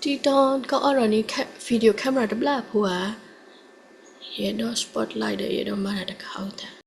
တံတီ ကအိးထီၣ်န့ၣ် video camera တဘျီဖိဧါ, ယအဲၣ်ဒိး spotlight ဒီး ယအဲၣ်ဒိးမၤတၢ်တခါအံၤတၢ်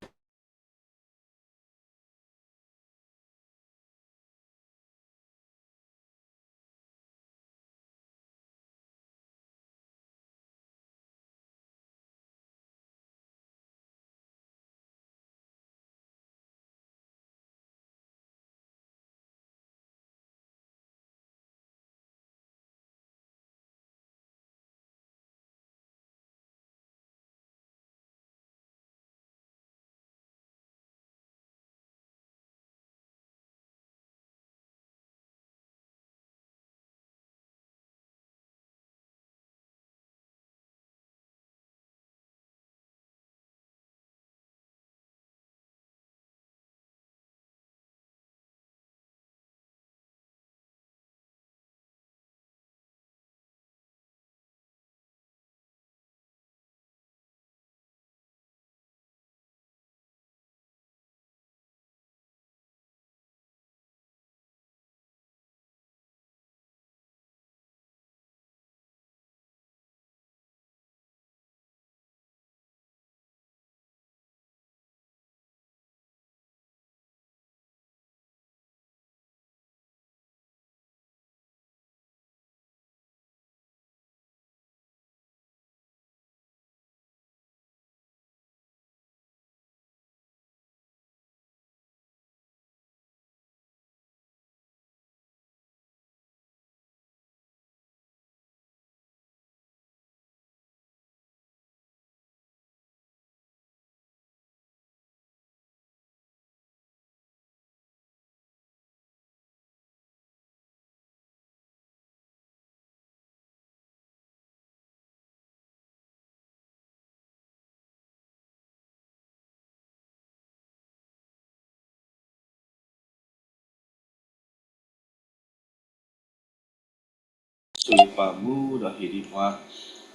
ဆိၣ်ဂ့ၤပာ်မူဒီးဟ့ၣ်ဒံးပှၤ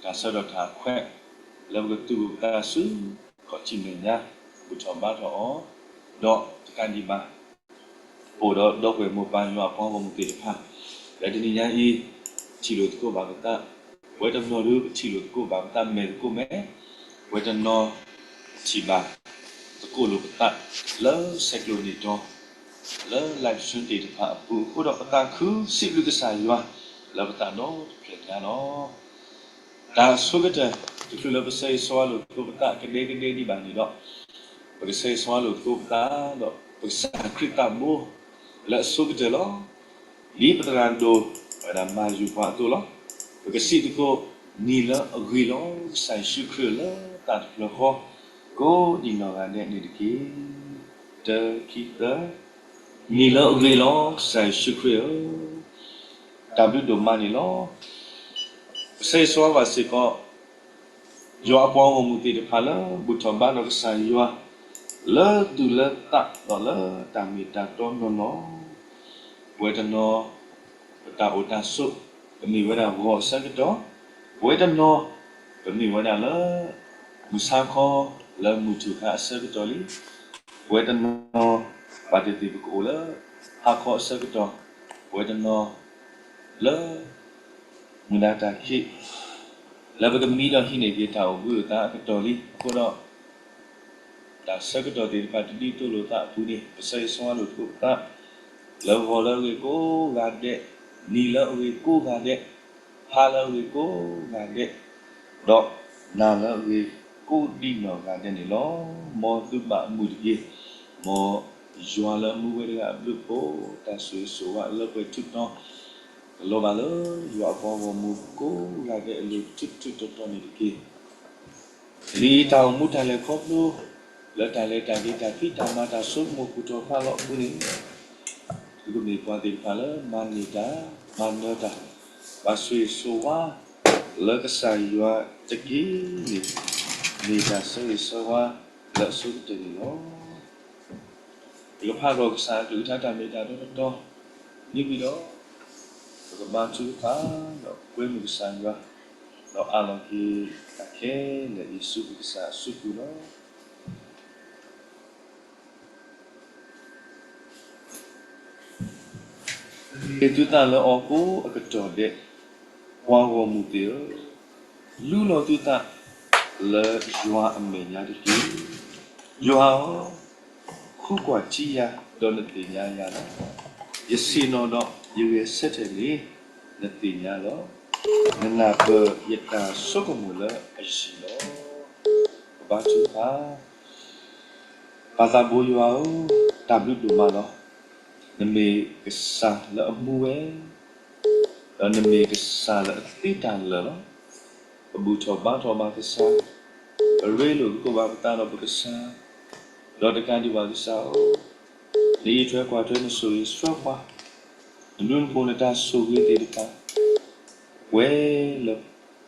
တၢ်ဆၢကတီၢ်တၢ်ခွဲး လၢပကသူၣ်ပသးဆူ ခီၣ်ထံးမဲာ်ညါ ဘူၣ်ထီၣ်ဘါထီၣ်အီၤ, ဒီးတကးဒံးဘၣ် ပအိၣ်ဒီးဒီပုၢ်ဝဲၢ်မိၢ်ပၢ်ယွၤအပှၤဂီၢ်မုၢ်သ့ၣ်တဖၣ် လၢတနံၤညါအံၤ ထံၣ်လိာ်သကိးဘၣ်ပသး, ပဝဲတနီၤဒုး ပထံၣ်လိာ်သကိးဘၣ်ပသးမဲာ်သကိးမဲာ်, ပဝဲတနီၤ ထံၣ်ဘၣ်သကိးလိာ်ပသး လၢဆဲးကျိးန့ၢ်တီၤ လၢ live stream သ့ၣ်တဖၣ်အပူၤအဃိဒီး ပသးခုစံးဘျုးကစၢ်ယွၤ လၢပသးဒီတဖျၢၣ်ညါလီၤ. တၢ်အဆိကတၢၢ် တချုးလၢပဆၢဂ့ၤဆၢဝါလိာ်သကိးပသးကဒဲကဒဲဒံးဘၣ်န့ၣ်ဒီး, ပကဆၢဂ့ၤဆၢဝါလိာ်သကိးပသးဒီး ပကစၢ်ခရံာ်သးဘိ လၢအဆိကတၢၢ်လီၤ. ဒ်ပသရၣ်ဒိၣ်ဝဲဒၣ်မၤယုၤပှၤအသိးလီၤ. ပကစံးသကိး နံၤလၢအဂ့ၤလီၤ ကစၢ်ယ့ၣ်ၡူးခရံာ်လၢသးတဖျၢၣ်ဃီ ကိးဒံးနီၢ်ဂၤဒဲးန့ၣ်တက့ၢ်. တၢ ခံ သၢ. နံၤလၢအဂ့ၤလီၤ ကစၢ်ယ့ၣ်ၡူးခရံာ်ဧၢ, တၢ်ဘျုးဒိၣ်မးန့ၣ်လီၤ. ပဆၢဂ့ၤဆၢဝါဘၣ်စ့ၢ်ကီး ယွၤအပှၤဂီၢ်မုၢ်သ့ၣ်တဖၣ်လၢ ဘူၣ်ထီၣ်ဘါဒီးကစၢ်ယွၤ လၢသူၣ်လၢသးဒီးလၢတၢ်မ့ၢ်တၢ်တီနီၢ်နီၢ်, ပဝဲတနီၤ ပတၢ်အိၣ်တၢ်ဆိး ကမ့ၢ်ဝဲဒၣ်ဂီၤအဆၢကတီၢ်, ပဝဲတနီၤ ကမ့ၢ်ဝဲဒၣ်လၢ မုၢ်ဆါခီ လၢမုၢ်ထူၣ်ခါအဆၢကတီၢ်လံ, ပဝဲတနီၤ ဘၣ်သ့ၣ်သ့ၣ်ပကအိၣ်လၢ ဟါခီအဆၢကတီၢ်, ပဝဲတနီၤ လၢ မုၢ်နၤတၢ်ခံး လၢပကမံဒီးဟံးန့ၢ်က့ၤတၢ်အိၣ်ဘှံးအိၣ်သါအကတီၢ်လံအဃိဒီး, တၢ်ဆၢကတီၢ်သ့ၣ်တဖၣ်တဒ်သိးလိာ်သးအပူၤန့ၣ် ပဆၢဂ့ၤဆၢဝါလိာ်သကိးပသး, လၢဂီၤလၢအဂ့ၤကိးဂၤဒဲး, နံၤလၢအဂ့ၤကိးဂၤဒဲး, ဟါလၢအဂ့ၤကိးဂၤဒဲး, ဒီးနၤလၢအဂ့ၤကိးဒံးနီၢ်ဂၤဒဲးန့ၣ်လီၤ. မ်သုဘၣ်အမုာ်တက့ၢ်, မ် ယွၤလၢအမူဝဲတဂၤအဘျုးအဖှိၣ် တၢ်ဆိၣ်ဂ့ၤဆိၣ်ဝါလၢပှဲၤထူၣ်တီ ကလီၤဘၣ်လၢယွၤအပှၤဂီၢ်မုၢ်ကိးဂၤဒဲးအလိၤထူးထူးတီၤတီၤန့ၣ်တက့ၢ်. လံာ်တၢ်အိၣ်မူတၢ်လဲၤခီဖျိ လၢတၢ်လဲၤတၢ်က့ၤတၢ်ဖံးတၢ်မၤတၢ်ဆိကမိၣ်ပူၤထီၣ်ဖးလီၤအပူၤန့ၣ် သုကမ့ၢ်ပှၤသ့ၣ်တဖၣ်လၢမၤန့ၢ်တၢ် မၤနၢၤတၢ် ဘၣ်ဆိၣ်ဂ့ၤဆိၣ်ဝါ လၢကစၢ်ယွၤတက့ၢ်န့ၣ် မ့ၢ်တၢ်ဆၢဂ့ၤဆၢဝါလၢအဆိကတၢၢ်န့ၣ်လီၤ. ပကဖးဒီးကစၢ်အကလုၢ်ကထါတၢ်မ့ၢ်တၢ်တီတီ မ့ၢ်ဝံၤဒီး ပကဘါထုကဖၣ် ဒီးကွဲမုာ်ကစၢ်ယွၤ ဒီးအးလီၤက့ၤတၢ်ခဲလၢာ်အံၤဆူပကစၢ်အစုပူၤလီၤ. သုသုသးလၢအီၤကိးအကတီၢ်ဒဲး ပှၤဂီၢ်မုၢ်သ့ၣ်ဧၢ, လူလီၤသုသးလၢယွၤအမဲာ်ညါတက့ၢ်. ယွၤဧၢ, ဃုကွၢ်ထံယၤ ဒီးနသ့ၣ်ညါယၤလီၤ. ယဆ့ၣ်နီၤဒီးယဂဲၤဆၢထၢၣ်န့ၣ် နသ့ၣ်ညါလီၤ. နနၢ်ပၢၢ်ယတၢ်ဆိကမိၣ်လၢအယံၤလီၤ. ပဘါထုကဖၣ် ပၢ်သးဘိယွၤဧၢ, တၢ်ဘျုးဒိၣ်မးလီၤ. နမ့ၢ်ကစၢ်လၢအမူဝဲ, ဒီးနမ့ၢ်ကစၢ်လၢအသ့တၢ်လၢာ်လီၤ. ပဘူၣ်ထီၣ်ဘါထီၣ်ဘၣ်ကစၢ်, ပရ့လိာ်သကိးဘၣ်ပသးဒီးပကစၢ်, ဒီးတကးဒံးဘၣ်ကစၢ်ဧၢ, နအံးထွဲကွၢ်ထွဲနဆိၣ်ဂ့ၤဆှၢပှၤ, နဘျုးနဖှိၣ်နတၢ်ဆိၣ်ဂ့ၤသ့ၣ်တဖၣ် ပှဲၤလၢ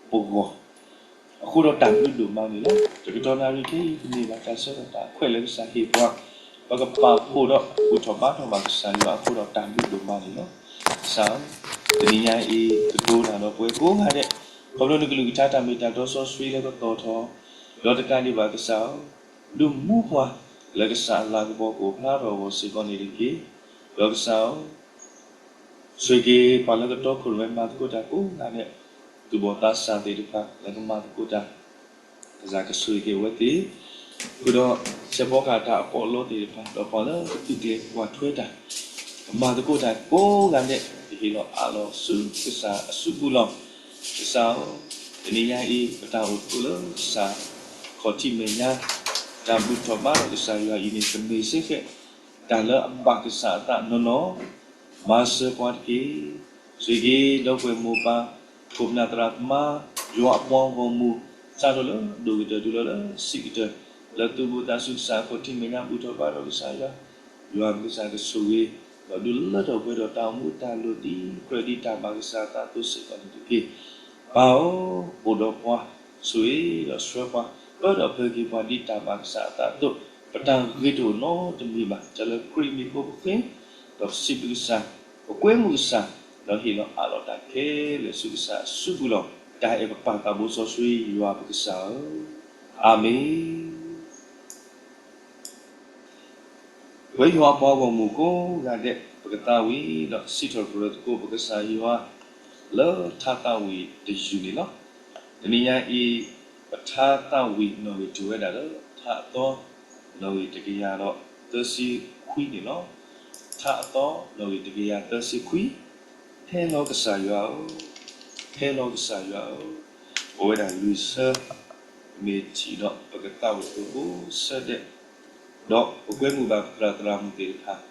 ပဂီၢ် အဃိဒီးတၢ်ဘျုးဒိၣ်မးန့ၣ်လီၤ. တကတီၢ်နၣ်ရံၣ်ခဲအံၤ ပန့ၢ်ဘၣ်တၢ်ဆၢကတီၢ်တၢ်အခွဲးလၢကစၢ်ဟ့ၣ်ပှၤ, ပကပာ်ဖှိၣ်ဒီးဘူၣ်ထီၣ်ဘါထီၣ်ဘၣ်ကစၢ်ယွၤအဃိဒီးတၢ်ဘျုးဒိၣ်မးန့ၣ်လီၤ. ကစၢ်ဧၢ, တနံၤညါအံၤ ကတိၤတၢ်ဒီးပဝဲကိးဂၤဒဲး, ခီဖျိနကလုၢ်ကထါတၢ်မ့ၢ်တၢ်တီစီဆှံလၢကသီၣ်ထီၣ်, ဒီးတကးဒံးဘၣ်ကစၢ်ဧၢ, ဒုးမူပှၤလၢကစၢ်အလၤကပီၤကအိၣ်ဖျါထီၣ်အဂီၢ်စ့ၢ်ကီးန့ၣ်တက့ၢ်. ဒီးကစၢ်ဧၢ ဆိၣ်ဂ့ၤပှၤလၢကတီခိၣ်ရိၣ်မဲမၤသကိးတၢ်ကိးဂၤဒဲး, သူၣ်ဘီၣ်သးစၢ်သ့ၣ်တဖၣ်လၢကမၤသကိးတၢ်, ကစၢ်ကဆိၣ်ဂ့ၤက့ၤအဝဲသ့ၣ်, ဃုာ်ဒီးဆဲးဖီကဟၣ်တၢ်အပီးအလီသ့ၣ်တဖၣ်, ဒီးပှၤလၢကသူၣ်ကျဲၤကွၢ်ထွဲတၢ်, ကမၤသကိးတၢ်ကိးဂၤဒဲး, ကဟ့ၣ်လီၤအးလီၤဆူကစၢ်အစုပူၤလီၤ. ကစၢ်ဧၢ, တနံၤညါအံၤ ပတၢ်အိၣ်သကိးလၢကစၢ်ခီၣ်ထံးမဲာ်ညါ, တၢ်ဘူၣ်ထီၣ်ဘါထီၣ်ကစၢ်ယွၤအံၤန့ၣ် ကမ့ၢ်စ့ၢ်ကီး တၢ်လၢအဘၣ်ကစၢ်အသးနီၢ်နီၢ်, မၤစၢၤပှၤတက့ၢ်. ဆိၣ်ဂ့ၤဒီပုၢ်ဝဲၢ်မိၢ်ပၢ်, ခိၣ်ပနၢ်သရၣ်သမါ, ယွၤအပှၤဂီၢ်မုၢ်, စးထီၣ်လၢဒိၣ်ကတၢၢ်တုၤလီၤလၢဆံးကတၢၢ်, လၢသူၣ်ဘီၣ်သးစူၤကစၢ်ခီၣ်ထံးမဲာ်ညါဘူၣ်ထီၣ်ဘါထီၣ်ကစၢ်ယွၤ, ယွၤပကစၢ်ကဆိၣ်ဂ့ၤ, ဒီးဒုးလၢထီၣ်ပှဲၤထီၣ်တၢ်အိၣ်မူတၢ်လိၤဒ်ကြၢးဒ်တၢ်ဘၣ်ကစၢ်အသးအသိးစ့ၢ်ကီးန့ၣ်တက့ၢ်. ပၢ်ဧၢ, အိၣ်ဒီးပှၤ, ဆိၣ်ဂ့ၤဒီးဆှၢပှၤ, ပၢဒီးဖျၢၣ်က့ၤပှၤဒ်တၢ်ဘၣ်ကစၢ်အသးအသိး, ပတၢ်ဂ့ၤတအိၣ်နီတမံၤဘၣ်. တၢ်လၢခရံာ်အမံၤအဃိပဃ့, ဒီးစံးဘျုးကစၢ်, ပကွဲမုာ်ကစၢ်, ဒီးဟ့ၣ်လီၤအးလီၤတၢ်ခဲလၢာ်ဆူကစၢ်အစုပူၤလီၤ. တၢ်အဲၣ်ပပၢ်သးဘိစီဆှံယွၤပကစၢ်ဧၢ, အၤမ့ၣ်. ပဝဲယွၤအပှၤဂီၢ်မုၢ်ကိးဂၤဒဲး ပကသးဝံၣ်ဒီးစံးထီၣ်ပတြၢၤသကိး ပကစၢ်ယွၤလၢထါသးဝံၣ်တယုၢ်န့ၣ်လီၤ. တနံၤညါအံၤ ပထါသးဝံၣ်နီၣ်ဂံၢ်တၢၢ်ဝဲဒၣ်လၢ ထါအသီ နီၣ်ဂံၢ်တကယၤဒီးသၢဆံခွံန့ၣ်လီၤ. ထါအသီ နီၣ်ဂံၢ်တကယၤသၢဆံခွံ, ဟဲလီၤကစၢ်ယွၤဧၢ, ဟဲလီၤကစၢ်ယွၤဧၢ, ပဝဲဒၣ်လွံၢ်ဆၢ မ့ၢ်ထံၣ်ဒီးပကသးဝံၣ်အသိးကိးဆၢဒဲး, ဒီးပကွဲမုာ်ဘၣ်ပသရၣ်သရၣ်မုၣ်သ့ၣ်တဖၣ်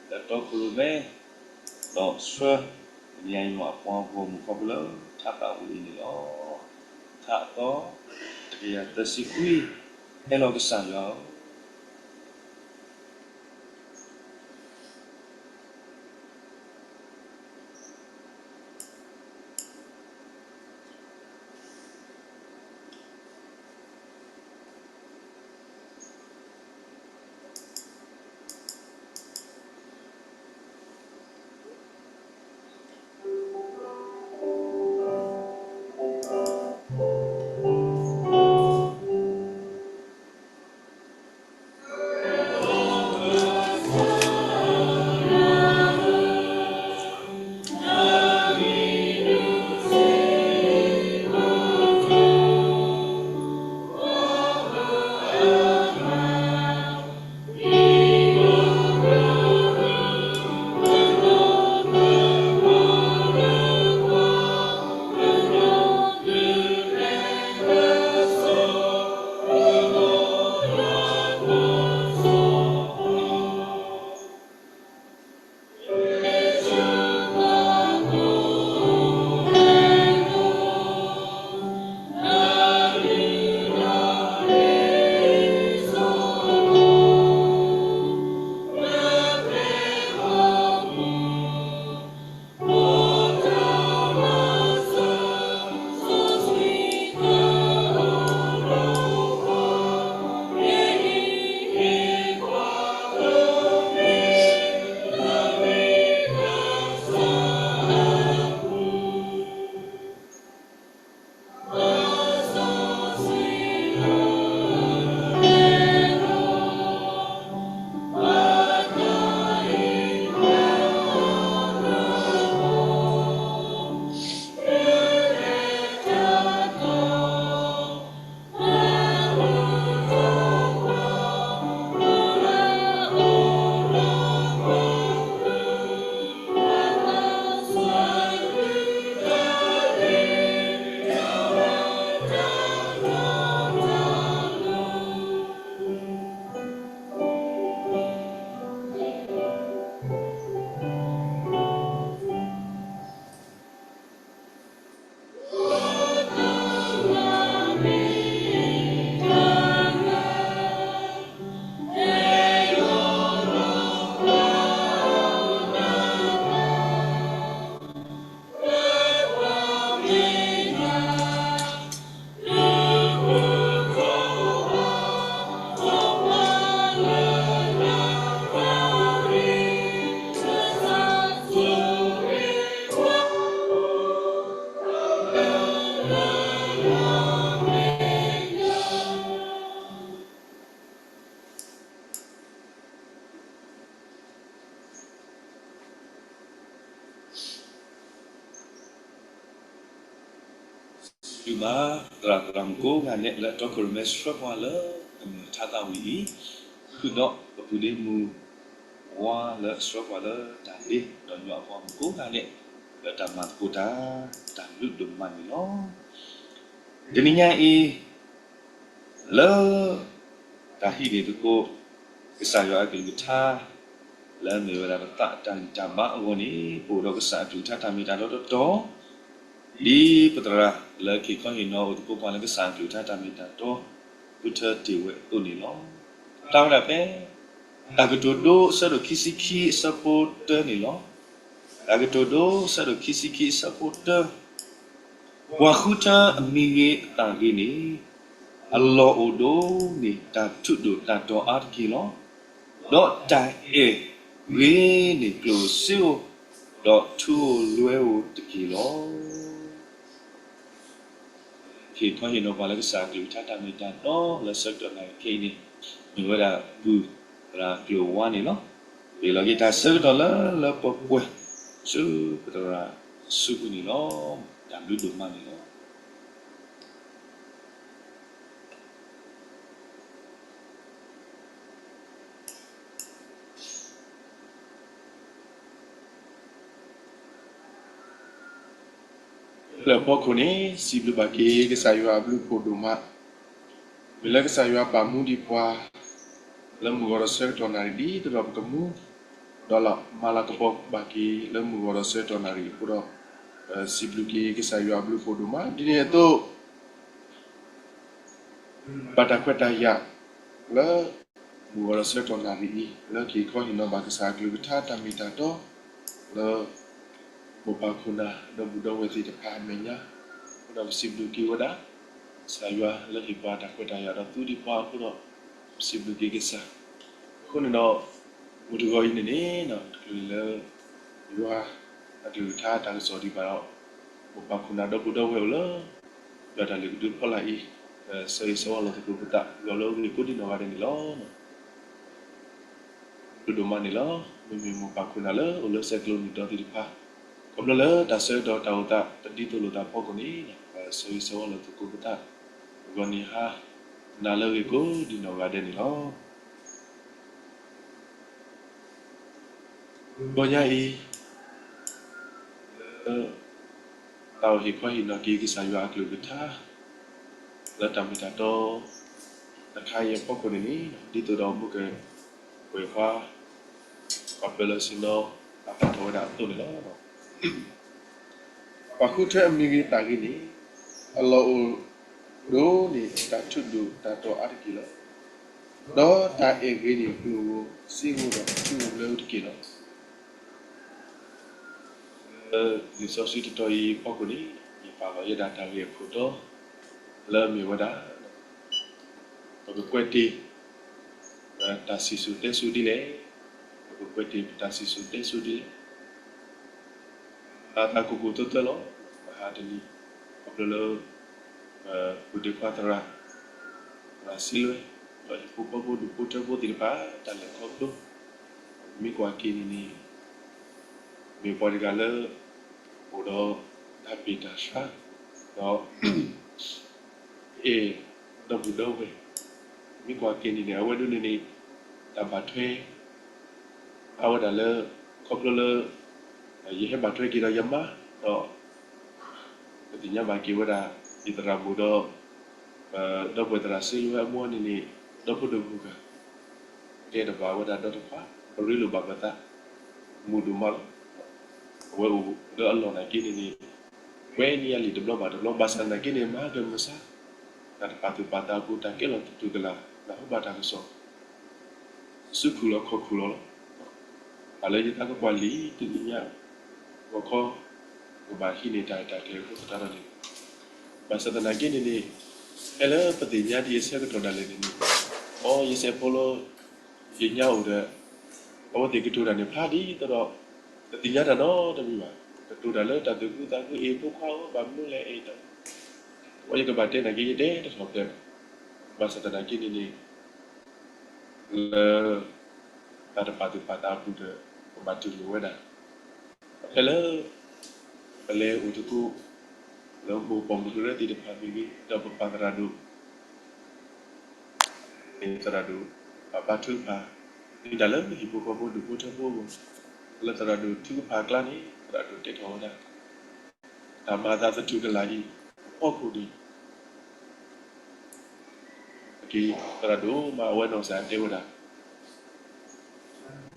လၢတီခိၣ်ရိၣ်မဲ, ဒီးဆှၢ ပနံၤညါယွၤအပှၤဂီၢ်မုၢ်ခီဖျိလၢထါသးဝံၣ်အံၤန့ၣ်လီၤ. ထါအသီ တကယၤသၢဆံခွံ, ဟဲလီၤကစၢ်ယွၤဧၢ. ဒုးမၤသရၣ်သရၣ်မုၣ်ကိးဂၤဒဲး လၢတီခိၣ်ရိၣ်မဲဆှၢပှၤလၢကမျၢၢ်ထါသးဝံၣ်အံၤ, ဃုာ်ဒီးပပုၢ်ဒ့မုၣ်ဝါလၢအဆှၢပှၤလၢတၢ်ဒ့ဒီးညီအပှၤမုၣ်ကိးဂၤဒဲး လၢတၢ်မၤသကိးတၢ် တၢ်လုၢ်ဒိၣ်မးန့ၣ်လီၤ. တနံၤညါအံၤ လၢ တၢ်ဟံးန့ၢ်သကိး ကစၢ်ယွၤအကလုၢ်ကထါ လၢအမ့ၢ်ဝဲဒၣ်ပသးတၢ်ဂံၢ်တၢ်ဘါအဂီၢ်န့ၣ် ပအိၣ်ဒီးကစၢ်အကလုၢ်ကထါတၢ်မ့ၢ်တၢ်တီတီတီ, ဒ်ပသရၣ်လၢကဟ့ၣ်ခီဟ့ၣ်နီၤအိၣ်သကိးပှၤလၢကစၢ်အကလုၢ်ကထါတၢ်မ့ၢ်တၢ်တီ ဃုထၢတ့ၢ်ဝဲအသိးန့ၣ်လီၤ. ဖျါဝဲဒၣ်ဖဲ တၢ်ကတိၤဒိ အဆၢဒိၣ်ခံဆံခံအဆၢဖိတၢန့ၣ်လီၤ. တၢ်ကတိၤဒိ အဆၢဒိၣ်ခံဆံခံအဆၢဖိတၢ, ပှၤဃုထၢအမံၤဂ့ၤအသးဂ့ၤန့ၣ် အလီၢ်အိၣ်ဒိၣ်န့ၢ်တၢ်ထူးဒိၣ်တၢ်တီၤအါတက့ၢ်လီၤ. ဒီးတၢ်အဲၣ်ဂ့ၤန့ၢ်ကျိၣ်ဧိၤစ့ဧိၤ, ဒီးထူဧိၤလွဲဧိၤတက့ၢ်လီၤ. ဟ့ၣ်ခီဟ့ၣ်နီၤပှၤလၢကစၢ်အကလုၢ်ကထါတၢ်မ့ၢ်တၢ်တီလၢဆၢကတီၢ်နၣ်ရံၣ်ခဲအံၤန့ၣ် မ့ၢ်ဝဲဒၣ်ပုၢ်သရၣ်ကျိၤဝါန့ၣ်လီၤ. ပ့ၤလီၤက့ၤတၢ်ဆၢကတီၢ်လၢလၢပှဲၤပှဲၤ ဆူပသရၣ်စုပူၤန့ၣ်လီၤ. တၢ်ဘျုးဒိၣ်မးန့ၣ်လီၤ. လၢအဖီခိၣ်န့ၣ် စံးဘျုးဘၣ်က့ၤကစၢ်ယွၤအဘျုးအဖှိၣ်ဒိၣ်မး, မ့ၢ်လၢကစၢ်ယွၤပာ်မူဒံးပှၤ လၢမုၢ်ဂီၤဒီးဆၢကတီၢ်နၣ်ရံၣ်ဒ်သိးဒီးပကမူ ဒီးလီၤမၤလၤကပီၤဘၣ်က့ၤလၢမုၢ်ဂီၤဒီးဆၢကတီၢ်နၣ်ရံၣ်အဃိဒီး စံးဘျုးက့ၤကစၢ်ယွၤအဘျုးအဖှိၣ်ဒိၣ်မး ဒ်န့ၣ်အသိး ဘၣ်တၢ်ခွဲးတၢ်ယာ်လၢ မုၢ်ဂီၤဒီးဆၢကတီၢ်နၣ်ရံၣ်အံၤ လၢကဟ့ၣ်ခီဟ့ၣ်နီၤဘၣ်ကစၢ်အကလုၢ်ကထါတၢ်မ့ၢ်တၢ်တီ လၢ မိၢ်ပၢ်ခိၣ်နၢ်ဒီပုၢ်ဒီဝဲၢ်သ့ၣ်တဖၣ်အမဲာ်ညါ, အဃိဒီးပစံးဘျုးက့ၤဝဲဒၣ် ကစၢ်ယွၤလၢဟ့ၣ်ပှၤတၢ်ခွဲးတၢ်ယာ်ဒီးသူဒံးပှၤအဃိဒီး ပစံးဘျုးက့ၤကစၢ်. အဃိန့ၣ်ဒီး မုၢ်တဂီၤအံၤန့ၣ်န့ၣ် တချုးလၢ ယွၤအကလုၢ်ကထါတၢ်ကစီၣ်ဒံးဘၣ်ဒီး မိၢ်ပၢ်ခိၣ်နၢ်ဒီပုၢ်ဒီဝဲၢ်အိၣ်လၢ ယွၤတၢ်လုၢ်ကဒုဖီလာ်အံၤ ဆၢဂ့ၤဆၢဝါလီၤသကိးပသး ယွၤလၢအဂ့ၢ်ကိးဒံနီၢ်ဂၤဒဲးန့ၣ်လီၤ. ဒိၣ်ဒိၣ်မးန့ၣ်လီၤ. မ့မ့ၢ်မိၢ်ပၢ်ခိၣ်နၢ်လၢအိၣ်လၢဆဲးကျိးနံၣ်ဒီသ့ၣ်တဖၣ် ခီဖျိလၢတၢ်ဆၢကတီၢ်တၢ်အိၣ်သးတဒ်သိးလိာ်သးဖီခိၣ်န့ၣ် ပဆၢဂ့ၤဆၢဝါလီၤသကိးပသး ဂီၤနံၤဟါနၤလၢအဂ့ၢ်ကိးဒံနီၢ်ဂၤဒဲးန့ၣ်လီၤ. ဂီၤညါအံၤ လၢ တၢ်အိၣ်ဟ့ၣ်ခီဟ့ၣ်နီၤက့ၤကစၢ်ယွၤအကလုၢ်ကထါ လၢတၢ်မ့ၢ်တၢ်တီ တခါအံၤအဖီခိၣ်န့ၣ်န့ၣ် ဒ်သိးဒီးမုၢ်က ပှဲၤခွါ ပှၤပၢၤလီၢ်ဆ့ၣ်နီၤ အပာ်ထီၣ်ဝဲဒၣ်အသိးန့ၣ်လီၤ. ပှၤဃုထၢအမံၤဂ့ၤသးဂ့ၤန့ၣ် အလီၢ်အိၣ်ဒိၣ်န့ၢ်တၢ်ထူးဒိၣ်တၢ်တီၤအါတက့ၢ်လီၤ. ဒီးတၢ်အဲၣ်ဂ့ၤန့ၢ်ကျိၣ်ဧိၤစ့ဧိၤဒီးထူဧိၤလွဲဧိၤတက့ၢ်လီၤ. လၢလံာ်စီဆှံတတီၤအံၤအဖီခိၣ်န့ၣ် ယပာ်လီၤယဲဒၣ်တၢ်ဂ့ၢ်အခိၣ်တီ လၢအမ့ၢ်ဝဲဒၣ် ပကကွဲးတ့ၢ် တၢ်စံၣ်စိၤတဲစိၤဒ်လဲၣ်, ပကကွဲးတ့ၢ်ပတၢ်စံၣ်စိၤတဲစိၤဒ်လဲၣ်. အသးကိၢ်ကိၢ်သၢသၢလီၤ. မဟါတနံၤ ခီဖျိလၢ ပုၢ်ဒ့ခွါသရၣ် သရၣ်စ့လွဲ ဒီးဟံၣ်ဖိဃီဖိဒူၣ်ဖိထၢဖိသ့ၣ်တဖၣ် တၢ်လဲၤခီဖျိ မ့ၢ်ကွၢ်က့ၤန့ၣ်န့ၣ် မ့ၢ်ပှၤတဂၤလၢ အိၣ်ဒီးတၢ်ပ့ၢ်တၢ်ဆှါ ဒီး အဲၣ်ဒီပုၢ်ဒီဝဲၢ် မ့ၢ်ကွၢ်က့ၤန့ၣ်န့ၣ် အဝဲဒၣ်န့ၣ်န့ၣ် တၢ်ဘၣ်ထွဲ အဝဲဒၣ်လၢ ခီဖျိလၢ ယဟဲဘၣ်ထွဲက့ၤဒီးယမါ ဒီး ပသ့ၣ်ညါဘၣ်က့ၤဝဲဒၣ် ယသရၣ်မုၣ်ဒီး ဒီပုၢ်ဝဲၢ်သရၣ်စ့လွဲအမိၢ်န့ၣ်န့ၣ် ဒီဖိဒိၣ်မုၣ်ဂၤ ကဲတဘၣ်ဝဲဒၣ်ဒီတဖၣ် ပရ့လိာ်ဘၣ်ပသး မုာ်ဒိၣ်မးလီၤ. အဝဲအိၣ်လၢအလီၢ်နာ်က့န့ၣ်န့ၣ် ဝဲန့ၣ်ယလံာ်တဘျီဘၣ်တဘျီ ဘၣ်ဆၣ်သနာ်က့န့ၣ် မၤဟါကမုာ်ဆါ တၢ်တပာ်သူၣ်ပာ်သးအပူၤ တၢ်ကဲလီၤတူၢ်ကလာ် တၢ်ဟူဘၣ်တၢ်ကစီၣ် ဆူခူၣ်လီၤခီၣ်ခူၣ်လီၤလီၤ. ဘၣ်လၢယသးကကွၢ်လံာ်တနံၤညါ ဂီၤခီ ကဘၣ်ဟံးန့ၢ်တၢ်ရဲၣ်တၢ်ကျဲၤအဃိသတးဒီးန့ၣ် ဘၣ်ဆၣ်သနာ်က့န့ၣ်န့ၣ် ဖဲလၢပသ့ၣ်ညါဒ်အဆၢကတီၢ်ဒၣ်လဲာ်န့ၣ်န့ၣ် အိ ယစဲးဖိလၢ ယညါအိၣ်ဒီး အဝဲသ့ၣ်ကတိၤတၢ်န့ၣ်ဖျါဒ်သိးဒီး ပသ့ၣ်ညါတၢ်နီတမံၤဘၣ်. ကတိၤတၢ်လၢတၢ်သူၣ်ခုသးခုအံၤ ဖိခွါဧၢ ဘၣ်မနုၤလဲၣ်အံၤ အဝဲယကဘၣ်တဲနာ်က့ ယတဲတထီၣ်ဖျဲးဘၣ်. ဘၣ်ဆၣ်သနာ်က့န့ၣ်န့ၣ် လၢ တၢ်တပာ်သူၣ်ပာ်သးအပူၤဒီး ပဘၣ်တူၢ်လိာ်ဝဲဒၣ် ဖဲလၢ ပလဲၤအိၣ်သကိး လၢမိၢ်ပိာ်မုၣ်ကရၢသ့ၣ်တဖၣ်မ့ၢ်ဂ့ၤ, ဒီးပပာ်သရၣ်ဒိၣ် သရၣ်ဒိၣ် ဘါထုကဖၣ်, မ့ၢ်တၢ်လၢပဟံၣ်ဖိဃီဖိဒူၣ်ဖိထၢဖိအဂီၢ်, လၢသရၣ်ဒိၣ်ထုကဖၣ်အကျါန့ၣ် သရၣ်ဒိၣ်တဲထီၣ်ဝဲဒၣ် တၢ်မၤအသးသတူၢ်ကလာ်အံၤ အဖီခိၣ်န့ၣ် သရၣ်ဒိၣ်မးအဝဲနီၢ်ကစၢ်တဲဝဲဒၣ်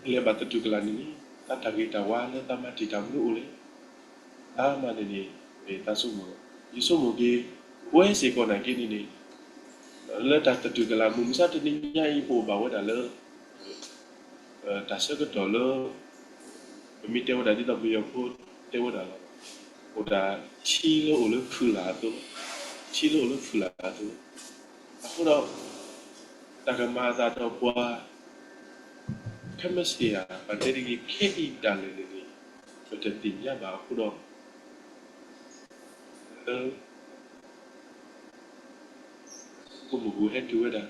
လဲၤဘၣ်သတူၢ်ကလာ်န့ၣ်န့ၣ် သးတၢ်ဂ့ၤတၢ်ဝါလၢသးမၤတံာ်တာ်မနုၤအိၣ်လဲၣ်, သးမၤန့ၣ်န့ၣ် မ့ၢ်သးဆိကမိၣ်, ယဆိကမိၣ်က့ၤ ပဝဲစ့ၢ်ကီးနာ်က့န့ၣ်န့ၣ် လၢတၢ်သတူၢ်ကလာ်မုၢ်မဆါတနံၤညါအံၤ ပအိၣ်ဘၣ်ဝဲဒၣ်လၢ တၢ်ဆၢကတီၢ်လၢ ပမ့ၢ်တဲဝဲဒၣ်ဒ်သိးပယီၤဖိတဲဝဲဒၣ်လီၤ, အိၣ်ဒၣ်ထံလၢအိၣ်လၢခုၣ်လၢ်အသိး, ထံလၢအိၣ်လၢခုၣ်လၢ်အသိး, အဃိဒီး တၢ်ကမၤအသးဒီးပှၤ ခဲမုၢ်ဆ့ၣ်ဧါ ပတဲတဂ့ၤ ခဲအံၤဒၣ်လဲာ်န့ၣ်န့ၣ် ပတသ့ၣ်ညါဘၣ်အဃိဒီး လၢ ပမုၢ်ဟဲတုၤဝဲဒၣ်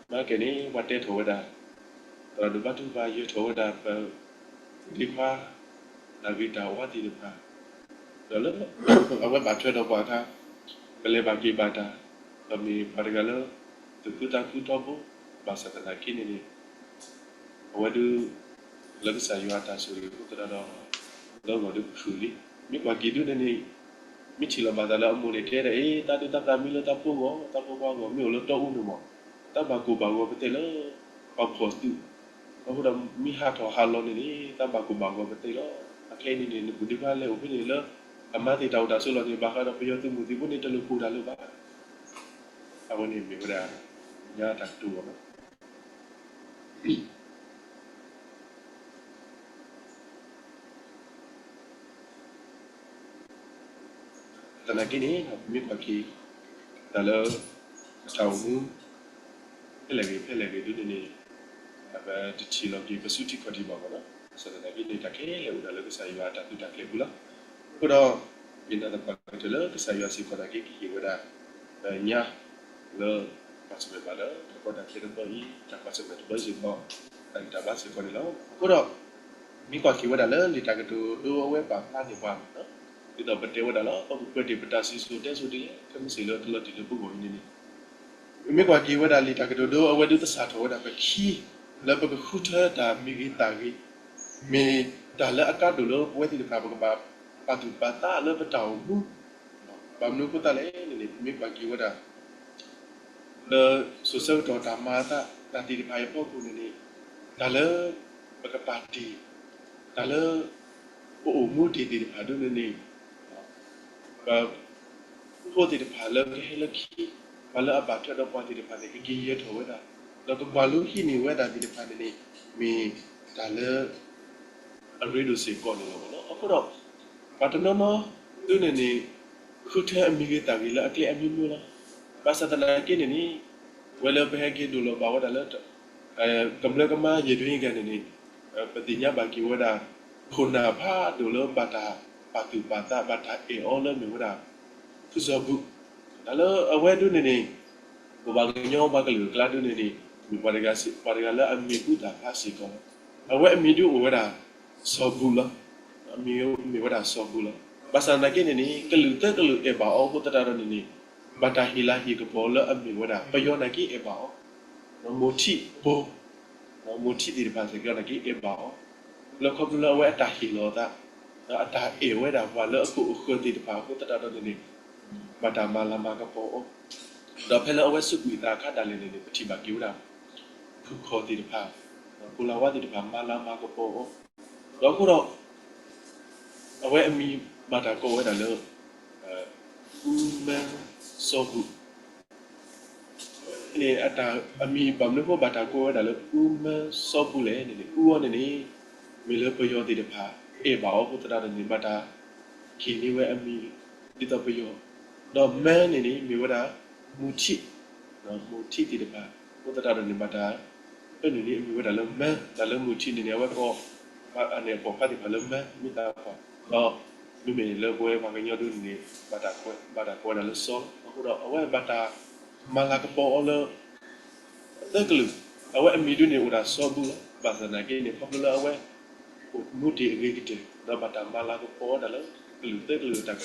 မၤကဲန့ၣ် ပှၤတဲထီၣ်ဝဲဒၣ် သရၣ်ဒိၣ်ဘါထုကဖၣ် ယၢၤထီၣ်ဝဲဒၣ် ပဒ့ခွါ တၢ်ဂ့ၤတၢ်ဝါသ့ၣ်တဖၣ်, ဒီးလၢ အဝဲဘၣ်ထွဲဒီးပှၤအခါ ပလဲၤဘၣ်က့ၤဘၣ်တၢ်, ဒီးမ့ၢ်ပှၤတဂၤလၢ သူၣ်ခုသးခုထီဘိ, ဘၣ်ဆၣ်သနာ်က့န့ၣ်န့ၣ် အဝဲဒၣ် လၢကစၢ်ယွၤအတၢ်ဆိၣ်ဂ့ၤအဃိသတးဒီး လၢအဂီၢ်ဒုးခုၣ်လံ, မ့ၢ်ကွၢ်က့ၤဒုးန့ၣ်န့ၣ် မ့ၢ်ထံၣ်လီၤဘၣ်သးလၢအမိၢ်န့ၣ်တဲဒၣ် အ့ သးဒုးသးသးမံလၢသးဖိဂီၢ် သးဖိခွါအဂီၢ် မ့ၢ်အိၣ်လၢတီအူန့ၣ်မး တၢ်ဘၣ်ကိၢ်ဘၣ်ဂီၤပသ့ၣ်လၢ ပှၤဖီၣ်သုး, အဃိဒီး မ့ၢ်ဟးထီၣ်ဟးလီၤန့ၣ်န့ၣ် တၢ်ဘၣ်ကိၢ်ဘၣ်ဂီၤပသ့ၣ်လီၤ. အခဲအံၤန့ၣ်န့ၣ် နပူၤဒ့ခွါလဲၤအိၣ်ဖဲန့ၣ်လၢ အမၤသ့ၣ်တၢ်အိၣ်တၢ်ဆိးလီၢ်န့ၣ် ဘၣ်ဃးဒီးပယီၤသုးမုၢ်သံၣ်ဘိန့ၣ် တလိၣ်ကိၢ်တၢ်လၢၤဘၣ်. အဝဲန့ၣ်မ့ၢ်ဝဲဒၣ် ညါတၢ်ကတိၤလီၤ. သနာ်က့န့ၣ် ပမ့ၢ်ကွၢ်က့ၤ တၢ်လၢ အတၢ်အိၣ်မူ ဖဲလဲၣ်ဂ့ၤဖဲလဲၣ်ဂ့ၤဒုးန့ၣ်န့ၣ် ပတထံၣ်လီၤက့ၤ ပစုထံခီၣ်ထံးဘၣ်မးလီၤ. ဘၣ်ဆၣ်သနာ်က့န့ၣ် တၢ်ခဲလၢာ်အိၣ်ဒၣ်လၢကစၢ်ယွၤအတၢ်သုးတၢ်ကျဲၤပူၤလီၤ. အဃိဒီး ယနာ်သပှၢ်ကတၢၢ်လၢကစၢ်ယွၤစ့ၢ်ကီးနာ်က့ ကဟ့ၣ်ဝဲဒၣ် ညါ လၢ ကွၢ်ဆၢၣ်မဲာ်ဘၣ်လၢ တၢ်ကီတၢ်ခဲတဘီအံၤ တၢ်ကွၢ်ဆၢၣ်မဲာ်တဘီစ့ၢ်ကီး တၢ်ဂံၢ်တၢ်ဘါစ့ၢ်ကီးန့ၣ်လီၤ. အဃိဒီး မ့ၢ်ကွၢ်က့ၤဝဲဒၣ်လၢလံာ်တၢ်ကတိၤဒိအဝဲပာ်ဖျါန့ၢ်ပှၤမးလီၤ. ဒ်သိးပတဲဝဲဒၣ်လီၤ ပကကွဲးတ့ၢ်ပတၢ်စံၣ်စိၤတဲစိၤဒ်လဲၣ် ခဲမုၢ်ဆ့ၣ်လၢတလီၤတံၢ်လၢပဂီၢ်အံၤန့ၣ်န့ၣ် မ့ၢ်ကွၢ်က့ၤဝဲဒၣ်လံာ်တၢ်ကတိၤဒိအဝဲဒုးသဆၣ်ထီၣ်ဝဲဒၣ်ပခံ လၢပကဃုထၢတၢ်မ့ၢ်ဂ့ၤတၢ်ဂ့ၤ မ့ၢ်တၢ်လၢအကါဒိၣ်လၢပဝဲသ့ၣ်တဖၣ် ပကဘၣ်ပာ်သူၣ်ပာ်သးလၢပတၢ်အိၣ်မူ ဘၣ်မနုၤအဃိသတးလဲၣ်န့ၣ်န့ၣ် ပမ့ၢ်ကွၢ်က့ၤဝဲဒၣ် လၢစိၤဆၢကတီၢ်တၢ်မၤအသး တၢ်သ့ၣ်တဖၣ်အံၤအဖီခိၣ်န့ၣ်န့ၣ် တၢ်လၢ ပကပာ်တ့ၢ် တၢ်လၢ ပအိၣ်မူတ့ၢ်သ့ၣ်တဖၣ်ဒ်န့ၣ်န့ၣ် ပ ဖိသ့ၣ်တဖၣ်လၢကဟဲလၢခံ ပှၤလၢအဘၣ်ထွဲဒီးပှၤသ့ၣ်တဖၣ်န့ၣ် ကက့ၤယဲၢ်ထီၣ်ဝဲဒၣ် ဒီးကကွၢ်လိဟံးန့ၢ်ဝဲဒၣ်သ့ၣ်တဖၣ်န့ၣ်န့ၣ် မ့ၢ်တၢ်လၢ အရ့ဒိၣ်စ့ၢ်ကီးန့ၣ်လီၤ. အဃိဒီး ပှၤတနီၤနီၤဒ်န့ၣ်န့ၣ် ဃုထၢအမ့ၢ်ဂ့ၤတၢ်ဂ့ၤလၢအကျဲအမျိုးမျိုးလီၤ. ဘၣ်ဆၣ်သနာ်က့န့ၣ်န့ၣ် ဝဲလၢပဟဲက့ၤဒိၣ်လီၤဘၣ်ဝဲဒၣ်လၢ ကမျၢၢ်ကမါယဲၢ်ဒွံဂၤန့ၣ်န့ၣ် ပသ့ၣ်ညါဘၣ်က့ၤဝဲဒၣ် ခိၣ်နၢ်ဖးဒိၣ်လၢဘၣ်တၢ်ပာ်သူၣ်ပာ်သး ဘၣ်တၢ်အဲၣ်အီၤလၢမ့ၢ်ဝဲဒၣ် ဖုစီၤဘူၣ် တၢ်လၢအဝဲဒ်န့ၣ်န့ၣ် ပဘၣ်ကညီပှၤကလုာ်အကျါဒ်န့ၣ်န့ၣ် မ့ၢ်ပှၤတဂၤလၢအမ့ၢ်ကူသၣ်ဖးစ့ၢ်ကီး အဝဲအမံၤဒုးအိၣ်ဝဲဒၣ် စီၤဘူၣ်လီၤ. အမံၤမ့ၢ်ဝဲဒၣ်စီၤဘူၣ်လီၤ. ဘၣ်ဆၣ်သနာ်က့န့ၣ်န့ၣ် ကလုာ်သၢကလုာ်အဲၣ်ဘၣ်အီၤအဃိသတးဒီးန့ၣ်န့ၣ် ဘၣ်တၢ်ဟ့ၣ်လၤဟ့ၣ်ကပီၤလၢအမ့ၢ်ဝဲဒၣ် ပယီၤနာ်က့အဲၣ်ဘၣ်အီၤ မိၢ်ထံးဖိ မိၢ်ထံးသ့ၣ်တဖၣ်စ့ၢ်ကီးနာ်က့အဲၣ်ဘၣ်အီၤ လၢခီဖျိလၢအဝဲအတၢ်ဟ့ၣ်လီၤအသး ဒီးအတၢ်အဲၣ်ဝဲဒၣ်ပှၤလၢအကအိၣ်ဃၢၤသ့ၣ်တဖၣ်အဃိသတးဒီးန့ၣ်န့ၣ် ဘၣ်တၢ်မၤလၤမၤကပီၤအီၤ ဒီးဖဲလၢအဝဲစူးကွံာ်အသးအခါဒၣ်လဲာ်န့ၣ်န့ၣ် ပထံၣ်ဘၣ်က့ၤဝဲဒၣ် ဖုၣ်ခီၣ်သ့ၣ်တဖၣ် ဖိလၢ်ဝါသ့ၣ်တဖၣ်မၤလၤမၤကပီၤအီၤ ဒီးအဃိဒီး အဝဲအမံၤဘၣ်တၢ်ကိးဝဲဒၣ်လၢ အူမၢစီဘူၣ် န့ၣ် အမံၤဘၣ်မနုၤအဃိဘၣ်တၢ်ကိးဝဲဒၣ်လၢအူမၢစီဘူၣ်လဲၣ်န့ၣ်န့ၣ် အူအီၤန့ၣ်န့ၣ် မ့ၢ်လၢပယီၤသ့ၣ်တဖၣ်အဲၣ်ဘၣ်အီၤအဃိသတးဒီးန့ၣ် ဘၣ်တၢ်က့ၤန့ၢ်ဝဲအမံၤ ဒ်သိးပယီၤ ဒီးမၢန့ၣ်န့ၣ် မ့ၢ်ဝဲဒၣ် မူထံး မူထံးသ့ၣ်တဖၣ် အဃိသတးဒီးန့ၣ် ဘၣ်တၢ် အၢၣ်န့ၣ်န့ၣ် အမ့ၢ်ဝဲဒၣ်လၢမၢ တၢ်လၢမူထံးန့ၣ်န့ၣ် အဝဲကိး အန့ၣ်အပိာ်ခွါသ့ၣ်တဖၣ်လၢမၢ မ့ၢ်သးပှၢ် ဒီး မ့မ့ၢ်လၢပဝဲပှၤကညီဒ်န့ၣ်န့ၣ် ဘၣ်တၢ်ကိးဝဲဒၣ်လၢစီ အဃိဒီးအဝဲဘၣ်တၢ်မၤလၤကပီၤအီၤလၢ သၢကလုာ် အဝဲအမံၤဒ်န့ၣ်အိၣ်ဒၣ်စီဘူၣ်လီၤ. ဘၣ်ဆၣ်သနာ်က့န့ၣ် ခီဖျိလၢအဝဲ အိၣ်မူတ့ၢ်အဂ့ၤကတၢၢ် ဒီးဘၣ်တၢ်မၤလၤကပီၤဝဲဒၣ်လၢ ကလုာ်သၢကလုာ်အတၢ်က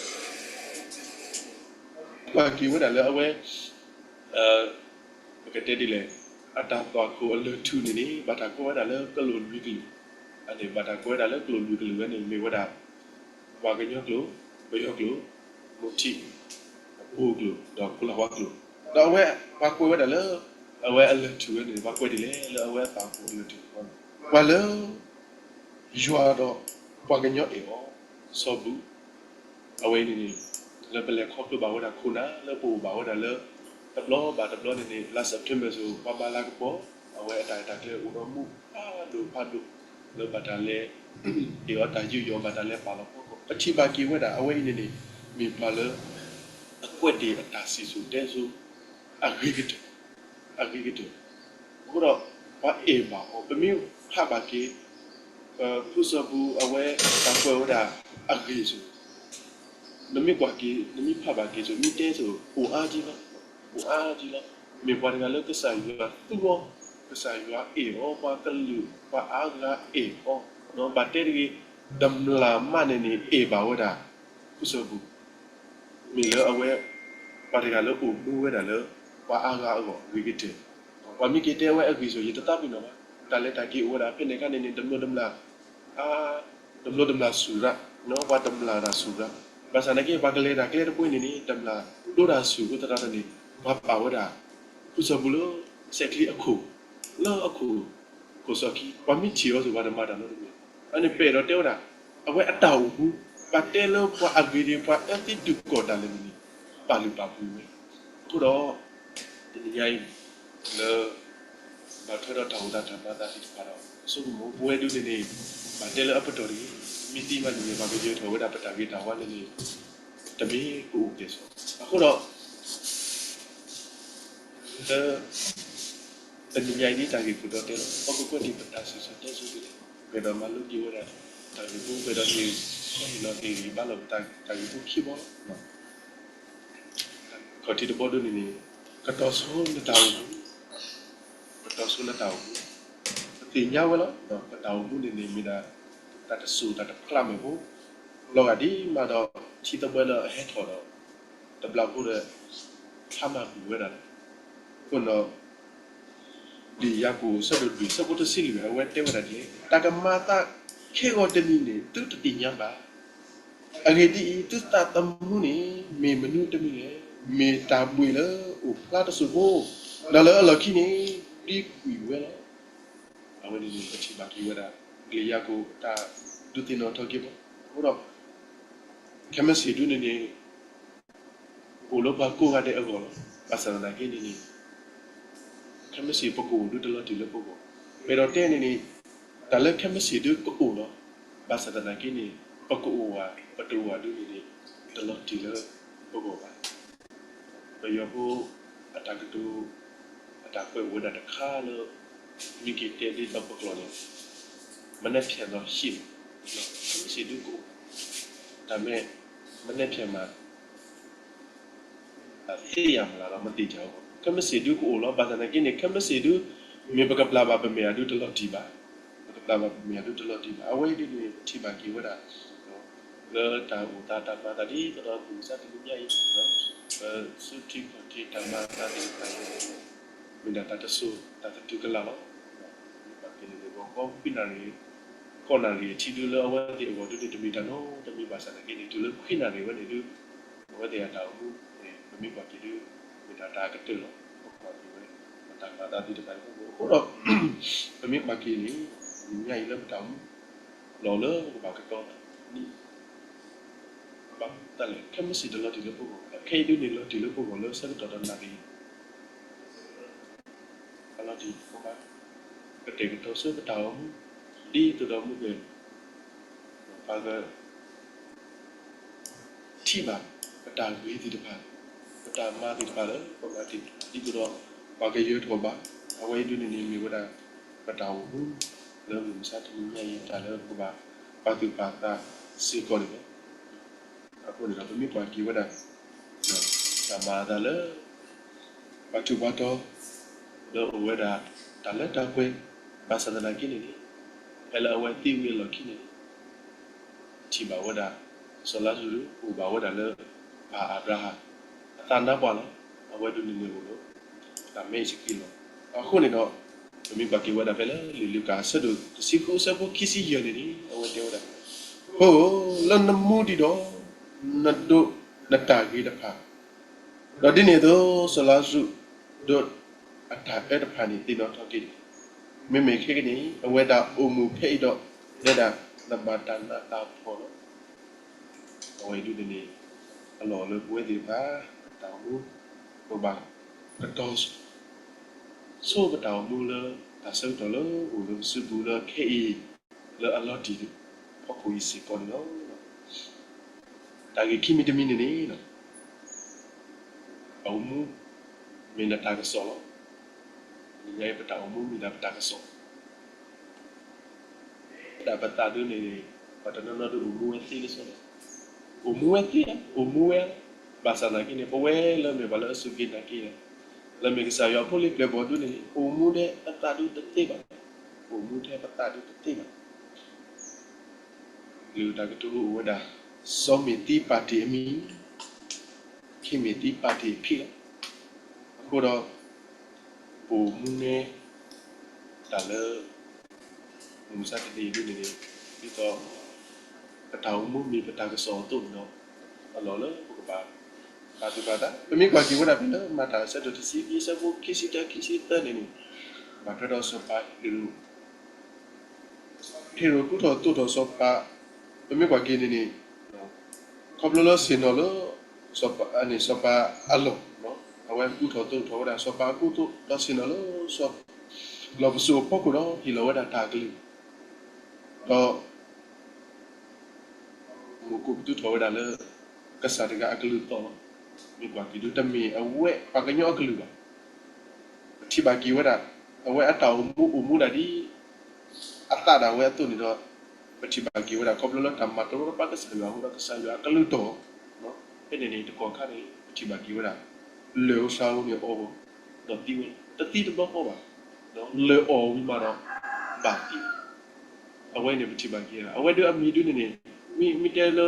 ပမ့ၢ်ကွၢ်က့ၤဝဲဒၣ်လၢအဝဲ ပကတဲဒ်လဲၣ်, အတၢ်သွၣ်ခိၣ်အလၢၢ်ထူၣ်န့ၣ်န့ၣ် ဘၣ်တၢ်ကွဲးဝဲဒၣ်လၢကလုာ်လွံၢ်ကလုာ်, ဘၣ်တၢ်ကွဲးဝဲဒၣ်လၢကလုာ်လွံၢ်ကလုာ်ဝဲန့ၣ် မ့ၢ်ဝဲဒၣ် ပှၤကညီကျိာ်, ပယီၤကျိာ်, မိၢ်ထံၣ်, ပှိၤကျိာ်, ဒီးခိၣ်လၤဝါကျိာ်, ဒီးအဝဲ ပှၤကွဲးဝဲဒၣ်လၢ အဝဲအလၢၢ်ထူၣ်ဝဲန့ၣ် ပှၤကွဲးဒ်လဲၣ်လၢအဝဲအသွၣ်ခိၣ်အလၢၢ်ထူၣ်န့ၣ် ပှၤလၢ ယွၤဒီးပှၤကညီအဲၣ်အီၤ, စီၤဘူၣ် အဝဲအံၤန့ၣ်န့ၣ် လၢပလဲၤခီဖျိဘၣ်ဝဲဒၣ်ခိၣ်နၢ်လၢပအိၣ်ဘၣ်ဝဲဒၣ်လၢ တဘျီဘၣ်တဘျီန့ၣ်န့ၣ် လါ September စ့ၢ် ပှၤမၤလၤကပီၤ အဝဲအတၢ်အဲၣ်တၢ်ကျဲအိၣ်ဒီးမူဖးဒိၣ်ဖးဒိၣ် လၢဘၣ်တၢ်လဲၤ ဟ့ၣ်အီၤတၢ်ယူးယီၣ် ဘၣ်တၢ်လဲၤပာ်လီၤဖီခိၣ် ပထံၣ်ဘၣ်က့ၤဝဲဒၣ် အဝဲအံၤန့ၣ်န့ၣ် မ့ၢ်ပှၤလၢ အကွဲးတ့ၢ်အတၢ်စံၣ်စိၤတဲစိၤ အဂ့ၤကတၢၢ် အဂ့ၤကတၢၢ် အဃိဒီး ပှၤအဲၣ်ဘၣ်အီၤ ပမ့ၢ်ဖးဘၣ်က့ၤ ဖုစီၤဘူၣ်အဝဲတၢ်ကွဲးဝဲဒၣ်အဂ့ၢ်စ့ၢ် နမ့ၢ်ကွၢ်က့ၤ နမ့ၢ်ဖးဘၣ်က့ၤစ့ၢ် မ့ၢ်တဲစ့ၢ် အိၣ်အါကံလီၤ အိၣ်အါကံလီၤ မ့ၢ်ပှၤတဂၤလၢကစၢ်ယွၤသူအီၤ ကစၢ်ယွၤအဲၣ်အီၤ ပှၤကလုာ် ပှၤအါဂၤအဲၣ်အီၤ ဘၣ်တဲတဂ့ၤ တမျၢ်မးန့ၣ်န့ၣ် အဲၣ်ဘၣ်ဝဲဒၣ် ဖုစီၤဘူၣ် မ့ၢ်လၢအဝဲ ပှၤတဂၤလၢအိၣ်မူဝဲဒၣ်လၢ ပှၤအါဂၤအဂီၢ်အဂ့ၤကတၢၢ်, ပှၤမ့ၢ်က့ၤတဲဝဲအဂ့ၢ်စ့ၢ် ယတသးပ့ၤနီၣ်ဘၣ်, တၢ်လဲၤတၢ်က့ၤအိၣ်ဝဲဒၣ်ဖဲန့ၣ်အခါန့ၣ်န့ၣ် တမျၢ်တမျၢ် တမျၢ်တမျၢ်ဆူၣ်ရၣ်, ပှၤတမျၢ်တၢ်ဆူၣ်ရၣ်, ဘၣ်ဆၣ်သနာ်က့ ပှၤကလဲၤတၢ်ကျဲတဘိအံၤန့ၣ်န့ၣ် တမျၢ်ဒိတၢ်ဆူၣ်အဃိသတးဒီးန့ၣ် ပှၤပာ်ဝဲဒၣ် ဖုစီၤဘူၣ်လၢ စဲးချံအခိၣ် လၢအခိၣ် ခိၣ်စီခံ ပှၤမ့ၢ်ထံၣ်အီၤစ့ၢ် ပှၤတမၤတၢ်နီတမံၤ, အန့ၣ်ပအဲၣ်ဒိးတဲဝဲဒၣ် အဝဲအတၢ်အိၣ်မူ ပှၤတဲလၢပှၤအဂ့ၤဒ် ပှၤအၢသံတုၤကီၢ်တၢ်လဲၣ်န့ၣ်န့ၣ် ပာ်လုၢ်ပာ်ပှ့ၤဝဲ, အဃိဒီး တနံၤညါအံၤ လၢ ဘၣ်ထွဲဒီးတၢ်အိၣ်သးတၢ်မၤသးသ့ၣ်တဖၣ်ဒီး ဆိကမိၣ်ပဝဲဒၣ်န့ၣ်န့ၣ် ဘၣ်တဲလၢအပတီၢ်တဂ့ၤ, မ့ၢ်သံမးန့ၣ်န့ၣ် ဘၣ်ကယၢၤထီၣ်ဝဲဒၣ်ပတၢ်ဂ့ၤတၢ်ဝါန့ၣ်န့ၣ် တမ့ၢ်ကအိၣ်ကဲၣ်ဆိး, အဃိဒီး လၢ တနံၤညါအံၤဒ်တၢ်ဂ့ၢ်ခိၣ်တီတဲလီၤ ပကကွဲးက့ၤပတၢ်စံၣ်စိၤတဲစိၤဒ်လဲၣ်, ပကဒီးမၤလိက့ၤဝဲဒၣ် တၢ်ဂ့ၢ်ဖိ ပကဒီးဟ့ၣ် ဟ့ၣ်လီၤဟ့ၣ်ဂံၢ်ဘါလီၤပတၢ်ဂ့ၢ်ဖိခံဘီလီၤ. ခီၣ်ထံးတဘီဒိန့ၣ်န့ၣ် ကတီၤဆိလၢတၢ်အိၣ်မူ, ကတီၤဆိလၢတၢ်အိၣ်မူ, ပသ့ၣ်ညါဝဲလီၤ ပတၢ်အိၣ်မူန့ၣ်န့ၣ် မ့ၢ်ဒၣ် တၢ်တစိၢ်တၢ်တဖျးမ့ၢ်ဖိ လီၤဂာ်ဒ်မးဒီး ထံသဘှဲလၢအဟဲထီၣ်ဒီး တဘျီဖိဒီး ဖျါမၤကွံာ်ဝဲဒၣ်လီၤ. အဃိဒီး လံာ်ယၤကိာ်အဆၢဒိၣ်လွံၢ် အဆၢဖိတဆံလွံၢ် အဝဲတဲဝဲဒၣ်ဒ်လဲၣ်, တၢ်ကမၤသးခဲဂီၤတနံၤန့ၣ် သုတသ့ၣ်ညါဘၣ်. အဂ့ၢ်ဒ်အံၤ, သုသးသမူန့ၣ် မ့ၢ်မနုၤတမံၤလဲၣ်. မ့ၢ်တၢ်ဘှံးလၢအိၣ်ဖျါတစိၢ်ဖိ, ဒီးလၢအလီၢ်ခံန့ၣ် ဒ်ကွံာ်ဝဲလီၤ. အဝဲန့ၣ်န့ၣ် ပထံၣ်ဘၣ်က့ၤဝဲဒၣ် လံာ်ယၤကိာ်တၢ်ဒုးသ့ၣ်နီၣ်ထီၣ်က့ၤပှၤ. အဃိဒီး ခဲမုၢ်ဆ့ၣ်ဒုန့ၣ်န့ၣ် အိၣ်လၢပှၤကိးဂၤဒဲးအဂီၢ်လီၤ. ဘၣ်ဆၣ်သနာ်က့န့ၣ်န့ၣ် ခဲမုၢ်ဆ့ၣ်ပကအိၣ်ဒုတလီၤတံၢ်လၢပဂီၢ်. ပအဲၣ်ဒိးတဲန့ၣ်န့ၣ် တၢ်လၢခဲမုၢ်ဆ့ၣ်ဒုကအိၣ်လီၤ. ဘၣ်ဆၣ်သနာ်က့န့ၣ် ပကအိၣ်ဧါ ပတအိၣ်ဧါဒုန့ၣ်န့ၣ် တလီၤတံၢ်လၢပဂီၢ်ဘၣ်. ပယီၤဖိအတၢ်ကတိၤ အတၢ်ကွဲးအိၣ်ဝဲဒၣ်တခါလၢ မ့ၢ်က့ၤတဲဒ်သိးပကျိာ်န့ၣ် မနက်ဖြန်တော့ရှိမယ်, ခဲမုၢ်ဆ့ၣ်ဒုကအိၣ်, ဒါပေမဲ့ မနက်ဖြန်မှာ သိရမလားတော့ မသေချာဘူးပေါ့. ခဲမုၢ်ဆ့ၣ်ဒုကအိၣ်လီၤ. ဘၣ်ဆၣ်သနာ်က့န့ၣ် ခဲမုၢ်ဆ့ၣ်ဒု မ့ၢ်ပကပျၢ်ဘၣ်ပမဲာ်အဒုတလီၤတံၢ်ဘၣ်. ပကပျၢ်ဘၣ်ပမဲာ်အဒုတလီၤတံၢ်ဘၣ်. အဝဲအံၤဒုန့ၣ် ပထံၣ်ဘၣ်က့ၤဝဲဒၣ် လၢတၢ်အိၣ်သးတၢ်မၤသးဒ်သိးဒီး မုၢ်မဆါတနံၤညါအံၤ ပစုထံခီၣ်ထံးတၢ်မၤသးသ့ၣ်တဖၣ်အံၤ မ့ၢ်ဒၣ်တၢ်တစိၤ တၢ်သတူၢ်ကလာ်လီၤ. မ့ၢ်ဘၣ်က့ၤန့ၣ် ဂီၤခီခွံနၣ်ရံၣ် ဃိးနၣ်ရံၣ်အထံးဒုလၢအဝဲသ့ၣ်အဂီၢ်ဒုန့ၣ် တမ့ၢ်တၢ်နီတမံၤဘၣ်ဆၣ်သနာ်က့န့ၣ် တုၤလၢခွံနၣ်ရံၣ်ဝဲန့ၣ်ဒု အဝဲသ့ၣ်အတၢ်အိၣ်မူန့ၣ် ပမ့ၢ်ကွၢ်က့ၤဒု မ့ၢ်ဒၣ်တၢ်ကတၢၢ်လီၤ. ပကွၢ်က့ၤဝဲ ပတၢ်မၤသးသ့ၣ်တဖၣ်အံၤ အဃိဒီး ပမ့ၢ်ကွၢ်က့ၤန့ၣ် တနံၤညါအံၤလၢပတၢ်အိၣ်မူ လီၤလၢပဘၣ်ကတီၤန့ၣ် ဘၣ်မနုၤလဲၣ် ခဲမုၢ်ဆ့ၣ်တလီၤတံၢ်လၢပဂီၢ်ဘၣ်. ခဲအံၤဒုန့ၣ်လီၤတံၢ်လၢပဂီၢ်လၢဆၢကတီၢ်တနၣ်ရံၣ် အလီၤတံၢ်ပဘၣ် ကတဲာ်ကတီၤဆူပတၢ်အိၣ်မူ ဒ်သိးဒီးမူကဲ ပှၤက ထံၣ်ဘၣ် ပတၢ်ဂ့ၤသ့ၣ်တဖၣ် ပတၢ်မၤသ့ၣ်တဖၣ်လၢပမၤသ့ၣ်တဖၣ် ဒ်သိးဒီး ပှၤကယၢၤထီၣ်ဘၣ် အဝဲအံၤဒုန့ၣ်န့ၣ် မ့ၢ်ဝဲဒၣ် ပတၢ်အိၣ်မူ လၢမုၢ်မဆါတနံၤညါအံၤ တၢ်လၢပကဘၣ်ပာ်သူၣ်ပာ်သးစ့ၢ်ကီးန့ၣ်လီၤ. အဃိန့ၣ်ဒီး ပမ့ၢ်ကွၢ်က့ၤဝဲဒၣ် တၢ်မၤအသးလၢ ပှၤထူးပှၤတီၤ လၢအိၣ်ဝဲဒၣ် တၢ်လၢတၢ်ပှဲၤ ဘၣ်ဆၣ်သနာ်က့န့ၣ်န့ၣ် ဖဲလၢအဝဲသံဝံၤအလီၢ်ခံန့ၣ် ထံၣ်ဘၣ်ဝဲဒၣ် စီၤလါစရူး အိၣ်ဘၣ်ဝဲဒၣ်လၢ ပၢ်အၤဘြၤဟၣ် အ တၢ်နါပှၢ်လီၤ. အဝဲဒၣ်န့ၣ်န့ၣ်အိၣ်လၢ တၢ်မဲအံၤစကံလီၤ. အဃိန့ၣ်ဒီး ပမ့ၢ်ကွၢ်က့ၤဝဲဒၣ်ဖဲလၢ လံာ်လူၤကၣ်အဆၢဒိၣ်တဆံဃုအဆၢဖိခံဆံယဲၢ်န့ၣ်န့ၣ် အဝဲတဲဝဲဒၣ်, ဖိဧၢ, လၢနမူဒံးဒီး နဒိးနတၢ်ဂ့ၤတဖၣ်, ဒီးဒ်န့ၣ်အသိး စီၤလါစရူး ဒီးအတၢ်အၢတဖၣ်န့ၣ် သ့ၣ်နီၣ်ထီၣ်က့ၤ, မ့မ့ၢ်ခဲကနံၣ်အံၤ အဝဲဒၣ်အိၣ်မူဖဲအံၤဒီး နဲဒၣ်နဘၣ်တၢ်နးတၢ်ဖှီၣ်လီၤ. အဝဲအံၤဒၣ်န့ၣ်န့ၣ် အလီၢ်လၢပဝဲသ့ၣ်တဖၣ် ပတၢ်အိၣ်မူ ပဘၣ်ကတီၤဆိပတၢ်အိၣ်မူလၢ တၢ်ဆၢကတီၢ်လၢအိၣ်လၢပစုပူၤလၢခဲအံၤ လၢအလီၤတံၢ်ဖီခိၣ်အံၤစ့ၢ်ကီးန့ၣ်လီၤ. တၢ်ဂ့ၢ်ခံမံၤတမံၤန့ၣ်န့ၣ် တၢ်အိၣ်မူ မ့ၢ်နတၢ်ကစီၣ်လီၤ. တနံၤညါအံၤပတၢ်အိၣ်မူမ့ၢ်ဒၣ်ပတၢ်ကစီၣ် ဒၣ်ပသးဒၣ်န့ၣ်န့ၣ် ပှၤတနီၤနီၤဒၣ်အိၣ်မူဝဲသ့လၢစီလီၤ. အိၣ်မူဝဲသ့, အိၣ်မူဝဲ, ဘၣ်ဆၣ်သနာ်က့န့ၣ် ပဝဲလၢမ့ၢ်ပှၤလၢအစူၢ်က့ၤနာ်က့ၤ လၢမ့ၢ်ကစၢ်ယွၤဖိလံၤပျဲၢ်ဘီၣ်ဒၣ်န့ၣ် အိၣ်မူထဲပသးဒၣ်တသ့ဘၣ်, အိၣ်မူထဲပသးဒၣ်တသ့ဘၣ်. လၢတၢ်ကတိၤအိၣ်ဝဲဒၣ်, စီၤမ့ၢ်သံပၣ်တ့ၢ်အမံၤ, ခံမ့ၢ်သံပၣ်တ့ၢ်အဖံလီၤ. အဃိဒီး ပအိၣ်မူန့ၣ် တၢ်လၢ မုၢ်မဆါတနံၤအံၤဒၣ်န့ၣ်န့ၣ် ဒ်သိး ပတၢ်အိၣ်မူမ့ၢ်ပတၢ်ကစီၣ်အသိးန့ၣ်ဒီး အလီၢ်လၢပကဘၣ် ပာ်သူၣ်ပာ်သး, ပမ့ၢ်ကွၢ်က့ၤဝဲဒၣ်ဖဲလၢ မၤတၢ်အဆၢဒိၣ်တဆံခံအဆၢဖိခံဆံတၢ ခံဆံသၢန့ၣ်န့ၣ် ဘၣ်ထွဲဒီးစီၤပၤဟ့ရိၣ် ဟ့ရိၣ်ကူထီၣ်သိးထီၣ်စီၤပၤ, ပမ့ၢ်ကွၢ်က့ၤန့ၣ်န့ၣ် ခီဖျိလၢဆ့ၣ်နီၤလၢ စီၤပၤအလီၢ်, အဝဲကူထီၣ်သိးထီၣ်ဝဲဒၣ် စီၤပၤအကူအသိး ဒီးဆ့ၣ်နီၤလၢ လီၢ်ပစိာ်အဖီခိၣ်ဒီး ဟ့ၣ်လီၤဝဲဒၣ်တၢ်ကလုၢ်, ဒီး မ့ၢ်ကိးပသူထီၣ်ဝဲဒၣ်လၢ ကစၢ်တဂၤအကလုၢ်သီၣ်လီၤ. မ့ၢ်ကွၢ်က့ၤဒၣ်တမ့ၢ်အဝဲပှၤကညီအကလုၢ်ဘၣ်. ပထံၣ်ဘၣ်က့ၤဝဲဒၣ် အဝဲအတၢ်အိၣ်မူအိၣ်မူဒၣ်ဒ် အသးဒၣ်ဝဲအသိးန့ၣ်ဒီး ပထံၣ်ဘၣ်က့ၤဝဲဒၣ် ခီဖျိလၢတၢ်မၤတရီတပါကစၢ်ယွၤအဃိဒီး ကစၢ်ယွၤအကလုၢ်တီၢ်, ဖဲန့ၣ်န့ၣ် တကီၢ်ခါန့ၣ် ပထံၣ်ဘၣ်က့ၤဝဲဒၣ် လၢၢ်ဧိၤဆှါဧိၤန့ၣ်အီၤ ဒီးသံဝဲ တသံတဘျီဃီဘၣ်, လၢၢ်အီၣ်ဝံၤမးဒီး ဘၣ်သံ, အဝဲန့ၣ်ပထံၣ်ဘၣ်က့ၤဝဲဒၣ် အဝဲဒၣ်အမံၤဒၣ်န့ၣ်န့ၣ် မ့ၢ်တဲလၢ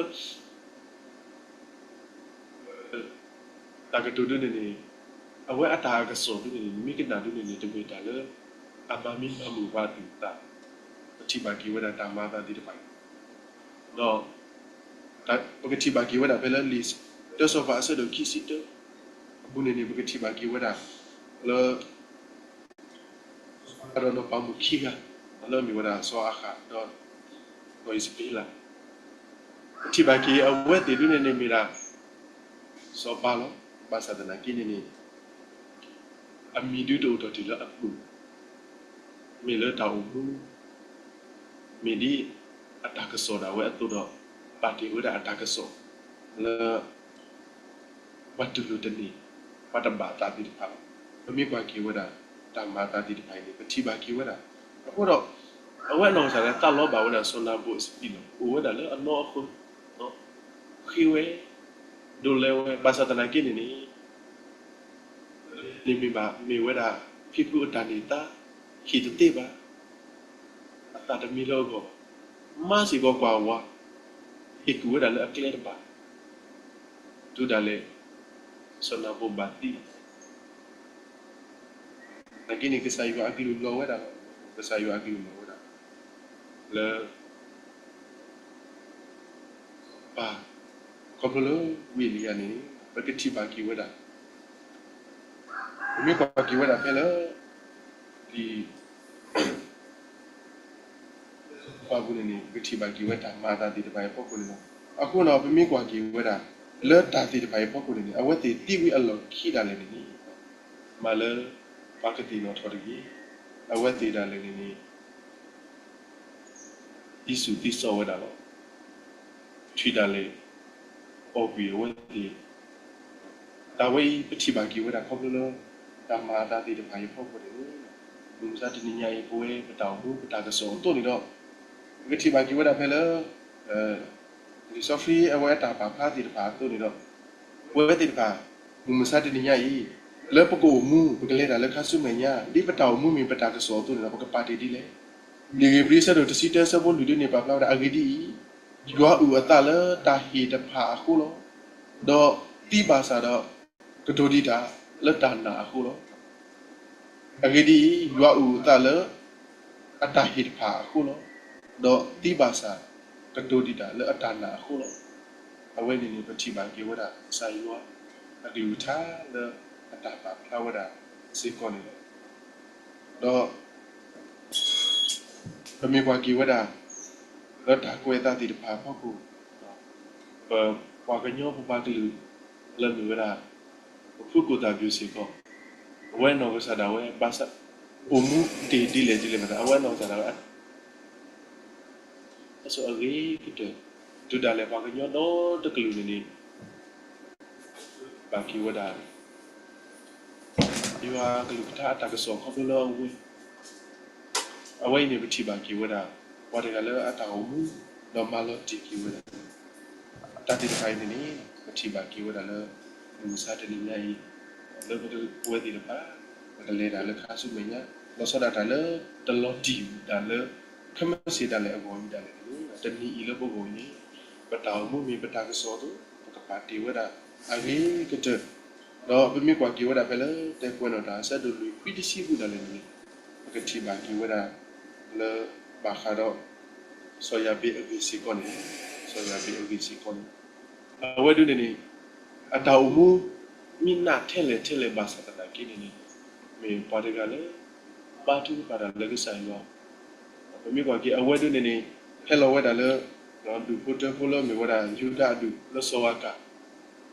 တၢ်ကတိၤဒၣ်န့ၣ်န့ၣ် အဝဲအတၢ်ကစီၣ်ဒၣ်န့ၣ်န့ၣ် မ့ၢ်ကနၣ်ဒၣ်န့ၣ်န့ၣ် တမ့ၢ်တၢ်လၢ အမၤမံမၤမုာ်ပှၤအသူၣ်အသး, ပထံၣ်ဘၣ်က့ၤဝဲဒၣ်တၢ်မၤအသးသ့ၣ်တဖၣ်အံၤ, ဒီး ပကထံၣ်ဘၣ်က့ၤဝဲဒၣ်ဖဲလၢလံာ်တၢစီၤပၤအဆၢဒိၣ်ခံဆံတၢ အပူၤန့ၣ်န့ၣ် ပကထံၣ်ဘၣ်က့ၤဝဲဒၣ် လၢ စီၤပၤဒီးနီၢ်ပၤမုၣ်ခံဂၤ လၢအမ့ၢ်ဝဲဒၣ်စီၤအၤဃးဒီး စီၤယံးစပ့လး, ပထံၣ်ဘၣ်က့ၤအဝဲသ့ၣ်ဒၣ်န့ၣ်န့ၣ်မ့ၢ်ဒၣ် စီၤပၤလီၤ. ဘၣ်ဆၣ်သနာ်က့န့ၣ်န့ၣ် အမံၤဒၣ်တအိၣ်ထီၣ်တ့ၢ်လၢအပူၤ, မ့ၢ်လၢတၢ်အိၣ်မူ မ့ၢ်ဒ်အတၢ်ကစီၣ်ဒၣ်ဝဲအသိးဒီး ပာ်တ့ၢ်ဝဲဒၣ်အတၢ်ကစီၣ် လၢ ပှၤတူၢ်လိာ်တန့ၢ် ပှၤတဘၣ်သးသ့ၣ်တဖၣ်လီၤ. ပမ့ၢ်ကွၢ်က့ၤဝဲဒၣ် တၢ်မၤအသးသ့ၣ်တဖၣ်အံၤန့ၣ် ပထံၣ်ဘၣ်က့ၤဝဲဒၣ်, အဃိဒီး အဝဲအနီၢ်ကစၢ်လၢသးလီဘၣ်ဝဲဒၣ်စီၤနၤဘူးအစပံးလီၢ် အိၣ်ဝဲဒၣ်လၢအနီၢ်အဃၢၤ ဃ့ဝဲ ဒိးလဲဝဲ ဘၣ်ဆၣ်သနာ်က့န့ၣ်န့ၣ် န့ၣ်မ့ၢ်ဘၣ် မ့ၢ်ဝဲဒၣ် ဖံဖုအတၢ်န့ၢ်သါ ဟ့ၣ်တသ့ဘၣ်, အသးတမံလၢအဂီၢ်ဘၣ်, မၤစ့ၢ်ကီးကွၢ်ဝါ ဟ့ၣ်ကူၣ်ဝဲဒၣ်လၢအကျဲတဘၣ်, တုၤဒၣ်လဲာ် စီၤနၤဘူးဘၣ်သံ သနာ်က့န့ၣ် ကစၢ်ယွၤအကလုၢ်လီၤဝဲဒၣ်လီၤ. ကစၢ်ယွၤအကလုၢ်လီၤဝဲဒၣ် လၢ ပၢ် ခီဖျိလၢဝံအ့လံယၤန့ၣ် ပကထံၣ်ဘၣ်က့ၤဝဲဒၣ် ပမ့ၢ်ကွၢ်က့ၤဝဲဒၣ်ဖဲလၢ ဒ် ပှၤပူၤန့ၣ်န့ၣ် ပကထံၣ်ဘၣ်က့ၤဝဲတၢ်မၤအသးသ့ၣ်တဖၣ်အံၤအဖီခိၣ်န့ၣ်လီၤ. အဃိန့ၣ် ပမ့ၢ်ကွၢ်က့ၤဝဲဒၣ် လၢတၢ်သ့ၣ်တဖၣ်အံၤအဖီခိၣ်န့ၣ်န့ၣ် အဝဲသ့ၣ်သံဝံၤအလီၢ်ခံဒၣ်လဲာ်န့ၣ်န့ၣ် မၤလၢ ပှၤကသ့ၣ်နီၣ်ထီၣ်တဂ့ၤ အဝဲသ့ၣ်ဒၣ်လဲာ်န့ၣ်န့ၣ် သံစူၤသံစီဝဲဒၣ်လီၤ. ထွံၣ်ဒၣ်လဲာ် အီၣ်ကွံာ်အဝဲသ့ၣ် တၢ်ဝဲအံၤ ပထံၣ်ဘၣ်က့ၤဝဲဒၣ်ခီဖျိလၢ တၢ်မၤအသးသ့ၣ်တဖၣ်အံၤအဖီခိၣ်န့ၣ်လီၤ. မုၢ်မဆါတနံၤညါအံၤ ပဝဲပတၢ်အိၣ်မူပတၢ်ကစီၣ်အသိးန့ၣ်ဒီး ပကထံၣ်ဘၣ်က့ၤဝဲဒၣ်ဖဲလၢ လံာ်စီဆှံအဝဲအတၢ်ပာ်ဖျါသ့ၣ်တဖၣ်အသိးန့ၣ်ဒီး ပဝဲသ့ၣ်တဖၣ် မုၢ်မဆါတနံၤညါအံၤ လၢပကအိၣ်မူ ပကလဲၤတၢ်လၢခါဆူမဲာ်ညါ ဒ်ပတၢ်အိၣ်မူမ့ၢ်ပတၢ်ကစီၣ်အသိးန့ၣ်ဒီး ပကပာ်တ့ၢ်ဒ်လဲၣ်. လံာ်ဧ့ၤဘြံၤအဆၢဒိၣ်တဆံတၢအဆၢဖိလွံၢ်ဒၣ်န့ၣ် ပာ်ဖျါဝဲဒၣ်အဂ့ၢ်ဒ်အံၤ, ယွၤအုၣ်အသးလၢတၢ်ဟ့ၣ်တဖၣ်အဃိလီၤ. ဒီးသံဘၣ်ဆၣ်ဒီး ကတိၤဒံးတၢ်လၢတၢ်နာ်အဃိလီၤ. အဂ့ၢ်ဒ်အံၤ, ယွၤအိၣ်အသးလၢအတၢ်ဟ့ၣ်တဖၣ်အဃိလီၤ. ဒီးသံဘၣ်ဆၣ် ကတိၤဒံးတၢ်လၢအတၢ်နာ်အဃိလီၤ. အဝဲန့ၣ်န့ၣ် ပထံၣ်ဘၣ်က့ၤဝဲဒၣ် ကစၢ်ယွၤအကလုၢ်ကထါလၢအတၢ်ပာ်ဖျါဝဲဒၣ်စ့ၢ်ကီးန့ၣ်လီၤ. ဒီး ပမ့ၢ်ကွၢ်က့ၤဝဲဒၣ် လၢတၢ်ကွဲးအသးသ့ၣ်တဖၣ်အဖီခိၣ်, ပပှၤကညီပပှၤကလုာ် လၢမ့ၢ်ဝဲဒၣ် ပဖုကိၣ်သၣ်ဘျုးစ့ၢ်ကီး, အဝဲအနီၢ်ကစၢ်ဒၣ်ဝဲ ဘၣ်ဆၣ် အိၣ်မူတ့ၢ်ဒ်လဲၣ်ဒ်လဲၣ်ဘၣ်ဆၣ် အဝဲအနီၢ်ကစၢ်ဒၣ်ဝဲ အဆိအဂ့ၤကတၢၢ် တုၤဒၣ်လဲာ်ပှၤကညီဒီတကလုာ်န့ၣ်န့ၣ် ဘၣ်က့ၤဝဲဒၣ် ယွၤကလုၢ်ကထါအတၢ်ကစီၣ်ခီဖျိလၢအဝဲ အဝဲအံၤန့ၣ် ပထံၣ်ဘၣ်က့ၤဝဲဒၣ် ပှၤတဂၤလၢအတၢ်အိၣ်မူ ဒီးမၤလီၤတံၢ်က့ၤဝဲဒၣ် တၢ်သ့ၣ်တဖၣ်အံၤန့ၣ်န့ၣ် ပထံၣ်ဘၣ်က့ၤဝဲဒၣ်လၢ မုၢ်မဆါတနံၤညါအံၤ လၢပဝဲသ့ၣ်တဖၣ် ပကလဲၤတၢ်လၢခါဆူမဲာ်ညါ လီၤဆီဒၣ်တၢ်လၢ တလီၤတံၢ်ဒၣ်လၢ ခဲမုၢ်ဆ့ၣ်ဒၣ်လဲာ်အဂီၢ်အံၤဒၣ်လဲာ်န့ၣ် တနံၤအံၤလၢပဂီၢ်အံၤန့ၣ် ပတၢ်အိၣ်မူမ့ၢ်ပတၢ်ကစီၣ်အသိး ပကပာ်တ့ၢ်ဝဲဒၣ် အဂ့ၤကတၢၢ် ဒီးပမ့ၢ်ကွၢ်က့ၤဝဲဒၣ်ဖဲလၢ တဲကွဲးနီၣ်တၢ်အဆၢဒိၣ်လွံၢ်ခွံတဆံပူၤဒၣ်လဲာ်န့ၣ် ပကထံၣ်ဘၣ်က့ၤဝဲဒၣ် လၢဘၣ်ဃးဒီး စီၤယၤဘ့းအဂ့ၢ်စ့ၢ်ကီးန့ၣ် စီၤယၤဘ့းအဂ့ၢ်စ့ၢ်ကီးန့ၣ် အဝဲဒၣ်န့ၣ်န့ၣ် အတၢ်အိၣ်မူ မ့ၢ်နးထဲလဲၣ်ထဲလဲၣ်ဘၣ်ဆၣ်သနာ်က့န့ၣ်န့ၣ် မ့ၢ်ပှၤတဂၤလၢ ဘါထုကဖၣ်တၢ်လၢကစၢ်ယွၤ ပမ့ၢ်ကွၢ်က့ၤအဝဲဒၣ်န့ၣ်န့ၣ် ဟဲလီၤဝဲဒၣ်လၢ ဒူၣ်ဖိထၢဖိလၢမ့ၢ်ဝဲဒၣ် ယူဒၤအဒူၣ်လၢစီၤအၤကၣ်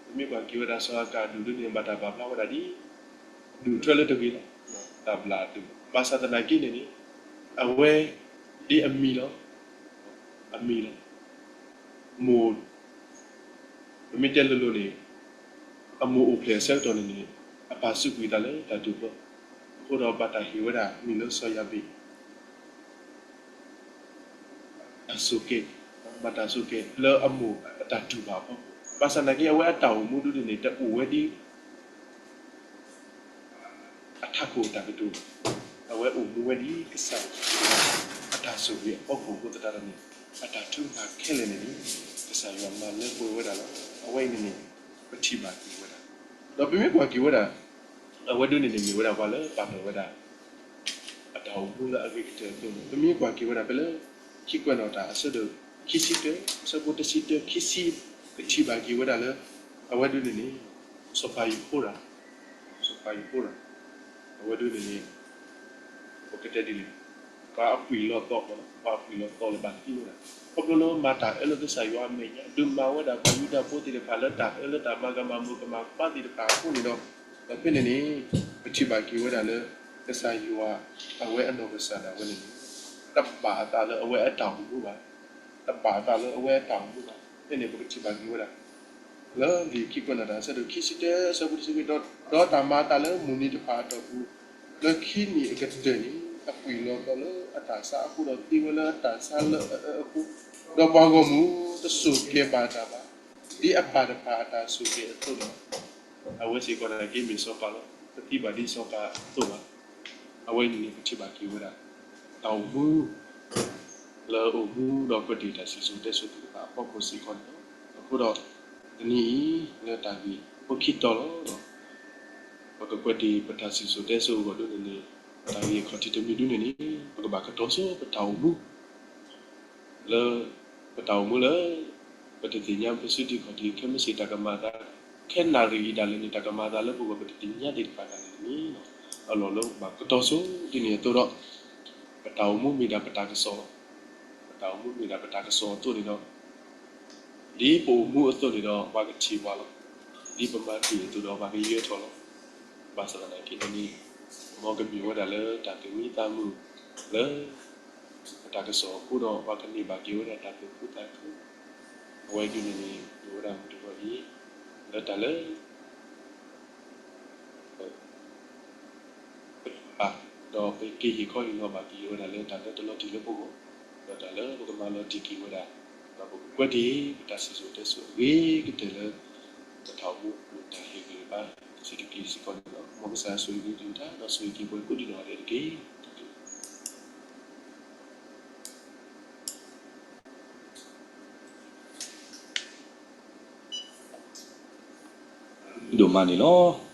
ပမ့ၢ်ကွၢ်က့ၤဝဲဒၣ်စီၤအၤကၣ်အဒူၣ်ဒၣ်န့ၣ် ဘၣ်တၢ်ပာ်ဖျါဝဲဒၣ်ဒ် ဒူၣ်ထွဲလၢတဂ့ၤလီၤ တၢ်ဘျၣ်အဒူၣ် ဘၣ်ဆၣ်သနာ်က့န့ၣ်န့ၣ် အဝဲ ဒ်အမံၤလီၤ အမံၤလီၤ မိၢ် ပမ့ၢ်တဲလိၤလိၤန့ၣ် အမိၢ်အိၣ်ဖျဲၣ်အဆၢကတီၢ်န့ၣ်န့ၣ် အပၢ်စူးကွံာ်အသးလၢတၢ်ဒူၣ်ဖျၢၣ် အဃိဒီးဘၣ်တၢ်ဟ့ၣ်ဝဲဒၣ်မံၤလၢစီၤယၤဘ့း တၢ်ဆိၣ်ကဲၤ ဘၣ်တၢ်ဆိၣ်ကဲၤလၢအမိၢ်အတၢ်တူၢ်ဘၣ်အဖီခိၣ် ဘၣ်ဆၣ်သနာ်က့ အဝဲအတၢ်အိၣ်မူဒၣ်န့ၣ်န့ၣ် တအိၣ်ဝဲဒ် အထးခိၣ်အတၢ်ကတိၤဘၣ်. အဝဲအိၣ်မူဝဲဒ်ကစၢ်ယွၤအတၢ်ဆိၣ်ဂ့ၤအဖီခိၣ်အဃိသတးဒီးန့ၣ် အတၢ်ထုကဖၣ်ခဲလၢာ်န့ၣ်န့ၣ် ကစၢ်ယွၤမၤလၢပှဲၤဝဲဒၣ်လီၤ. အဝဲအံၤန့ၣ်န့ၣ် ပထံၣ်ဘၣ်က့ၤဝဲဒၣ် ဒီးပမ့ၢ်ကွၢ်က့ၤဝဲဒၣ် အဝဲဒၣ်န့ၣ်န့ၣ် မ့ၢ်ဝဲဒၣ်ပှၤလၢပာ်လီၤဝဲဒၣ် အတၢ်အိၣ်မူလၢအဂ့ၤကတၢၢ်အသိးန့ၣ် ပမ့ၢ်ကွၢ်က့ၤဝဲဒၣ်ဖဲလၢ ခံကွဲးနီၣ်တၢ်အဆၢဒိၣ်ခံဆံတၢ အဆၢဖိတဆံတၢ ခံဆံ ပထံၣ်ဘၣ်က့ၤဝဲဒၣ်လၢ အဝဲဒၣ်န့ၣ်န့ၣ် စီၤပၤယဟိရၣ် စီၤပၤယဟိရၣ် အဝဲဒၣ်န့ၣ်န့ၣ် ပကတဲဒ်လဲၣ် ပှၤအပှံာ်လီၤသီ ပှၤအပှံာ်လီၤသီလၢဘၣ်သံဝဲဒၣ် ခီဖျိလၢမၤတၢ်အၢလၢကစၢ်ယွၤအမဲာ်ညါ ဒုးမၤဝဲဒၣ်ပှၤယူဒၤဖိသ့ၣ်တဖၣ်လၢတၢ်အၢလၢတၢ်မၤကမၣ်မိၢ်ကမၣ်ပၢ်သ့ၣ်တဖၣ်အဃိန့ၣ်ဒီး ဒီးဖဲန့ၣ်န့ၣ် ပထံၣ်ဘၣ်က့ၤဝဲဒၣ်လၢ ကစၢ်ယွၤ အဝဲအနီၢ်ကစၢ်ဒၣ်ဝဲန့ၣ်န့ၣ် တဘၣ်အသးလၢအဝဲအတၢ်အိၣ်မူဘၣ် တဘၣ်အသးလၢအဝဲအတၢ်အိၣ်မူဘၣ် ဖဲန့ၣ်ပကထံၣ်ဘၣ်က့ၤဝဲဒၣ် လၢလံာ်ခံကွဲးနီၣ်တၢ်အဆၢဒိၣ်ခံဆံတၢ အဆၢဖိတဆံခွံ ဒီး ဒီးတၢ်မၤအသးလၢမုၢ်နံၤတဖၣ်အတီၢ်ပူၤ လၢခံနံၣ်အကတၢၢ်န့ၣ် အပှံာ်လီၤသီလၢအတၢ်ဆါအဃိဒီးသံဝဲလၢတၢ်ဆါလၢအအၢအဃိ, ဒီးပှၤဂီၢ်မုၢ်တဆိၣ်ကဲၤဘၣ်တၢ်ဘၣ်, ဒ်အပၢ်တဖၣ်အတၢ်ဆိၣ်ကဲၤအသိးန့ၣ်, အဝဲစ့ၢ်ကီးန့ၣ်က့မ့ၢ်စီၤပၤလီၤ. ပသံဘၣ်ဒ်စီၤပၤအသိးဘၣ်. အဝဲန့ၣ်န့ၣ်ပထံၣ်ဘၣ်က့ၤဝဲဒၣ် တၢ်အိၣ်မူ လၢအိၣ်မူဒီးကွဲးတ့ၢ်တၢ်စံၣ်စိၤတဲစိၤသ့ၣ်တဖၣ်အဖီခိၣ်စ့ၢ်ကီးန့ၣ်လီၤ. အဃိဒီး တနံၤအံၤ လၢတၢ်ဂ့ၢ်ဖိခံတီၤလီၤ. ပကကွဲးတ့ၢ်ပတၢ်စံၣ်စိၤတဲစိၤအဂီၢ်ဒ်န့ၣ်န့ၣ် တၢ်ဂ့ၢ်အခီၣ်ထံးတမံၤဒ်န့ၣ်န့ၣ် ပကဘၣ်ကတီၤဆိပတၢ်အိၣ်မူ လၢ ပတၢ်အိၣ်မူလၢ ပတသ့ၣ်ညါပစုတံၢ်ခီၣ်ထံးခဲမုၢ်ဆ့ၣ်တၢ်ကမၤအသး ခဲနၣ်ရံၣ်အံၤဒၣ်လဲာ်န့ၣ် တၢ်ကမၤအသးလၢပဂီၢ်ပတသ့ၣ်ညါသ့ၣ်တဖၣ်ဒၣ်လဲာ်န့ၣ် အလီၢ်လၢပဘၣ်ကတီၤဆိဒ်န့ၣ်အသိးဒီး ပတၢ်အိၣ်မူမ့ၢ်ဒၣ်ပတၢ်ကစီၣ်လီၤ. ပတၢ်အိၣ်မူမ့ၢ်ဒၣ်ပတၢ်ကစီၣ်အသိးန့ၣ်ဒီး ဒ်ပအိၣ်မူအသိးန့ၣ်ဒီး ပှၤကထံၣ်ပှၤလီၤ. ဒ်ပမၤတ့ၢ်အသိးဒီး ပှၤကယၢၤထီၣ်လီၤ. ဘၣ်ဆၣ်သနာ်က့န့ၣ်န့ၣ် မ်ကမ့ၢ်ဝဲဒၣ်လၢတၢ်သူၣ်မံသးမုာ်လၢ ပတၢ်ကစီၣ်အဃိဒီး ပှၤကန့ၢ်ဘၣ်က့ၤဝဲဒၣ်တၢ်သူၣ်ခုသးခု အဝဲဒ်န့ၣ်န့ၣ် မ့ၢ်ဝဲဒၣ်မုၢ်တဂီၤအံၤ လၢတၢ်လၢ ပကဘၣ် ဒီးပကဟ့ၣ်ခီဟ့ၣ်နီၤဘၣ်က့ၤဝဲဒၣ်လၢတၢ်လၢတလီၤတံၢ်လၢပဂီၢ်, ဒီးတၢ်လၢပကမၤလီၤတံၢ်က့ၤဝဲဒၣ်, ဒီးပကကွဲးတ့ၢ်ပတၢ်စံၣ်စိၤတဲစိၤအဂ့ၤကတၢၢ်လၢ ပတၢ်အိၣ်မူအတၢ်ဟ့ၣ်ဂံၢ်ဘါ စံးတက့ၢ်စ့ၢ်ကီးန့ၣ်လီၤ. မ်ကစၢ်ယွၤဆိၣ်ဂ့ၤက့ၤတၢ် ဒီးဆိၣ်ဂ့ၤက့ၤပှၤကိးဒံးနီၢ်ဂၤဒဲးတက့ၢ်. ဒိၣ်မးန့ၣ်လီၤ.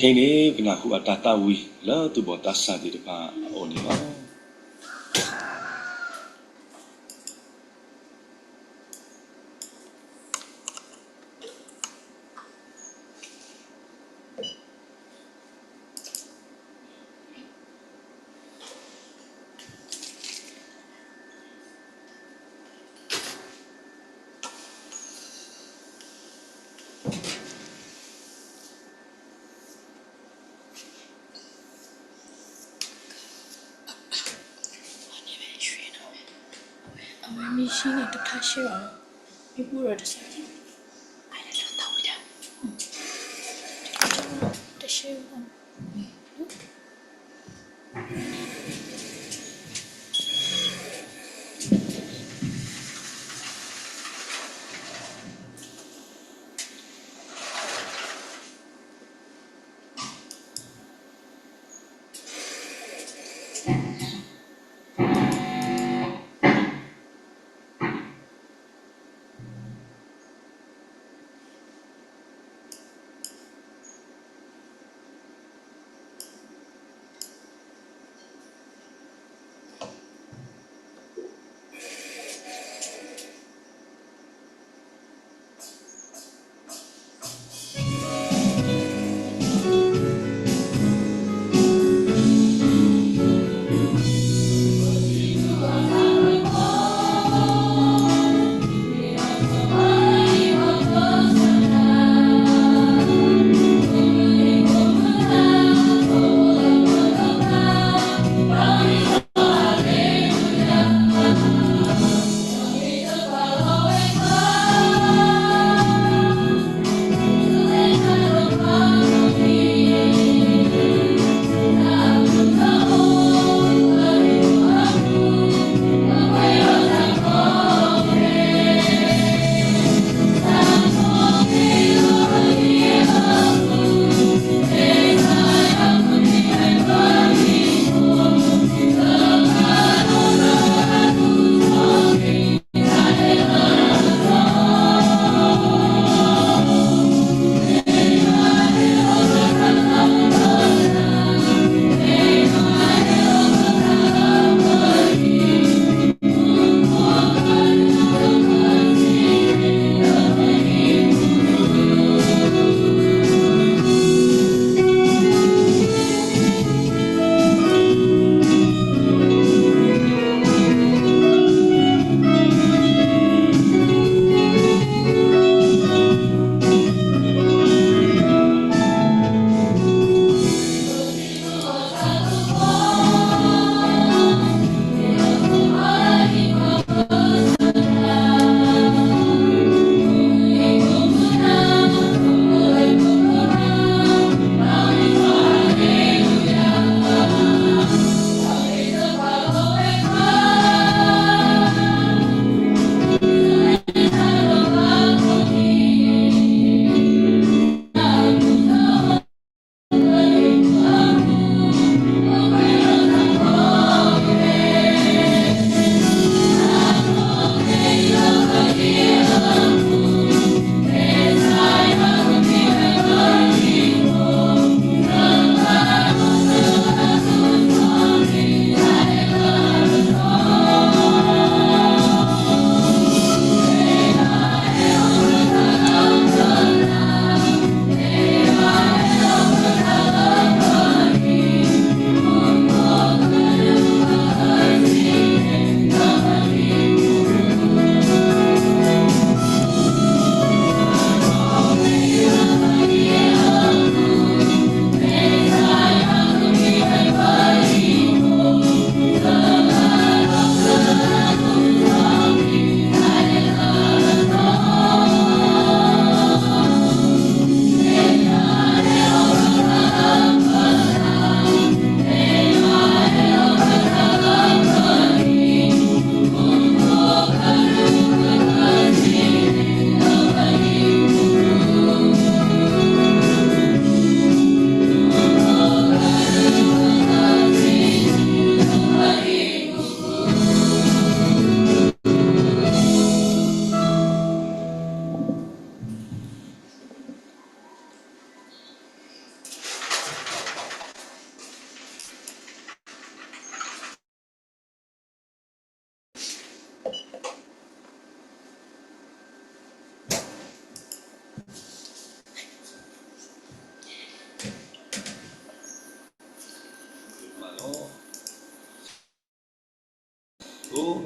ခဲအံၤန့ၣ် ပကနၢ်ဟူအတၢ်သးဝံၣ်လၢသူၣ်ဘီၣ်သးစၢ်သ့ၣ်တဖၣ်အအိၣ်န့ၣ်လီၤ. အဝဲမ့ၢ်ဆံန့ၣ် တခါရှဲဘၣ်, မ့ၢ်ပူဒီးတဆါ, တဆါဘၣ်.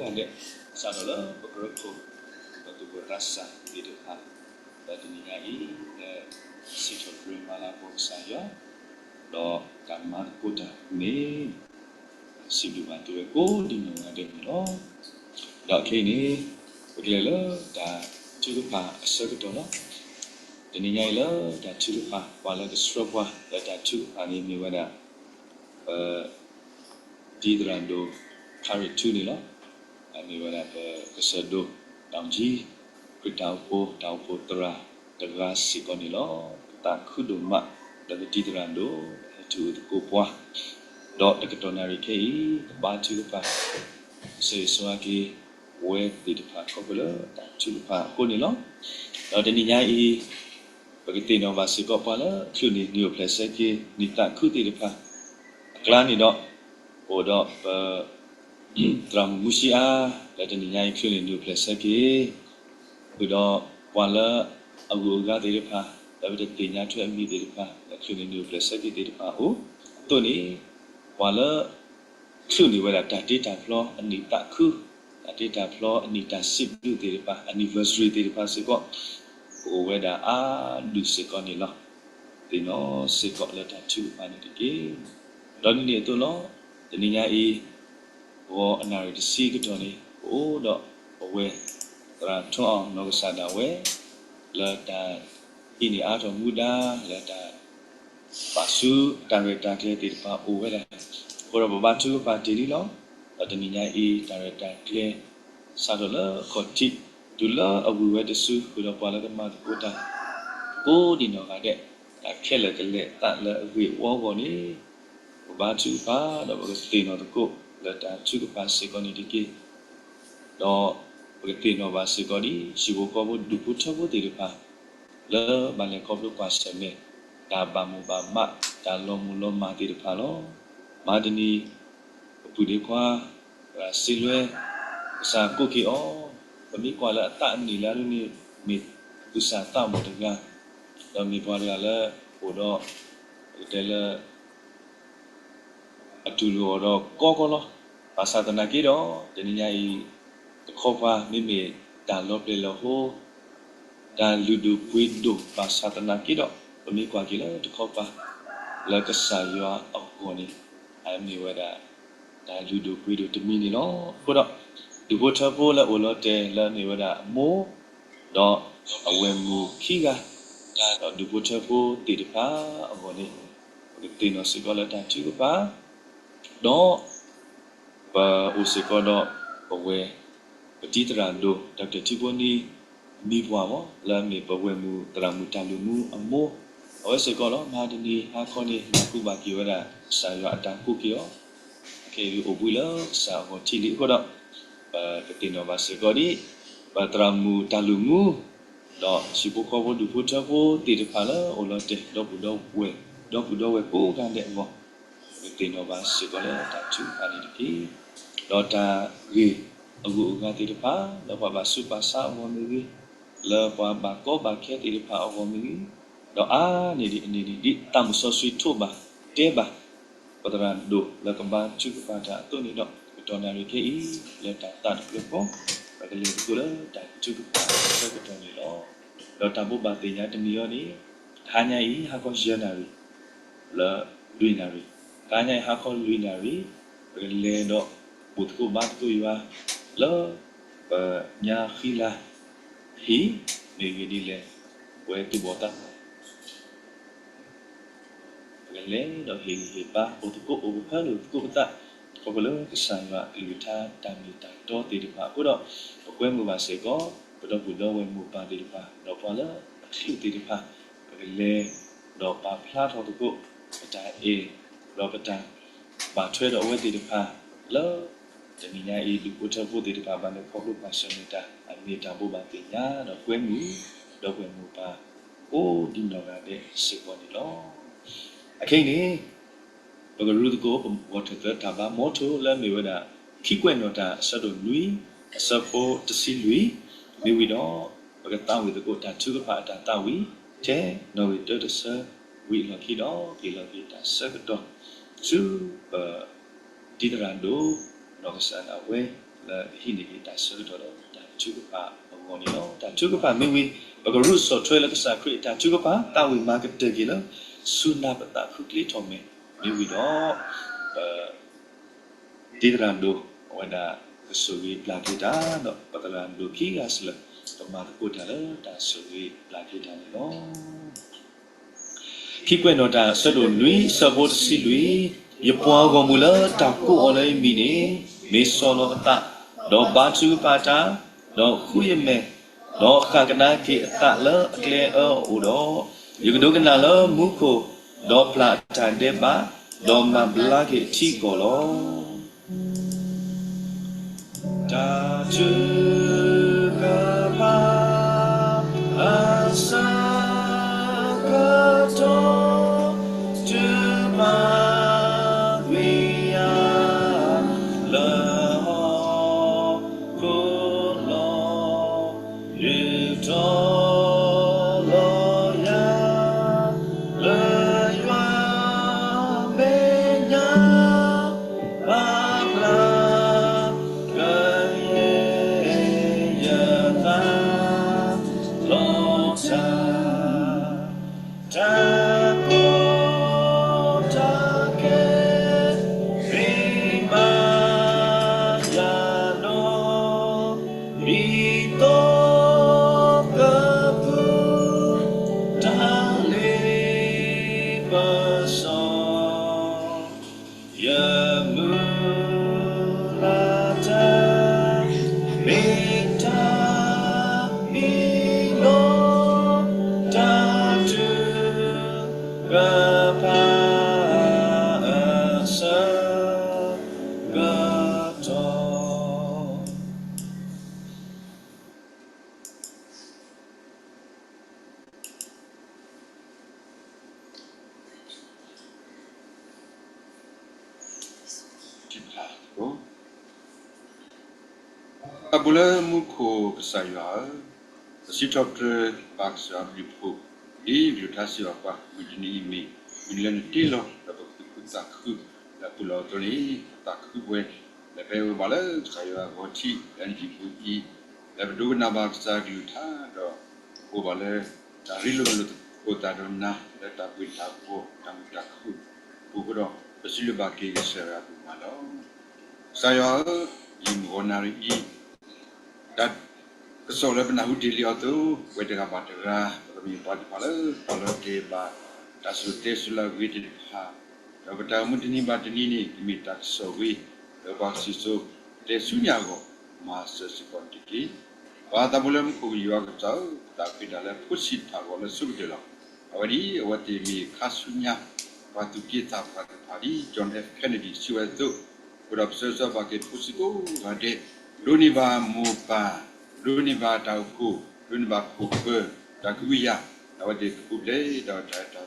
ကိးဂၤဒဲး စးထီၣ်လၢပကြၢးခိၣ် ပသူၣ်ဘီၣ်သးစၢ်သ့ၣ်တဖၣ် လၢတနံၤညါအံၤ လၢစံးထီၣ်ပတြၢၤမၤလၤကပီၤကစၢ်ယွၤ ဒီးတၢ်မၤသကိးတၢ်န့ၣ် စံးဘျုးဘၣ်သုဝဲကိးဒံနီၢ်ဂၤဒဲးန့ၣ်လီၤ. ဒီးခဲအံၤန့ၣ် ပကလဲၤလၢတၢ်ထုကဖၣ်အဆၢကတီၢ်လီၤ. တနံၤညါအံၤလၢတၢ်ထုကဖၣ် ပှၤလၢကဆှၢပှၤလၢတၢ်ထုကဖၣ်န့ၣ်မ့ၢ်ဝဲဒၣ် ပ ဒံသရၣ်ဒိၣ် ခရံာ်ထူန့ၣ်လီၤ. အမ့ၢ်ဝဲဒၣ်ပကစၢၢ်ဒိၣ် တၢ်ကၠံ ခရံာ်တၢ်အိၣ်ဖှိၣ် တၢ်အိၣ်ဖှိၣ်သရၣ်တဂၤစ့ၢ်ကီးန့ၣ်လီၤ. ပသးခုဒိၣ်မး လၢပဒံသရၣ်ဒိၣ် ဟဲထူၣ်အိၣ်သကိးပှၤ, ဒီးတကတီၢ်နၣ်ရံၣ်ခဲအံၤ ကဘါထုကဖၣ် ဆၢဂ့ၤဆၢဝါက့ၤ ဝဲသ့ၣ်တဖၣ်ခီဖျိလၢတၢ်ထုကဖၣ်အဃိန့ၣ်လီၤ. ဒီးတနံၤညါအံၤ ပကသ့ၣ်နီၣ်ဘၣ်စ့ၢ်ကီးပှၤလၢအချုးန့ၢ်နံၣ်အိၣ်ဖျဲၣ်ဆၢက့ၤ နံၣ်သးခုသ့ၣ်တဖၣ် အကျါန့ၣ်ဒီး အိၣ်ဒီးပ သရၣ်မုၣ်မူဆံအါ လၢတနံၤညါအံၤချုးန့ၢ်နံၣ်အိၣ်ဖျဲၣ်ဆၢက့ၤ, ဃုာ်ဒီးပှၤလၢအဂုၤအဂၤသ့ၣ်တဖၣ် လၢပတသ့ၣ်ညါထွဲအမံၤသ့ၣ်တဖၣ် လၢချုးန့ၢ်နံၣ်အိၣ်ဖျဲၣ်ဆၢက့ၤသ့ၣ်တဖၣ်အအိၣ်, အသိးန့ၣ် ပှၤလၢ ချုးန့ၢ်ဝဲဒၣ်တၢ်တ့တၢ်ဖျီအနံၣ်သးခု, တၢ်တ့တၢ်ဖျီအနံၣ်တၢ်စံးဘျုးသ့ၣ်တဖၣ် anniversary သ့ၣ်တဖၣ်စ့ၢ်ကီး ကအိၣ်ဝဲဒၣ်အါဒူၣ်စ့ၢ်ကီးန့ၣ်လီၤ. သ့ၣ်နီၣ်စ့ၢ်ကီးလၢတၢ်ထုကဖၣ်န့ၣ်တက့ၢ်. ဒီးဒ်န့ၣ်အသိးလီၤ. တနံၤညါအံၤ ဂီၤအနၣ်ရံၣ်တဆံကတီၢ်န့ၣ် ပအိၣ်ဒီးပဝဲ သရၣ်ထီအီၣ်နီၢ်ကစၢ်ဒၣ်ဝဲ လၢတၢ်ဟံးန့ၢ်အါထီၣ်မူဒါ လၢတၢ် ပာ်ဆူတၢ်ရဲၣ်တၢ်ကျဲၤသ့ၣ်တဖၣ်အိၣ်ဝဲဒၣ်, အဃိဒီးပဘါထုကဖၣ်တ့ၢ်လံလီၤ. ဒီးတနံၤညါအံၤ တၢ်ရဲၣ်တၢ်ကျဲၤ စးထီၣ်လၢခီၣ်ထံး တုၤလၢအဝံၤဝဲတစု ဃုာ်ဒီးပှၤလၢကမၤသကိးတၢ် ကိးဒံနီၢ်ဂၤဒဲး တၢ်ခဲလၢာ်ကလဲာ်သးလၢအဂ့ၢ်အဝီအဂီၢ်န့ၣ် ပဘါထုကဖၣ်ဒီးပကသ့ၣ်နီၣ်သကိး လၢတၢ်ထုကဖၣ်စ့ၢ်ကီးန့ၣ်တက့ၢ်. ဒီးပကသ့ၣ်နီၣ်ဘၣ်စ့ၢ်ကီးဒ် ဟံၣ်ဖိဃီဖိဒူၣ်ဖိထၢဖိသ့ၣ်တဖၣ် လၢဘၣ်လဲၤခီဖျိကွၢ်ဆၢၣ်မဲာ် တၢ်ဘၣ်မိၣ်ဘၣ်မး တၢ်လီၤမုၢ်လီၤမၢ်သ့ၣ်တဖၣ်လီၤ. မဟါတနံၤ ပပုၢ်ဒ့ခွါ သရၣ်စ့လွဲ ကစၢ်ကိးက့ၤအီၤ, ပမ့ၢ်ကွၢ်လၢအသးအနံၣ်လၢအဒိန့ၣ် မ့ၢ်သူၣ်စၢ်သးမုာ်တဂၤ, ဒီးမ့ၢ်ပှၤတဂၤလၢအိၣ်ဒီး ပကတဲလၢ အတူၢ်လိာ်အီၤဒီးကီကီလီၤ. ဘၣ်ဆၣ်သနာ်က့ဒီး တနံၤညါအံၤ တခီပၤ မ့မ့ၢ်တၢ်လီၤပျဲၢ်လီၤဟိ တၢ်လုၢ်ဒိၣ်ပှ့ၤဒိၣ် ဘၣ်ဆၣ်သနာ်က့ဒီး ပမ့ၢ်ကွၢ်က့ၤလၢတခီပၤ လၢကစၢ်ယွၤအဂီၢ်န့ၣ် အမ့ၢ်ဝဲဒၣ် တၢ်လုၢ်ဒိၣ်ပှ့ၤဒိၣ်တမံၤန့ၣ်လီၤ. အဃိဒီး ဒူၣ်ဖိထၢဖိလၢအိၣ်လီၤတဲာ်လၢအမ့ၢ်ဝဲဒၣ်အမိၢ် ဒီးအဝဲၢ်မုၣ်ခံဂၤ ဒီးဒူၣ်ဖိထၢဖိသ့ၣ်တဖၣ်အဂီၢ်န့ၣ် ပကသ့ၣ်နီၣ်စ့ၢ်ကီးလၢတၢ်ထုကဖၣ် ဒီး ပအိၣ်စ့ၢ်ကီးဒီး ပဝဲၢ် ပတံၤသရၣ်ဒိၣ် ဒီကတၢၢ်ထံဖိနံၤ မံၤပှၢ်မး လၢအမ့ၢ်ပဝဲၢ်မုၣ်သရၣ်မုၣ်တၢ်လုၢ်မူအမိၢ် အဝဲစ့ၢ်ကီးလီၤ. မဟါတနံၤဟါခီန့ၣ် နၢ်ဟူဘၣ်က့ၤဝဲဒၣ် ကစၢ်ယွၤအတၢ်ကိးက့ၤအီၤ ခဲအံၤအိၣ်ဘှံးလၢကစၢ်အဂီၢ်ထံးလံအဃိဒီး ပကသ့ၣ်နီၣ်ဘၣ်စ့ၢ်ကီးဒ် ပသရၣ်မုၣ်တၢ်လုၢ်မူ ဒီးဟံၣ်ဖိဃီဖိဒူၣ်ဖိထၢဖိသ့ၣ်တဖၣ်လၢအိၣ်လီၤတဲာ် ဒီပုၢ်ဒီဝဲၢ် ဒီပုၢ်ဒီဝဲၢ်ကိးဂၤဒဲးအဂီၢ် ပကသ့ၣ်နီၣ်ဘၣ်စ့ၢ်ကီးလၢတၢ်ထုကဖၣ်န့ၣ်တက့ၢ်. ဒီးတၢ်ဂ့ၢ်အဂုၤအဂၤသ့ၣ်တဖၣ် လၢပှၤဘၣ်ဆူးဘၣ်ဆါအဂီၢ်မ့ၢ်ဂ့ၤ, လၢပှၤဘၣ်ကီဘၣ်ခဲသ့ၣ်တဖၣ်အဂီၢ်မ့ၢ်ဂ့ၤ, ဒီးအါန့ၢ်ဒံးအန့ၣ်န့ၣ် ဒ်သးမုၢ်စီဆှံထိးဘၣ်တဲဘၣ် ပသရၣ်ဒိၣ်လၢကဘါထုကဖၣ်တၢ်အသိးန့ၣ်ဒီး ကတီၢ်နၣ်ရံၣ်ခဲအံၤ လၢတၢ်သးတဖျၢၣ်ဃီ ပကလဲၤသကိးလၢတၢ်ထုကဖၣ်အဆၢကတီၢ်န့ၣ်လီၤ. ဒီးတၢ်ဘိးဘၣ်သ့ၣ်ညါတမံၤအံၤန့ၣ် တဟါညါအံၤ ဟါခီယဲၢ်နၣ်ရံၣ် လၢလွံၢ်နၣ်ရံၣ်, တဟါညါအံၤ ဟါခီလွံၢ်နၣ်ရံၣ် ပကလဲၤဒီးဘူၣ်သကိးဘါသကိးယွၤ လၢပညါဃံလၤဟံၣ် မ့ၢ်ဂ့ၤဒ်လဲၣ် ဝဲသူၣ်ဘီၣ်သး ပကလဲၤဒီးဟ့ၣ်ဂံၢ်ဟ့ၣ်ဘါ အိၣ်သကိးအိၣ်ကဖၢလိာ်သကိးပသး ခီဖျိလၢကစၢ်ယွၤအကလုၢ်ကထါတၢ်မ့ၢ်တၢ်တီသ့ၣ်တဖၣ်အဃိဒီး ပကွဲမုာ်ဘၣ်စ့ၢ်ကီး ပဒီပုၢ်ဒီဝဲၢ်မိၢ်ပၢ်သ့ၣ်တဖၣ် ဒီးပှၤလၢအချုးသ့ၣ်တဖၣ် ပကလဲၤဒီးပာ်ဖျါထီၣ်သကိး ပတၢ်အဲၣ် ဒီးပတၢ်ဘၣ်ထွဲဒီးအဝဲသ့ၣ်တဖၣ် လၢတနံၤညါအံၤ ဒူၣ်ဖိထၢဖိသ့ၣ်တဖၣ် ဘၣ်လဲၤခီဖျိကွၢ်ဆၢၣ်မဲာ်တၢ် အမ့ၢ်တၢ်ဘိးဘၣ်သ့ၣ်ညါ ဒီးကွဲမုာ် ဒီပုၢ်ဝဲၢ်မိၢ်ပၢ် ကိးဒံနီၢ်ဂၤဒဲးစ့ၢ်ကီးန့ၣ်လီၤ. အခဲအံၤန့ၣ် ပကရူသကိး ပဂီၢ်ထၢၣ်သၢတၢ်ဘါမီထိလၢအမ့ၢ်ဝဲဒၣ် ခံကွဲးနီၣ်တၢ်အဆၢဒိၣ်နွံ အဆၢဖိတဆံလွံၢ် မ့ၢ်ဝံၤဒီး ပကသးဝံၣ်သကိးတၢ်ထုကဖၣ်အတၢ်သးဝံၣ် ထဲနီၣ်ဂံၢ်တၢတဆၢဝံၤအလီၢ်ခံဒီး က့ၤလီၤက့ၤတၢ်ဆၢကတီၢ် ဆူပ ဒံသရၣ်ဒိၣ် နီၢ်ကစၢ်ဒၣ်ဝဲ လၢဟံးန့ၢ်က့ၤတၢ်ဆၢကတီၢ်ဒီးတၢ်ထုကဖၣ်အဂီၢ်န့ၣ်လီၤ. တၢ်ထုကဖၣ်မ့ၢ်ဝံၤ ပကရူၢ်ဆီၣ်ထွဲလၢကစၢ်ခရံာ်အတၢ်ထုကဖၣ် သးဝံၣ်မၤကတၢၢ်က့ၤလၢ ဆူနၢ်ပသးခုကျ့ထီၣ်မဲာ် မ့ၢ်ဝံၤဒီး ပ တ့သရၣ်ဒိၣ် အဝဲဒၣ်ကဆိၣ်ဂ့ၤပျၢ်က့ၤတၢ် ဒီးပသရၣ်ဒိၣ်ခံဂၤစၢၤ ကမၤသကိးတၢ်လၢတၢ်ဆိၣ်ဂ့ၤပျၢ်က့ၤတၢ်န့ၣ်လီၤ. ခံကွဲးနီၣ်တၢ် အဆၢဒိၣ်လွံၢ် အဆၢဖိတဆံလွံၢ်, ယပှၤဂီၢ်မုၢ်လၢတၢ်ကိးအီၤလၢယမံၤန့ၣ် မ့ၢ်ဆီၣ်လီၤအသး, ဒီးဘါထုကဖၣ်တၢ်, ဒီးဃုယမဲာ်, ဒီးဃၣ်ကဒါက့ၤအသးလၢအကျဲအၢအအိၣ်ဒီး, ယကဒိကနၣ်လၢမူခိၣ်, ဒီးပျၢ်အတၢ်ဒဲးဘး, ဒီးမၤဘျါက့ၤအထံအကီၢ်လီၤ. တၢ်ထုကဖၣ် အဆၢကတီၢ် တုၤမၤဝံၤယၤ လၢဟီၣ်ခိၣ်လီၤ. ဒုးထီၣ်လီၤယၤ လၢယွၤမဲာ်ညါ ဘၣ်ဘျါကယဲၢ်ယသး လီၤတၢ် တၢ်ကီတၢ်ခဲ မ့ၢ်မၤယၤနီၢ် ဒ်သိကပူၤ တၢ်လ့ပစီ ယမုၢ်လၢ်တၢ် မ့ၢ်တၢ်မံလီၤ တၢ်ထုကဖၣ်အဆၢကတီၢ် တၢ်ဘျုးလၢမူခိၣ်ကစၢ်ယွၤဧၢ, ပစံးထီၣ်ပတြၢၤဘၣ်ကစၢ်ယွၤအဘျုးအဖှိၣ်, ဒ်ကလုၢ်ကထါစံးဘၣ်ပှၤ, မုၢ်တနံၤအံၤမ့ၢ် မုၢ်နံၤလၢနတ့လီၤ ဒီးပကသူၣ်ခုသးခုလၢအပူၤလီၤအသိးန့ၣ်, ပသးခုပဝဲ လၢပအိၣ်ဘၣ်လၢကစၢ်ယွၤအဂီၤထံး လၢနဟံၣ်ပူၤအံၤ, လၢပဒိကနၣ်ဘၣ်ကစၢ်အကလုၢ်ကထါဒီး ပအိၣ်ဘၣ်လၢ တၢ်ရ့လိာ်မုာ်လိာ်သကိးသးဒီးနၤ လၢတၢ်ဘှံးတၢ်ဖှိၣ်တၢ်မုာ်တၢ်ခုၣ်အဃိဒီး ပစံးဘျုးဘၣ်က့ၤကစၢ်ယွၤအဘျုးမးလီၤ. ကစၢ်ယွၤဧၢ, ယံာ်မုၢ်ဂီၤနၣ်ရံၣ်အံၤ တၢ်ကစီၣ်လၢပနၢ်ဟူတ့ၢ်လံအီၤအသိး, ပဝဲတဂၤဘၣ်တဂၤ ပကမ့ၢ်ပှၤသ့ၣ်တဖၣ်လၢ ပာ်လီၤတဲာ်ဘၣ် တၢ်စံၣ်စိၤတဲစိၤလၢအဂ့ၤသ့ၣ်တဖၣ်, ဒီးပတၢ်အိၣ်မူတနံၤဘၣ်တနံၤန့ၣ် ကမ့ၢ်တၢ်ကစီၣ်ဝဲ လၢပှၤစံၣ်စိၤတဲစိၤညါအဂီၢ်, မၤစၢၤစ့ၢ်ကီးတက့ၢ်. ပၢ်သးဘိလၢမူခိၣ်ကစၢ်ယွၤဧၢ, ပသးခုဒၣ်လၢဖိဆံးတဖၣ်အဂီၢ်လၢအဆိကတၢၢ်လီၤ. အဝဲဒ်အံၤ, အဝဲသ့ၣ်မ့ၢ်ခါဆူညါ ပှၤသူၣ်က့သးပှၢ်တဖၣ် ဒ် John F Kennedy စံးဝဲအသိး, အဃိဒီးပဆၢဂ့ၤဆၢဝါဘၣ်က့ၤဖိဆံးကိးဂၤဒဲး, ဒိးန့ၢ်ဘၣ်မိၢ်ပၢ်, ဒိးန့ၢ်ဘၣ်တၢ်အိၣ်ဖှိၣ်, ဒိးန့ၢ်ဘၣ်ခိၣ်ပၢၤ, တၢ်ကဟုကယာ်, အဝဲသ့ၣ်ကပူၤဖျဲးဒီးတၢ်အၢတၢ်သီ,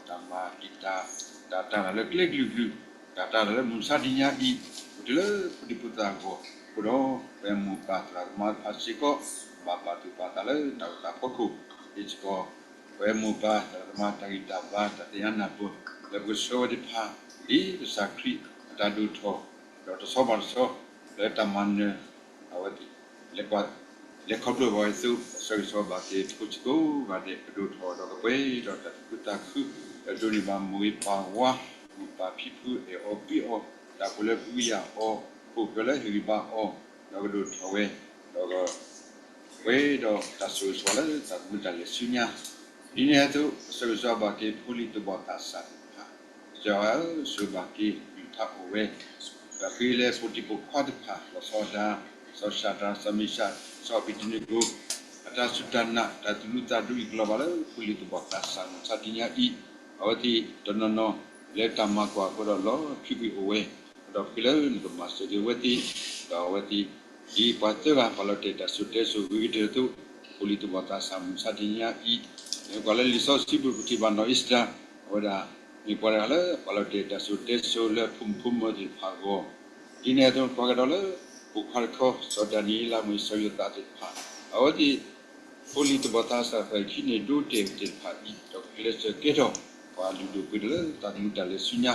တၢ်မၤတံာ်တာ်, တၢ်တၢ်လၢကျဲကလုာ်ကလုာ်, တၢ်တၢ်လၢမုၢ်မဆါတနံၤညါအံၤ, အိၣ်တ့ၢ်လၢဖိဒံဖိသၣ်အဂီၢ်, အဃိဒီး ပဝဲမိၢ်ပၢ်သရၣ်သမါတဖၣ်စ့ၢ်ကီး, ဘၣ်ပာ်သူၣ်ပာ်သးလၢတၢ်အိၣ်သးဖီခိၣ်, ဒ်စ့ၢ်ကီး ပဝဲမိၢ်ပၢ်သရၣ်သမါတၢ်ဂံၢ်တၢ်ဘါ တၢ်သ့ၣ်ညါနၢ်ပၢၢ် လၢပကဆှၢဝဲသ့ၣ်တဖၣ်, ဒ်ကစၢ်ခရံာ်အတၢ်ဒိၣ်ထီၣ်, ဒီးတဆီဘၣ်တဆီ, လၢတၢ်မၤနၢၤ, အဝဲသ့ၣ် လဲၤခီဖျိဘၣ်ဝဲအသိး, ပဆၢဂ့ၤဆၢဝါဘၣ်က့ၤဖိဆံးကိးဂၤဒဲး ကဒိၣ်ထီၣ်ဒီးကပှဲၤဒီးတၢ်သူၣ်ခုသးခု, ဒီးဒိးန့ၢ်ဘၣ်မိၢ်ဂ့ၤပၢ်ဝါ, မိၢ်ပၢ်ဖံဖုအဲၣ်အီၤကွံအီၤ, တၢ်ဖိလၢကဟုကယာ်အီၤ, ခိၣ်ပၢၤလၢဟ့ၣ်ဂံၢ်ဘါအီၤ, ဒီးကဒိၣ်ထီၣ်ဝဲ, ဒီး ပှဲၤဒီးတၢ်ဆိၣ်ဂ့ၤဆိၣ်ဝါလၢတၢ်သမူတၢ်လဲၤဆူညါ, ဒ်န့ၣ်အသိး ပဆၢဂ့ၤဆၢဝါဘၣ်က့ၤဖိလံၤသဘီၣ်သးစၢ်သ့ၣ်တဖၣ်, ကစၢ်ယွၤဧၢ, ဆိၣ်ဂ့ၤဘၣ်က့ၤကလုၢ်ကထါအိၣ်ဝဲ, ဒီးဃ့လၢဖိဒံဖိခွါတဖၣ် လီၤဆီဒၣ်, စီၤၡၤဒြး, စီၤမ့ၡး, စီၤအဘ့းနကိ, အတၢ်စူၢ်တၢ်နာ်, တၢ်သူၣ်ဒူသးဒူအံၤ ကလီၤဘၣ်လၢဖိလံၤသဘီၣ်သးစၢ်မုၢ်ဆါတနံၤညါအံၤ, အဝဲသ့ၣ်တနီၤနီၤ လၢတၢ်မၤကွၢ်အဃိဒီးလီၤဖှံကွံာ်အိၣ်ဝဲ, ဒီးဃ့လၢနကမၤစၢၤက့ၤအဝဲသ့ၣ်, ဒီးအဝဲသ့ၣ် ဒ်ပှၤသၢဂၤပာ်လီၤတဲာ်တၢ်စံၣ်စိၤတဲစိၤအဂ့ၤကတၢၢ်အသိး, ဖိလံၤသဘီၣ်သးစၢ်မုၢ်ဆါတနံၤညါအံၤ, မ့ၢ်ကွၢ်လၢလံာ်စီဆှံပူၤ ပထံၣ်ဘၣ်နီၢ်အ့ၤစတၢၤ, အဝဲဒၣ်မ့ၢ်ပှၤတဂၤလၢပာ်လီၤတဲာ်တၢ်စံၣ်စိၤတဲစိၤလၢဖိမုၣ်ဖိမၢၤသ့ၣ်တဖၣ်အဂီၢ်, ဒ်န့ၣ်အသိး ကွၢ်ကဒီးလၢ ပိာ်ခွါတခီ စီၤဒၤနံးယ့လး မ့ၢ်စီၤယိၤသးသ့ၣ်တဖၣ်, အဝဲသ့ၣ် ဖိလံၤသဘီၣ်သးစၢ်သ့ၣ်တဖၣ်အံၤ ဟံးန့ၢ်ဒိတဲာ်သ့ၣ်တဖၣ်အံၤ ဒီးကျဲးစၢးကဲထီၣ် ပှၤလုၢ်ဒိၣ်ပှ့ၤဒိၣ်လၢတၢ်သမူတၢ်လဲၤဆူညါ,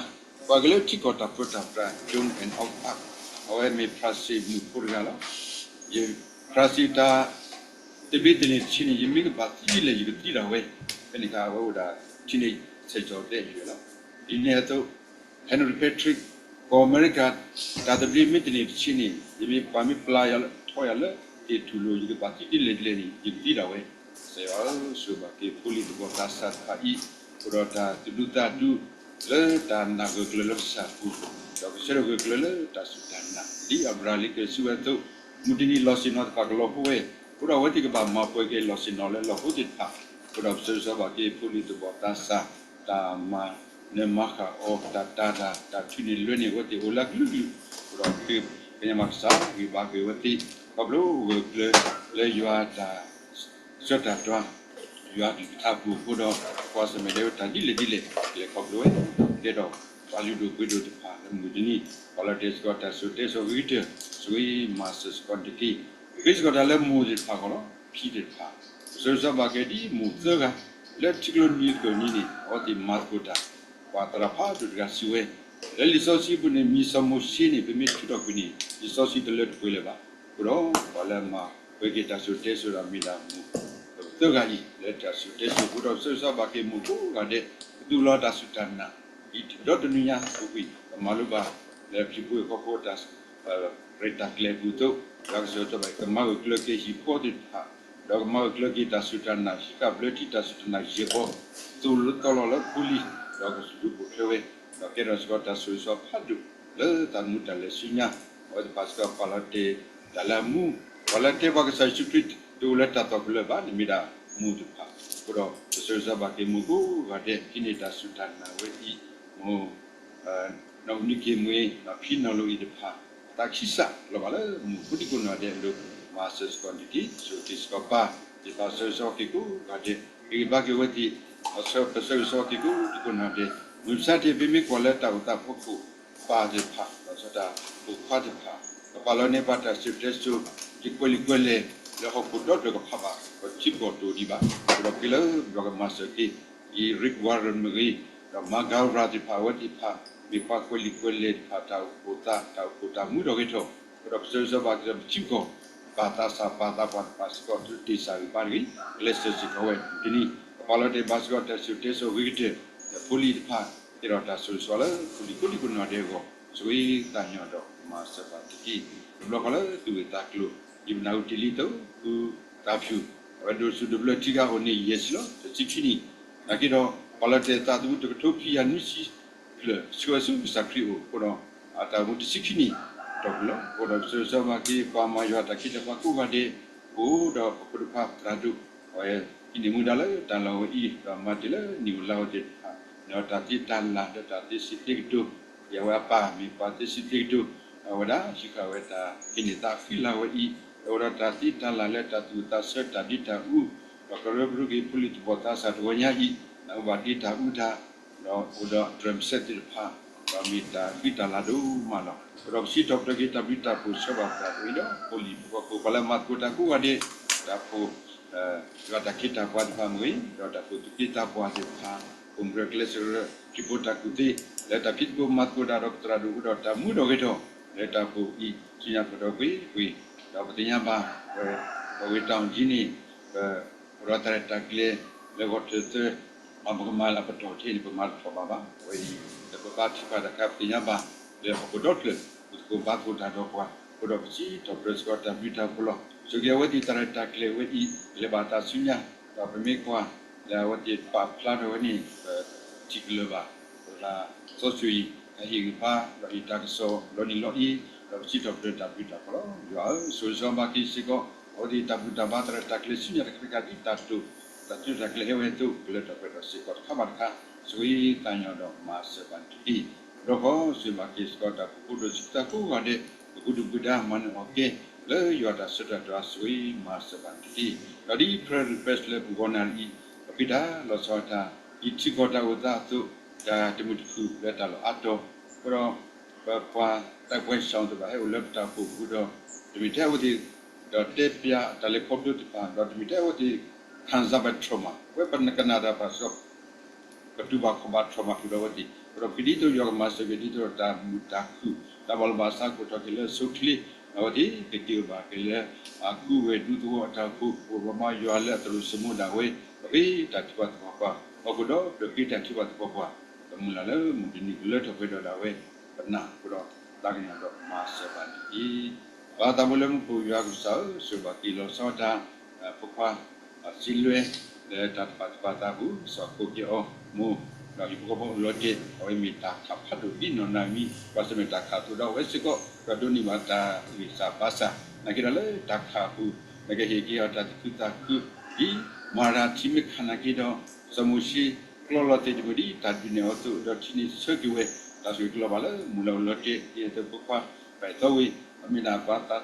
ကွၢ်က့ၤလၢထံကီၢ်တၢ်ပၢတၢ်ပြး Joan of Arc အဝဲမ့ၢ်ဖြးစ့းမုၣ်ဖိတဂၤလီၤ. ယဖြးစ့းတၢ် တဘ့ၣ်တန့ၢ်တဆံန့ၣ် ယမ့ၢ်ကဘၣ်သံဒ်လဲၣ် ယကသံဒၣ်ဝဲ, ဖဲန့ၣ်အခါ အဝဲအိၣ်ဒၣ် teenage ဆယ်ကျော်သက်အရွယ်လီၤ. ဒ်န့ၣ်အသိး Henry Patrick ကီၢ်အမဲရကၤ တၢ်သဘျ့မ့ၢ်တန့ၢ်တဆံန့ၣ် ယမ့ၢ်ပှၤမ့ၢ်ပျၢ်ယၤလၢ ထီၣ်ယၤလၢ သ့ၣ်ထူၣ်လိၤ ယကဘၣ်သံဒ်လဲၣ်ဒ်လဲၣ်န့ၣ် ယကသံဒၣ်ဝဲ. ကစၢ်ယွၤဧၢ, ဆိၣ်ဂ့ၤဘၣ်က့ၤဖိလံၤသဘီၣ်သးစၢ်တဖၣ်အံၤ, အိၣ်ဒီးတၢ်သူၣ်ဒူသးဒူ လၢတၢ်နာ်ဂၢၢ်ကျၢၤလၢကစၢ်အပူၤ, ဒီးကဆှၢထီၣ်ဂၢၢ်ကျၢၤလၢတၢ်စူၢ်တၢ်နာ်, ဒ်အၤဘြၤဟၣ်လံာ်ကဲစံးဝဲအသိး, မုၢ်တနံၤလီၢ်ဆ့ၣ်နီၤတဖၣ်ကလီၤဟိဝဲ, အဃိဒီးအဝဲသ့ၣ်ကဘၣ်မၤပှဲၤက့ၤလီၢ်ဆ့ၣ်နီၤလၢလီၢ်ဟိသ့ၣ်တဖၣ်, အဃိဒီးပဆၢဂ့ၤဆၢဝါဘၣ်က့ၤဖိလံၤသဘီၣ်သးစၢ် တၢ်မၤနၢၤမၤဃၣ်အီၤ တၢ်တာ်တၢ် တၢ်ထုးန့ၢ်လွဲန့ၢ်အဝဲသ့ၣ်အိၣ်လၢအကလုာ်ကလုာ်, အဃိဒီး ကညီမးကစၢ် ဂံၢ်ဘါက့ၤအဝဲသ့ၣ်, ခီဖျိဂၢၢ်ကျၢၤလၢယွၤတၢ်ဆှၢတၢ်တွၤ ယွၤအကလုၢ်ကထါအပူၤအဃိဒီး ကွၢ်ဆၢၣ်မဲာ်ဒၣ်ဝဲတၢ်ဒ်လဲၣ်ဒ်လဲၣ် ကလဲၤခီဖျိဝဲ, ကဲထီၣ်ပှၤလုၢ်ဒိၣ်ပှ့ၤဒိၣ်တဖၣ်လၢမုၢ်တနံၤ, ပှၤလၢတဲစ့ၢ်ကီးတၢ်စိၤတဲစိၤဂ့ၤကတၢၢ် ဆိၣ်ဂ့ၤမၤစၢၤစ့ၢ်ကီးတက့ၢ်. ဂ့ၤစ့ၢ်ကီးတၢ်လၢမိၢ်သ့ၣ်တဖၣ်အဂီၢ်လီၤ. ဖံသ့ၣ်တဖၣ် ပဆၢဂ့ၤဆၢဝါဘၣ်က့ၤဒ်မိၢ်သၢဂၤ လၢထံကျိနံၤသကိးနံၤန့ၣ် အဝဲသ့ၣ်မၤသကိးတၢ်, ပှၤသရၣ်ဖးဒိၣ်တဂၤစံးဝဲ, လၢလံာ်စီဆှံအပူၤန့ၣ် မံၤစီၤမိၤၡ့န့ၣ် ပမ့ၢ်ထုးထီၣ်ကွံာ်န့ၣ် လံာ်စီဆှံတလၢတပှဲၤလၢၤဘၣ်. အဃိဒီး ပှၤလၢမၤပှဲၤက့ၤတၢ်စိၤတဲစိၤဒီးမ့ၢ်ဒၣ်မိၢ်သၢဂၤအံၤ လၢတၢ်စိၤတဲစိၤအဃိဒီး ပဆၢဂ့ၤဆၢဝါဘၣ်က့ၤမိၢ်ကိးဂၤဒဲး ကသူၣ်လီၤတၢ်စူၢ်တၢ်နာ် ဒ်ဒီတနွံညါအပူၤကွံာ် ပမၤလိဘၣ် လၢဟံၣ်ဖိဃီဖိတၢ် ရဲၣ်တၢ်ကျဲၤအပူၤအသိး, ဒီးကစၢ်ယွၤတဘၣ်ကမၤဂၢၢ်ကျၢၤက့ၤဟံၣ်ဖိဃီဖိသ့ၣ်တဖၣ်, ဒီးကမၤဂၢၢ်ကျၢၤက့ၤတၢ်စူၢ်တၢ်နာ် ဟံးဃာ်ဘျၢထံတၢ်စူၢ်တၢ်နာ်ယဲၢ်ဘီ, သိၣ်လီၤသီလီၤလၢဖိလံၤ, ဒီးကစူၢ်ဒူပိာ်ထွဲဝဲ, ဒီးကဲထီၣ်စ့ၢ်ကီးတၢ်ဆိၣ်ဂ့ၤဆိၣ်ဝါဖးဒိၣ် လၢတၢ်မူတၢ်လဲၤဆူညါ, အဝဲသ့ၣ်တဖၣ်စ့ၢ်ကီးပာ်လီၤတဲာ်တၢ်လၢအမူ, ပှၤလၢတဲပှၤကစၢ်ယ့ၣ်ၡူးခရံာ် တအိၣ်လၢတၢ်သွၣ်ခိၣ်လၢၤဘၣ်န့ၣ်မ့ၢ်ဒၣ်မိၢ်တဖၣ်, အဃိဒီး ပဆၢဂ့ၤဆၢဝါဘၣ်က့ၤမိၢ်ကိးဂၤဒဲး ဟံးန့ၢ်တၢ်စူၢ်တၢ်နာ်ဝဲအံၤ, မိၢ် နီၢ်မုၢ်နံၤက့ၤမွ့ၤ ဒီးဖံနီၢ်လိအံၤတဖၣ်, အသးခံစးလီၤဘၣ်လၢမိၢ်ဖိဒံကိးနီၢ်ဒဲးအလိၤ, မၤစၢၤစ့ၢ်ကီးန့ၣ်တက့ၢ်. ဆိၣ်ဂ့ၤစ့ၢ်ကီးပၢ်သ့ၣ်တဖၣ် ဆၢဂ့ၤဆၢဝါက့ၤကိးဂၤဒဲး, ဟ့ၣ်ဂံၢ်ဘါက့ၤဝဲသ့ၣ်, ပဆၢဂ့ၤဆၢဝါက့ၤကိးဒံကိးနီၢ်ဒဲး, မုၢ်မဆါတ့ၢ် ပမ့ၢ်ကွၢ်လၢတၢ်အိၣ်သးဖီခိၣ်, ပၢ်သ့ၣ်တဖၣ် ဒီးဆီတၢ်ပိာ်ခွါသ့ၣ်တဖၣ်, ကပာ်လီၤန့ၢ်ဘၣ်တၢ်စံၣ်တဲစိၤ ယကွဲးလံာ်ကွဲးလဲၢ် လၢဟီၣ်ခိၣ်ဒီတဖျၢၣ်ကဖးဘၣ်, ဒီးထံကီၢ်တအိၣ်ဒံးဘၣ်, ဒီးက့ၤလၢပကမၤစၢၤက့ၤ ယံၤ Rick Warren မ့ၢ်ဂ့ၤ, ဒီး Mark Goddard သ့ၣ်တဖၣ် အဝဲသ့ၣ်တဖၣ် မ့ၢ်ပှၤကွဲးလံာ်ကွဲးလဲၢ်တဖၣ် တၢ်အိၣ်ဖှိၣ်သး တၢ်အိၣ်ဖှိၣ်တၢ်မူဒီးဂဲၤထီၣ်, အဃိဒီးပဆၢဂ့ၤဆၢဝါဘၣ်က့ၤဒီးပထံပကီၢ်, ပၢ်သးစၢ်ပၢ်သးပှၢ်တဖၣ်စ့ၢ်ကီး သုတ့ၢ်စၢ်ဂံၢ်ဘါတဂ့ၤ, ကျဲးစၢးစ့ၢ်ကီးဝဲတနံၤ, ကပာ်လီၤတဲာ်ဘၣ်စ့ၢ်ကီးတၢ်စံၣ်တဲစိၤအဂ့ၤကတၢၢ်, ဒီးဖိလံၤတဖၣ် ကဲထီၣ်တၢ်ဆိၣ်ဂ့ၤဆိၣ်ဝါလၢဖိလံၤကိးဒံကိးနီၢ်ဒဲးအဂီၢ်, ဆိၣ်ဂ့ၤသးညီဒီးမၤစၢၤဘၣ်တက့ၢ်. တဘျီဃီလၢသူၣ်ဂ့ၢ်သးကျိၤ, ဒ်ပနၢ်ဟူတ့ၢ်လံအသိး ဖုသးဖၠူၣ်, အဝဲဒိၣ်ဆူၣ်ဒိၣ်ဘျၢထံဂၤအိၣ်န့ၣ် ယဲၢ်ဆံလီၤ, တဆံခံနံၣ်, နာ်က့ဒီး ပာ်လီၤတဲာ်သးသမူတကထိခွံကယၤနွံဆံ ဖျၢၣ် ဆှၢဝဲဆူကစၢ်ခရံာ်အအိၣ်အဃိဒီး အတၢ်အိၣ်မူတဆံခံနံၣ် တီၢ်ပူၤလီၤ. အဃိဒီးပဆၢဂ့ၤဆၢဝါဘၣ်က့ၤ ပှၤမၤယွၤတၢ်ခ့တၢ်ပှၤကိးဂၤဒဲး, ပအိၣ်ဒီးပဖိဒိၣ်ခွါသရၣ်ဒိၣ်, အဝဲဟံးန့ၢ်မူဒါလၢတၢ်လီၢ်ဝဲအံၤ ဒီးမၤတ့ၢ်လၢနံၣ်ဧိၤလါဧိၤသ့ၣ်တဖၣ်, ဒီးတၢ်သ့တၢ်လၢ် ဒီးတၢ်သ့စံးသ့ကတိၤ, ဒ်အဝဲအပၢ်မ့ၢ်ပှၤသ့စံးသ့ကတိၤ, အဝဲဒၣ်ဟံးဃာ်ဝဲတၢ်ဟံးန့ၢ်သးဃံလၤဝဲအံၤ, ဒီးအိၣ်ဒီးတၢ်သ့တၢ်လၢ်လၢတၢ်သူၣ်အုးသးဆၢတၢ်ဒ့တၢ်အူ, ဒီးကရၢကရိက့ၤဖိလံၤသဘီၣ်သးစၢ်တဂီၤညါအံၤ, နၢ်ဟူဘၣ်ဒ့တၢ်အူတၢ် ဒီးအိၣ်ဒီးဒြဲၣ်စဲးသ့ၣ်တဖၣ်, ဒီးမ့ၢ်တၢ်ဃံတၢ်လၤဒိၣ်မးလီၤ. အဃိဒီးပစံးထီၣ်ပတြၢၤက့ၤတၢ်ဘျုးတၢ်ဖှိၣ်ဆၢဘၣ်ပသးဒ်အံၤဒီး ဖိလံၤဖိဃီဖိ ပှၤလၢမၤသကိးတၢ်ကိးဂၤဒဲး, တၢ်ဖှိၣ် ယွၤတၢ်ခ့တၢ်ပှၤသ့ၣ်တဖၣ်မ့ၢ်ဂ့ၤ, ဒီးတၢ်ဖှိၣ်သူၣ်က့သးပှၢ်သ့ၣ်တဖၣ်, ပိာ်မုၣ်ကရၢကျဲးစၢးကရၢ ခရံာ်ဖိတၢ်ကူၣ်သ့, လၢတၢ်ဖံးသကိးမၤသကိးတၢ်ဒီးပသရၣ်ဒိၣ်အဃိဒီးတၢ်မူဒီးဂဲၤထီၣ်, လၢတၢ်ဖှိၣ်အံၤ ဆူညါဖးဒီးကွ့ၢ်ကွ့ၢ်, ဒီးပသ့ၣ်ညါဘၣ်ဝဲ ပဝ့ၢ်တၢ်အီၣ်ကၠံန့ၣ် ပ အိၣ်ဒီးတၢ်ရဲၣ်တၢ်ကျဲၤ လၢဂီၤထၢၣ်သၢ မ့ၢ်ပကမၤလၢအပတီၢ်ထဲန့ၣ် ပမၤတထီၣ်ဘးဘၣ်. အဝဲအံၤ လၢပဘါထုကဖၣ်တၢ်ခါ ပသ့ၣ်ညါဘၣ် လၢဟီၣ်ခိၣ်ဒီဖျၢၣ် ပသကိးဘါသကိးတၢ်ဒီးပှၤ, အဃိဒီးပစံးထီၣ်ပတြၢၤစ့ၢ်ကီးတၢ်ဘျုးတၢ်ဖှိၣ်လီၤ. ဆိၣ်ဂ့ၤအဝဲသ့ၣ်တၢ်ရဲၣ်တၢ်ကျဲၤဝဲအံၤ ကလဲၤဘၣ်အသးဆူညါ, ဒီးပမ့ၢ်ကွၢ် လၢအဝဲသ့ၣ်ပာ်ဖျါထီၣ်ဝဲန့ၣ် ပထံၣ်ကလၢၤဘၣ် ပသးစီဆှံအံၤ တၢ်ဟ့ၣ်ဂံၢ်ဘါ ဒီးဟ့ၣ်တၢ်ကစီၣ် လီၤနံၤလီၤအ့, ဒီးပစံးထီၣ်ပတြၢၤတၢ်ဘျုးတၢ်ဖှိၣ်လီၤ. ယွၤဧၢ, ဆိၣ်ဂ့ၤဆိၣ်ဝါဘၣ်က့ၤစ့ၢ်ကီး အဝဲသ့ၣ်တၢ်ဘူၣ်တၢ်ဘါသရၣ်တၢ်ကျဲၤဆူညါတခါတခါ ဒ်တၢ်တိာ် တၢ်ထုးတၢ်ကျဲၤဟဲဝဲအသိး ကလၢထီၣ်ပှဲၤထီၣ်စ့ၢ်ကီးတခါဘၣ်တခါ, ဆိၣ်ဂ့ၤသးညီဒီးမၤစၢၤဘၣ်န့ၣ်တက့ၢ်. ဒီးဃီ ဆိၣ်ဂ့ၤဘၣ်က့ၤစ့ၢ်ကီးတၢ်အိၣ်ဖှိၣ်ဒိၣ်ဆူတၢ်ကိးဂၤဒဲး ပဘူၣ်ဒိၣ်ဘူၣ်ဒါမၤနၢၤအီၤကဲ လၢယွၤတၢ်ဆၢတၢ်တြၢ် ဆိၣ်ဂ့ၤမၤစၢၤဘၣ်န့ၣ်တက့ၢ်. ဒီးဒ် prayer request လၢပဂီၢ်နၣ်ရံၣ်အံၤ ပဃ့တၢ်လီၤဆီတၢ် ဒ်ထံကီၢ်တၢ်အိၣ်သးအသိး တၢ်တမုာ်တခုၣ်လၢတၢ်လီၢ်အါတီၤ, အဃိဒီး ပပှၤတၢ်ကွဲးဆၢၣ်သ့ၣ်တဖၣ်ဟဲအိၣ်လၢပတၢ်အိၣ်ဖှိၣ်ပူၤဒီး တမ့ၢ်ထဲအဝဲသ့ၣ် ဒီးတဲပျးတၢ်လဲၤခီဖျိသ့ၣ်တဖၣ် ဒီးတမ့ၢ်ထဲအဝဲသ့ၣ် ခံစားဘၣ် trauma အဝဲပနကနၣ်တၢ်ဘၣ်ဆၣ် ပတူၢ်ဘၣ်ခီၣ်ဘၣ် trauma ဃုာ်ဒီးအဝဲသ့ၣ်, အဃိဒီးပဃ့ဒ်သိးယွၤကမၤစၢၤက့ၤဒ်သိးတၢ်မုာ်တၢ်ခုၣ် တၢ်ဘၣ်လီၤဘၣ်စးကိးထီၣ်က့ၤလၢအဆိအချ့, ဒီးအဝဲသ့ၣ်ကက့ၤအိၣ်ဘၣ်က့ၤလၢ အကူဝဲၢ်ဒူသဝီအတၢ်အိၣ်ဖှိၣ် ပှၤဘၣ်မၤယွၤလၢအသရိာ်စိမိၤဒၣ်ဝဲ, ဒီးဖဲတၢ်ထုကဖၣ်သပှၢ်ပှၢ် ဟီၣ်ခိၣ်ဒီဘ့ၣ်က့ၤတၢ်ထုကဖၣ်သပှၢ်ပှၢ်, ပမုၢ်လၢ်လၢမုၢ်တနံၤကလၢထီၣ်ပှဲၤဒီးဒၣ်ဝဲ, ပနာ်အဃိဒီးသးကညီၤဒီးမၤစၢၤဘၣ်န့ၣ်တက့ၢ်. ပၢ်သးဘိလၢမူခိၣ် ယွၤကစၢ်ဧၢ, ဆိၣ်ဂ့ၤဘၣ်က့ၤလီၤဆီဒၣ်တၢ် ဖိခွါ စံးလွဲ လၢတၢ်တပာ်သူၣ်ပာ်သးအပူၤ ကစၢ်ခီက့ၤအီၤ မိၢ်, ဒီးဟံၣ်ဖိဃီဖိအလီၤတဲာ် အဝဲမ့ၢ်တၢ်ခးဖးဒိၣ်ဒ်နီၢ်နီၢ်မံၤ ဘၣ်ဆၣ်မ့ၢ်တၢ်ခးအသိးဒီးအဝဲစ့ၢ်ကီး ကဒိးန့ၢ်ဘၣ်တၢ်ဂံၢ်စၢ်ဘါစၢ် နာ်က့ဒီးလၢတၢ်ခးအပူၤ နကဟ့ၣ်က့ၤအီၤတၢ်သူၣ်ခုသးခု ဒ်မၤရၤထံမ့ၢ်ခးနာ်က့ဒီး စီၤမိၤၡ့ ကျီလီၤသ့ၣ်တမုၢ်ဒ်တၢ်ဒုးနဲၣ်အီၤအသိး ဒီးထံန့ၣ်ဆၢက့ၤဝဲ တၢ်ဆိၣ်ဂ့ၤကလီၤဘၣ်လၢမုၢ်လၢ်အလီၤတဲာ် ဒ်အသိးဖိခွါ ပသီဝ့ၢ် အမ့ၢ်ဒၣ်ပၢ်သး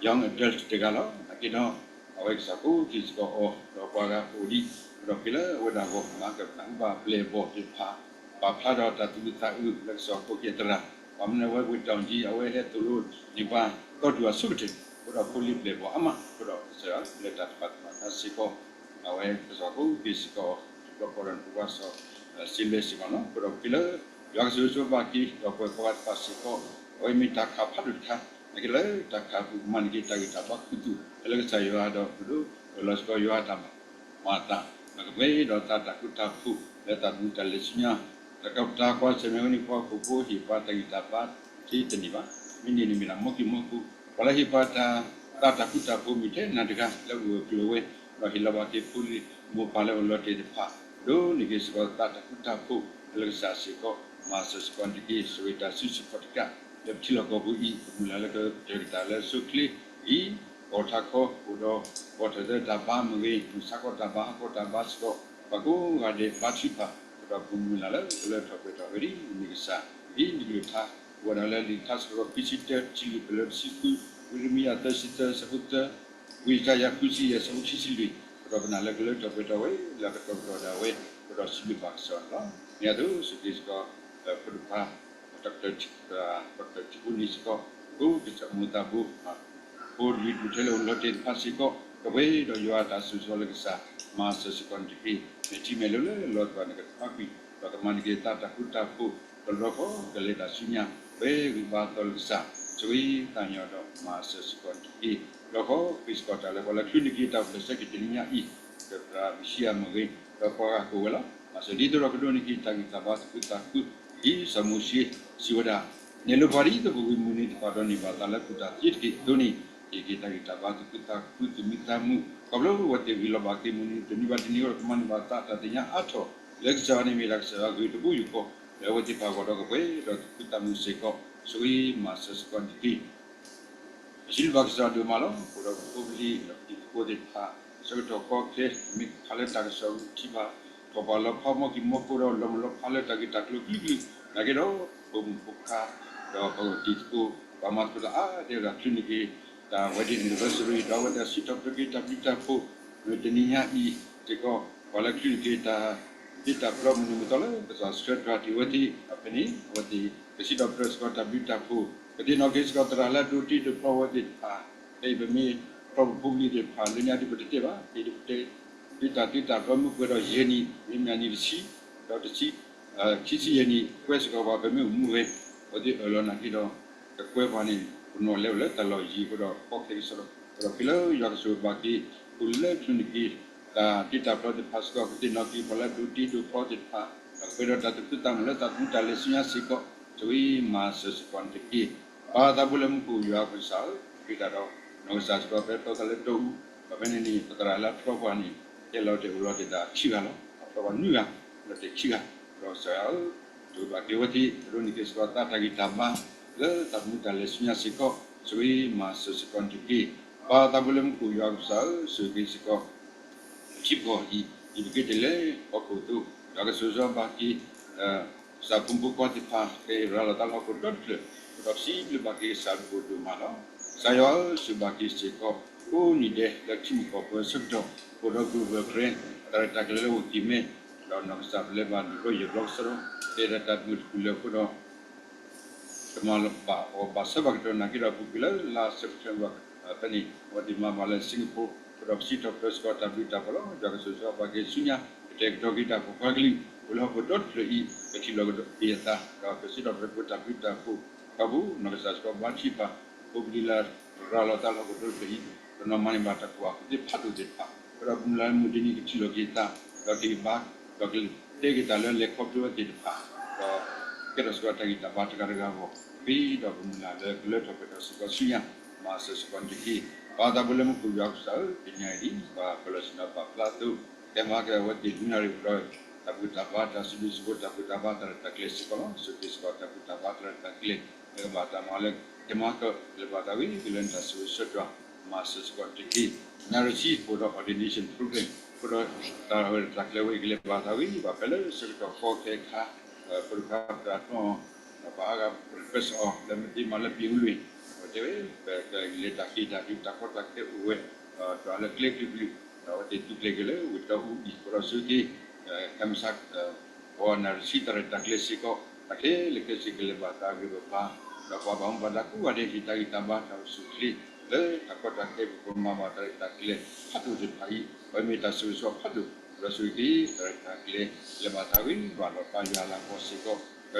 young adult တဂၤလီၤ. နာ်က့ဒီး အဝဲကစၢ်ခီက့ၤစ့ၢ်ကီးအီၤ ဒီးပှၤဂၤကအိၣ်ဒံး ဒီးက့ၤလၢအဝဲဒၣ်ဂီၢ်မၤကပနၢ်ဟူဘၣ်ပျဲၢ်အဘီၣ်သ့ၣ်တဖၣ် ပာ်ဖျါဒီးတၢ်သူၣ်ခုသးခုအုးလၢကစၢ်ခီက့ၤအသရၣ် ပှၤမနုၤဝဲဝ့ၢ်တီၢ်ကၠံ အဝဲဟဲသိၣ်လိန့ၢ်ပှၤသီဒူၣ်အဆိကတၢၢ် အဃိဒီးဖိလံၤပျဲၢ်ဘီၣ်အါမး အဃိဒီးကစၢ်ယွၤလၢတၢ်တပာ်သူၣ်ပာ်သးစ့ၢ်ကီး အဝဲကစၢ်ခီက့ၤစ့ၢ်ကီး တဘျီဃီဒီးနဖိခွါစီၤ စ့လွဲစ့ၢ်ကီးလီၤ. အဃိဒီးက့ၤလၢ ယွၤကဆိၣ်ဂ့ၤဆိၣ်ဂ့ၤဘၣ်က့ၤ ဒီးပဝဲကိးဂၤဒဲးတဖၣ်စ့ၢ်ကီး အဝဲမ့ၢ်တၢ်ခးဖးဒိၣ်တခါ နာ်က့လၢတၢ်ခးပူၤကမၤန့ၢ်က့ၤတၢ်ဂံၢ်တၢ်ဘါခူသူၣ် လၢကစၢ်ယွၤဒီးပဒိၣ်လီၤစ့ၢ်ကီးယွၤတၢ်မၤအသး ဒီးကပှဲၤဒီးသးတၢ်ဃူတၢ်ဖိး လၢသးသမူတၢ်လဲၤဆူညါ တၢ်ကပတၢ်ကွၢ်ဆၢၣ်မဲာ်ဝဲန့ၣ် ပှၤဟီၣ်ခိၣ်ဖိဟ့ၣ်ပှၤတၢ်ဂံၢ်တၢ်ဘါ တထံၣ်တန့ၢ်ဘၣ်. မ့ၢ်န့ၣ်န့ၣ်မ့ၢ်ဒၣ်မီၢ်ကံၢ်မီၢ်ခိၣ် ပှၤလၢဟ့ၣ်ပှၤတၢ် သးတၢ်ဃူတၢ်ဖိးမ့ၢ်ထဲနၤတဂၤလၢအဂၢၢ်အကျၢၤဝဲ ဒီးဟ့ၣ်လီၤဘၣ်က့ၤဖိလံၤမိၢ်ပၢ်လၢအအိၣ်လီၤတဲာ်တဖၣ် ဒိးန့ၢ်က့ၤစ့ၢ်ကီးသးတၢ်ဃူတၢ်ဖိး လၢကစၢ်စ့ၢ်ကီး မၤစၢၤစ့ၢ်ကီးန့ၣ်တက့ၢ်. ဆိၣ်ဂ့ၤတၢ်စုဆူၣ်ခီၣ်တကး လၢပထံလီၢ်ကီၢ်ပူၤအံၤ ပမုၢ်လၢ်လၢကတၢၢ်ကတၢၢ်လၢအဆိအချ့အံၤ ကီၢ်ထးခီအိၣ်ဒီး ကီၢ်ထၢၣ်သၢတၢ်ဘါမ့ၢ်ဂ့ၤ မုၢ်ဆါခီတၢ်ဘါ ဟီၣ်ခီတၢ်ဘါစ့ၢ်ကီး ပှၤကိးဂၤဒဲးဘါထုကဖၣ် အဃိဒီးပမုၢ်လၢ်လၢကလၢထီၣ်ပှဲၤထီၣ်ဝဲဒ်န့ၣ်ကစၢ် ဒ်နကလုၢ်ကထါ အိၣ်ဝဲဒၣ်လၢလံာ်ထါစံးထီၣ်ပတြၢၤ ခံဆံတၢ တဆံလွံၢ် ပလၢတဆံဃု, ဝံယံးရမံယၤ သၢဆံသၢ ဆၢဖိသၢ, ဝံယၡါယၤ ဃုဆံယဲၢ် ဆၢဖိခံဆံလွံၢ်, အဃိဒီးပနာ်လၢကလၢထီၣ်ပှဲၤထီၣ်ဝဲ လၢအကတီၢ်ကတီၢ်ဒၣ်ဝဲ အဃိဒီးစံးဘျုးဘၣ်ကစၢ်ယွၤန့ၣ်လီၤ. မ့ၢ်အသိး ဆိၣ်ဂ့ၤစ့ၢ်ကီး ဖိတဖၣ် ဒီကတၢၢ်ထံဖိန့ၣ်စ့ၢ်ကီး ကိးကစၢ်မိၢ်သးဘိ ဖိဒံးဒူၣ်ထဲလၢအိၣ်လီၤတဲာ်တဖၣ်စ့ၢ်ကီး ကပှဲၤဒီးယွၤအတၢ်ဆိၣ်ဂ့ၤလၢကစၢ် မၤစၢၤစ့ၢ်ကီးန့ၣ်တက့ၢ်. မ့ၢ်ထံမဲာ်လၢလၢလီၤတဖၣ်န့ၣ် ကထွါကွံာ် ဒီးကမၤန့ၢ်က့ၤသးတၢ်ဃူတၢ်ဖိး ဒီးလီၤကီကလဲၤတၢ်ဆူညါ ပှဲၤဂံၢ်ဘါအသီလၢကစၢ် ဆိၣ်ဂ့ၤသးကညီၤဒီးမၤစၢၤစ့ၢ်ကီးန့ၣ်တက့ၢ်. လီၤကီက့ၤစ့ၢ်ကီးတၢ်လၢပှၤလၢချုးန့ၢ်က့ၤတၢ်အိၣ်ဖျဲၣ်ဆၢက့ၤတနံၤညါအံၤ ဒီးသရၣ်မ့ၣ်ၡံအၤမ့ၢ်ဂ့ၤ ဒီးပှၤဂၤကိးဝဲလီၤ. မၤစၢၤဒ်သိးဒီးကဒိးန့ၢ်က့ၤတၢ်ဂံၢ်တၢ်ဘါသူၣ်ခုသးခု ဒ်စီၤမိၤၡ့စံးဝဲဒၣ် နဲၣ်လိပှၤဒ်သိးပဂ့ၢ်မုၢ်နံၤတဖၣ်ဒီးန့ၢ်ဘၣ်သးလၢအပူၤတၢ်သ့တက့ၢ်. အသိးန့ၣ် ဟ့ၣ်က့ၤတၢ်ဂံၢ်တၢ်ဘါသူၣ်ခုသးခု သူၣ်မံသးမုာ် ခီဖျိအဝဲသ့ၣ်ဂ့ၤလီၤဘၣ်က့ၤမုၢ်နံၤတနံၤဘၣ်တနံၤအဂီၢ် ကမၤန့ၢ်ဘၣ်သးတၢ်သ့ၣ်ညါအါထီၣ် လၢကစၢ်ယွၤန့ၣ်မ့ၢ်ဒၣ်ကစၢ်ယွၤဂ့ၤတဘိယူၢ်ဃီ လၢအဝဲသ့ၣ်တဖၣ်အဂီၢ်ဒီး ကပှဲၤဒီးသူၣ်ခုသးမုာ်စ့ၢ်ကီး ဆိၣ်ဂ့ၤမၤစၢၤစ့ၢ်ကီးန့ၣ်တက့ၢ်. ပစံးဘျုးဘၣ်ကစၢ်ယွၤဒိၣ်မးလီၤ. အဃိဒီးပဖိပလံၤ ဒီးပတံၤသကိးသ့ၣ်တဖၣ် ဆၢကတီၢ်ကီခဲ မ့ၢ်ခးလၢတၢ်ကစီၣ်ထံဘၣ် ထီၣ်ပှၢ်လီၤဖးမီၢ်ကံၢ်မီၢ်ခိၣ်ဒီး လီၤမုၢ်လီၤဖးလၢတၢ်ဂ့ၢ်တၢ်ကျိၤကလုာ်ကလုာ် နာ်က့ဒီး ပမိၢ်ဖိခါ ဒီးပတံၤသကိး ပှၤမၤသကိးတၢ်အါဒဲး ဒီးချုးန့ၢ်က့ၤ တၢ် wedding anniversary ဒီးအဝဲသ့ၣ်စံးထီၣ်ပတြၢၤက့ၤတၢ်ဘျုးတၢ်ဖှိၣ် မုၢ်တနံၤညါအံၤစ့ၢ်ကီး ပှၤလၢချုးန့ၢ်က့ၤတၢ် တ့တၢ်ဖျီမုၢ်နံၤမုၢ်သီလၢ ကစၢ်ဆှၢတြၢ်တ့ၢ်အဝဲသ့ၣ် ဒီးဖဲန့ၣ် အဝဲသ့ၣ်ကစံးထီၣ်ပတြၢၤစ့ၢ်ကီးတၢ်ဘျုးတၢ်ဖှိၣ် ကသ့ၣ်နီၣ်က့ၤစ့ၢ်ကီးသရၣ်လၢအဒိးတ့ဒိးဖျီဝဲသ့ၣ်တဖၣ် ဖဲအံၤပမ့ၢ်ဖျီပဖိပလံၤသ့ၣ်တဖၣ် လၢညါဒ်ပတတဲဘၣ် ဖဲအံၤဒ်ပတဲ တ့တၢ်တ့တၢ်ဖျီမုၢ်ပှဲၤဒီးယဲၢ်နံၣ် မ့မ့ၢ်အနံၣ်တဆံ ဒီးတဆံ ခံဆံယဲၢ်နံၣ် ကွဲစ့ၢ်ကီးပှၤ ပမ့ၢ်အိၣ်မူဝဲ အဝဲသ့ၣ်အၢၣ်လီၤနာ်က့ဒီး ကကွဲပှၤန့ၣ် ပနီၣ်လဲၤအိၣ်လၢတၢ်လီၢ်ယံၤအဃိဒီး ခီခဲကစီဒီ ဒီးဖဲလၢယွၤကဆိၣ်ဂ့ၤဘၣ်က့ၤ ပှၤလၢချုးန့ၢ်က့ၤ တၢ်တ့တၢ်ဖျီသ့ၣ်တဖၣ်စ့ၢ်ကီး ကသ့ၣ်နီၣ်က့ၤပှၤလၢအဒိးတ့ဒိးဖျီသ့ၣ်တဖၣ် ဒီးကပှဲၤဒီးတၢ်သူၣ်ခုသးမုာ်လၢသးသမူတၢ်လဲၤဆူညါစ့ၢ်ကီး ဆိၣ်ဂ့ၤမၤစၢၤစ့ၢ်ကီးန့ၣ်တက့ၢ်. ပၢ်သးဘိလၢမူခိၣ် ယွၤကစၢ်ဧၢ, ဃ့တၢ်ဒီး နီၢ်ကစၢ်စ့ၢ်ကီး ဖဲဖျီသးလၢတီအူ, ဒီးဖဲန့ၣ်န့ၣ် ပသရၣ်လၢအဖျီပှၤန့ၣ် တဲလီၤတ့ၢ်အိၣ်လီၤတ့ၢ်သးခံဂၤလီၤ. အဖျီပှၤနွံဂၤ လီၤတ့ၢ်ခံဂၤ, ဒီးကစၢ်ယွၤဧၢ, ဆိၣ်ဂ့ၤဘၣ်က့ၤအဝဲသ့ၣ် ကဒိးန့ၢ်က့ၤစ့ၢ်ကီးသးတၢ်ဂံၢ်တၢ်ဘါ လၢသးသမူတၢ်လဲၤဆူညါစ့ၢ်ကီး ဆိၣ်ဂ့ၤမၤစၢၤစ့ၢ်ကီးန့ၣ်တက့ၢ်. ပၢ်သးဘိလၢမူခိၣ် ယွၤကစၢ်ဧၢ, ဆိၣ်ဂ့ၤက့ၤစ့ၢ်ကီး ပထံပကီၢ်အံၤ ဒ်ပက့ၤတ့ၢ်လၢဟီၣ်ခိၣ်အသိး, ယွၤကဆိၣ်ဂ့ၤဘၣ်က့ၤ ကစၢ်ဖိမုၣ်ဖိခွါသ့ၣ်တဖၣ် ဖဲအံၤရၤလီၤသးလၢဟီၣ်ခိၣ်ဒီတဖျၢၣ်, ဒီးပစံးဘျုးဘၣ်က့ၤကစၢ်ဒိၣ်ဒိၣ်မးလီၤ. ကစၢ်ယွၤဧၢ, ဆိၣ်ဂ့ၤဘၣ်က့ၤစ့ၢ်ကီး ကိးနံၤဒဲးလၢထံမုၢ်ကီၢ်ပူၤအဆၢကတီၢ်, အိၣ်ဒီး Global Prayer အတၢ်ရဲၣ်တၢ်ကျဲၤလၢအဝဲက့ၤမဲ, ဒီးနီၢ်ကစၢ်ပလဲၤဘၣ်ဒိၣ်ထီၣ်ယဲၢ်ဘျီကစီဒီ, တဲဒၣ်တၢ်တမုာ်တပူၤလၢအဃိဒီး ကမၤဘၣ်အီၤဘၣ်ဆၢဘၣ်ကတီၢ်နာ်က့ဒီး ပူၤကွံာ်လၢလါစဲးပထ့ဘၢၣ် ဖဲန့ၣ် အဝဲသ့ၣ်မၤဘၣ်လၢ Singapore အဃိဒီး ပစံးထီၣ်ပတြၢၤစ့ၢ်ကီးတၢ်ဘျုးတၢ်ဖှိၣ်လီၤ. ယွၤကဆိၣ်ဂ့ၤဘၣ်က့ၤဆူညါ ကတဲာ်ကတီၤက့ၤတၢ်ဖိခွါကလုာ် အိၣ်လၢဟီၣ်ခိၣ်ဒီတဖျၢၣ်အံၤ ကထံၣ်လိာ်ကဒီးက့ၤအသး ဒီးကဆှၢထီၣ်ပှဲၤဖိတၢ်ဘျုးတၢ်ဖှိၣ် ထီဘိနီၢ်ကစၢ်စ့ၢ်ကီးဘါထုကဖၣ် ဖိပလံၤလၢရၤလီၤတၢ်လၢဟီၣ်ခိၣ်ဒီတဖျၢၣ်အံၤ တနီၤမၤန့ၢ်ဘၣ်တၢ်ကူၣ်ဘၣ်ကူၣ်သ့ဖးဒိၣ်သ့ၣ်တဖၣ် အဃိဒီးပမုၢ်လၢ်လၢမုၢ်တနံၤကထံၣ်လိာ်က့ၤသး ဒီးကဟ့ၣ်ဘါ ဒီးကတဲက့ၤတၢ်လၢလဲၤခီဖျိဝဲသ့ၣ်တဖၣ် ဒီးကဲထီၣ်စ့ၢ်ကီးတၢ်ဂံၢ်တၢ်ဘါတဂၤတဂၤအဂီၢ် ဃ့ဒီးပမုၢ်လၢ်လၢကလၢထီၣ်ပှဲၤထီၣ်စ့ၢ်ကီးဆူညါ မၤစၢၤစ့ၢ်ကီးတက့ၢ်. ပၢ်သးဘိလၢမူခိၣ် ယွၤကစၢ်ဧၢ, တနံၤအံၤဒ် ပှၤပၢၤလီၢ်ဆ့ၣ်နီၤပာ်ဖျါအသိး ကဲမၤကဲဝဲသ့ၣ်ဒုးနၣ်ရံၣ်ဒီး တၢ်ဘူၣ်တၢ်ဘါ တၢ်စံးဘျုးစံးဖှိၣ် တၢ်ဘူၣ်တၢ်ဘါ တၢ်ရဲၣ်တၢ်ကျဲၤစ့ၢ်ကီးလီၤ. ဆိၣ်ဂ့ၤစ့ၢ်ကီးတၢ်ဘူၣ်တၢ်ဘါ တၢ်ရဲၣ်တၢ်ကျဲၤ လၢကဘၣ်တၢ်မၤလၢ ကဲမၤကဲ ကလဲၤဘၣ်သးဝံၤကလၢနတၢ်ဆိၣ်ဂ့ၤဆၢကတီၢ် မၤစၢၤစ့ၢ်ကီးတက့ၢ်. နၣ်ရံၣ်ဆံးဖိဒီး ordination program အဃိဒီး တၢ်ရဲၣ်တၢ်ကျဲၤဝဲအံၤကလဲၤဘၣ်သးဝံၤ ဘၣ်ဖဲလၢဆၢကတီၢ်ကီခဲခါ ပကဖးပတၢ်တီ ဒီးပှၤအါဂၤ request အီၤ လၢမ့ၢ်သ့မၤလၢပံၤအူလွံၢ် တဲဝဲ ပကလဲၤတၢ်ဃ့တၢ်ဒုး တၢ်ကီတၢ်ခဲအိၣ်ဝဲ ဒီးလၢကျဲကလုာ်ကလုာ် ဒီးအဝဲသ့ၣ်သုးကျဲၤက့ၤလၢဝ့ၢ်တီအူအံၤ အဃိဒီးဆိၣ်ဂ့ၤ ခဲမုၢ်ဆါ ပဝဲနၣ်ရံၣ်ဆံးတၢ်ရဲၣ်တၢ်ကျဲၤစ့ၢ်ကီး တၢ်ခဲလၢာ်ခဲဆ့ကလဲၤဘၣ်သးဂ့ၤဘၣ်ဘါ ဒီးပှၤဘၣ်မူဘၣ်ဒါကိးဂၤဒဲး ဟ့ၣ်တၢ်ဂံၢ်တၢ်ဘါတၢ်အိၣ်ဆူၣ်အိၣ်ချ့ လၢတၢ်ကီတၢ်ခဲ ပကမၤဘၣ်တၢ်ရဲၣ်တၢ်ကျဲၤဖးဒိၣ်သ့ၣ်တဖၣ်အံၤ အဝဲမ့ၢ်တၢ်ဆိၣ်ဂ့ၤဆိၣ်ဝါဖးဒိၣ် ဒီးဆိၣ်ဂ့ၤက့ၤ တၢ်ရဲၣ်တၢ်ကျဲၤ လဲၤဘၣ်သးဝံၤ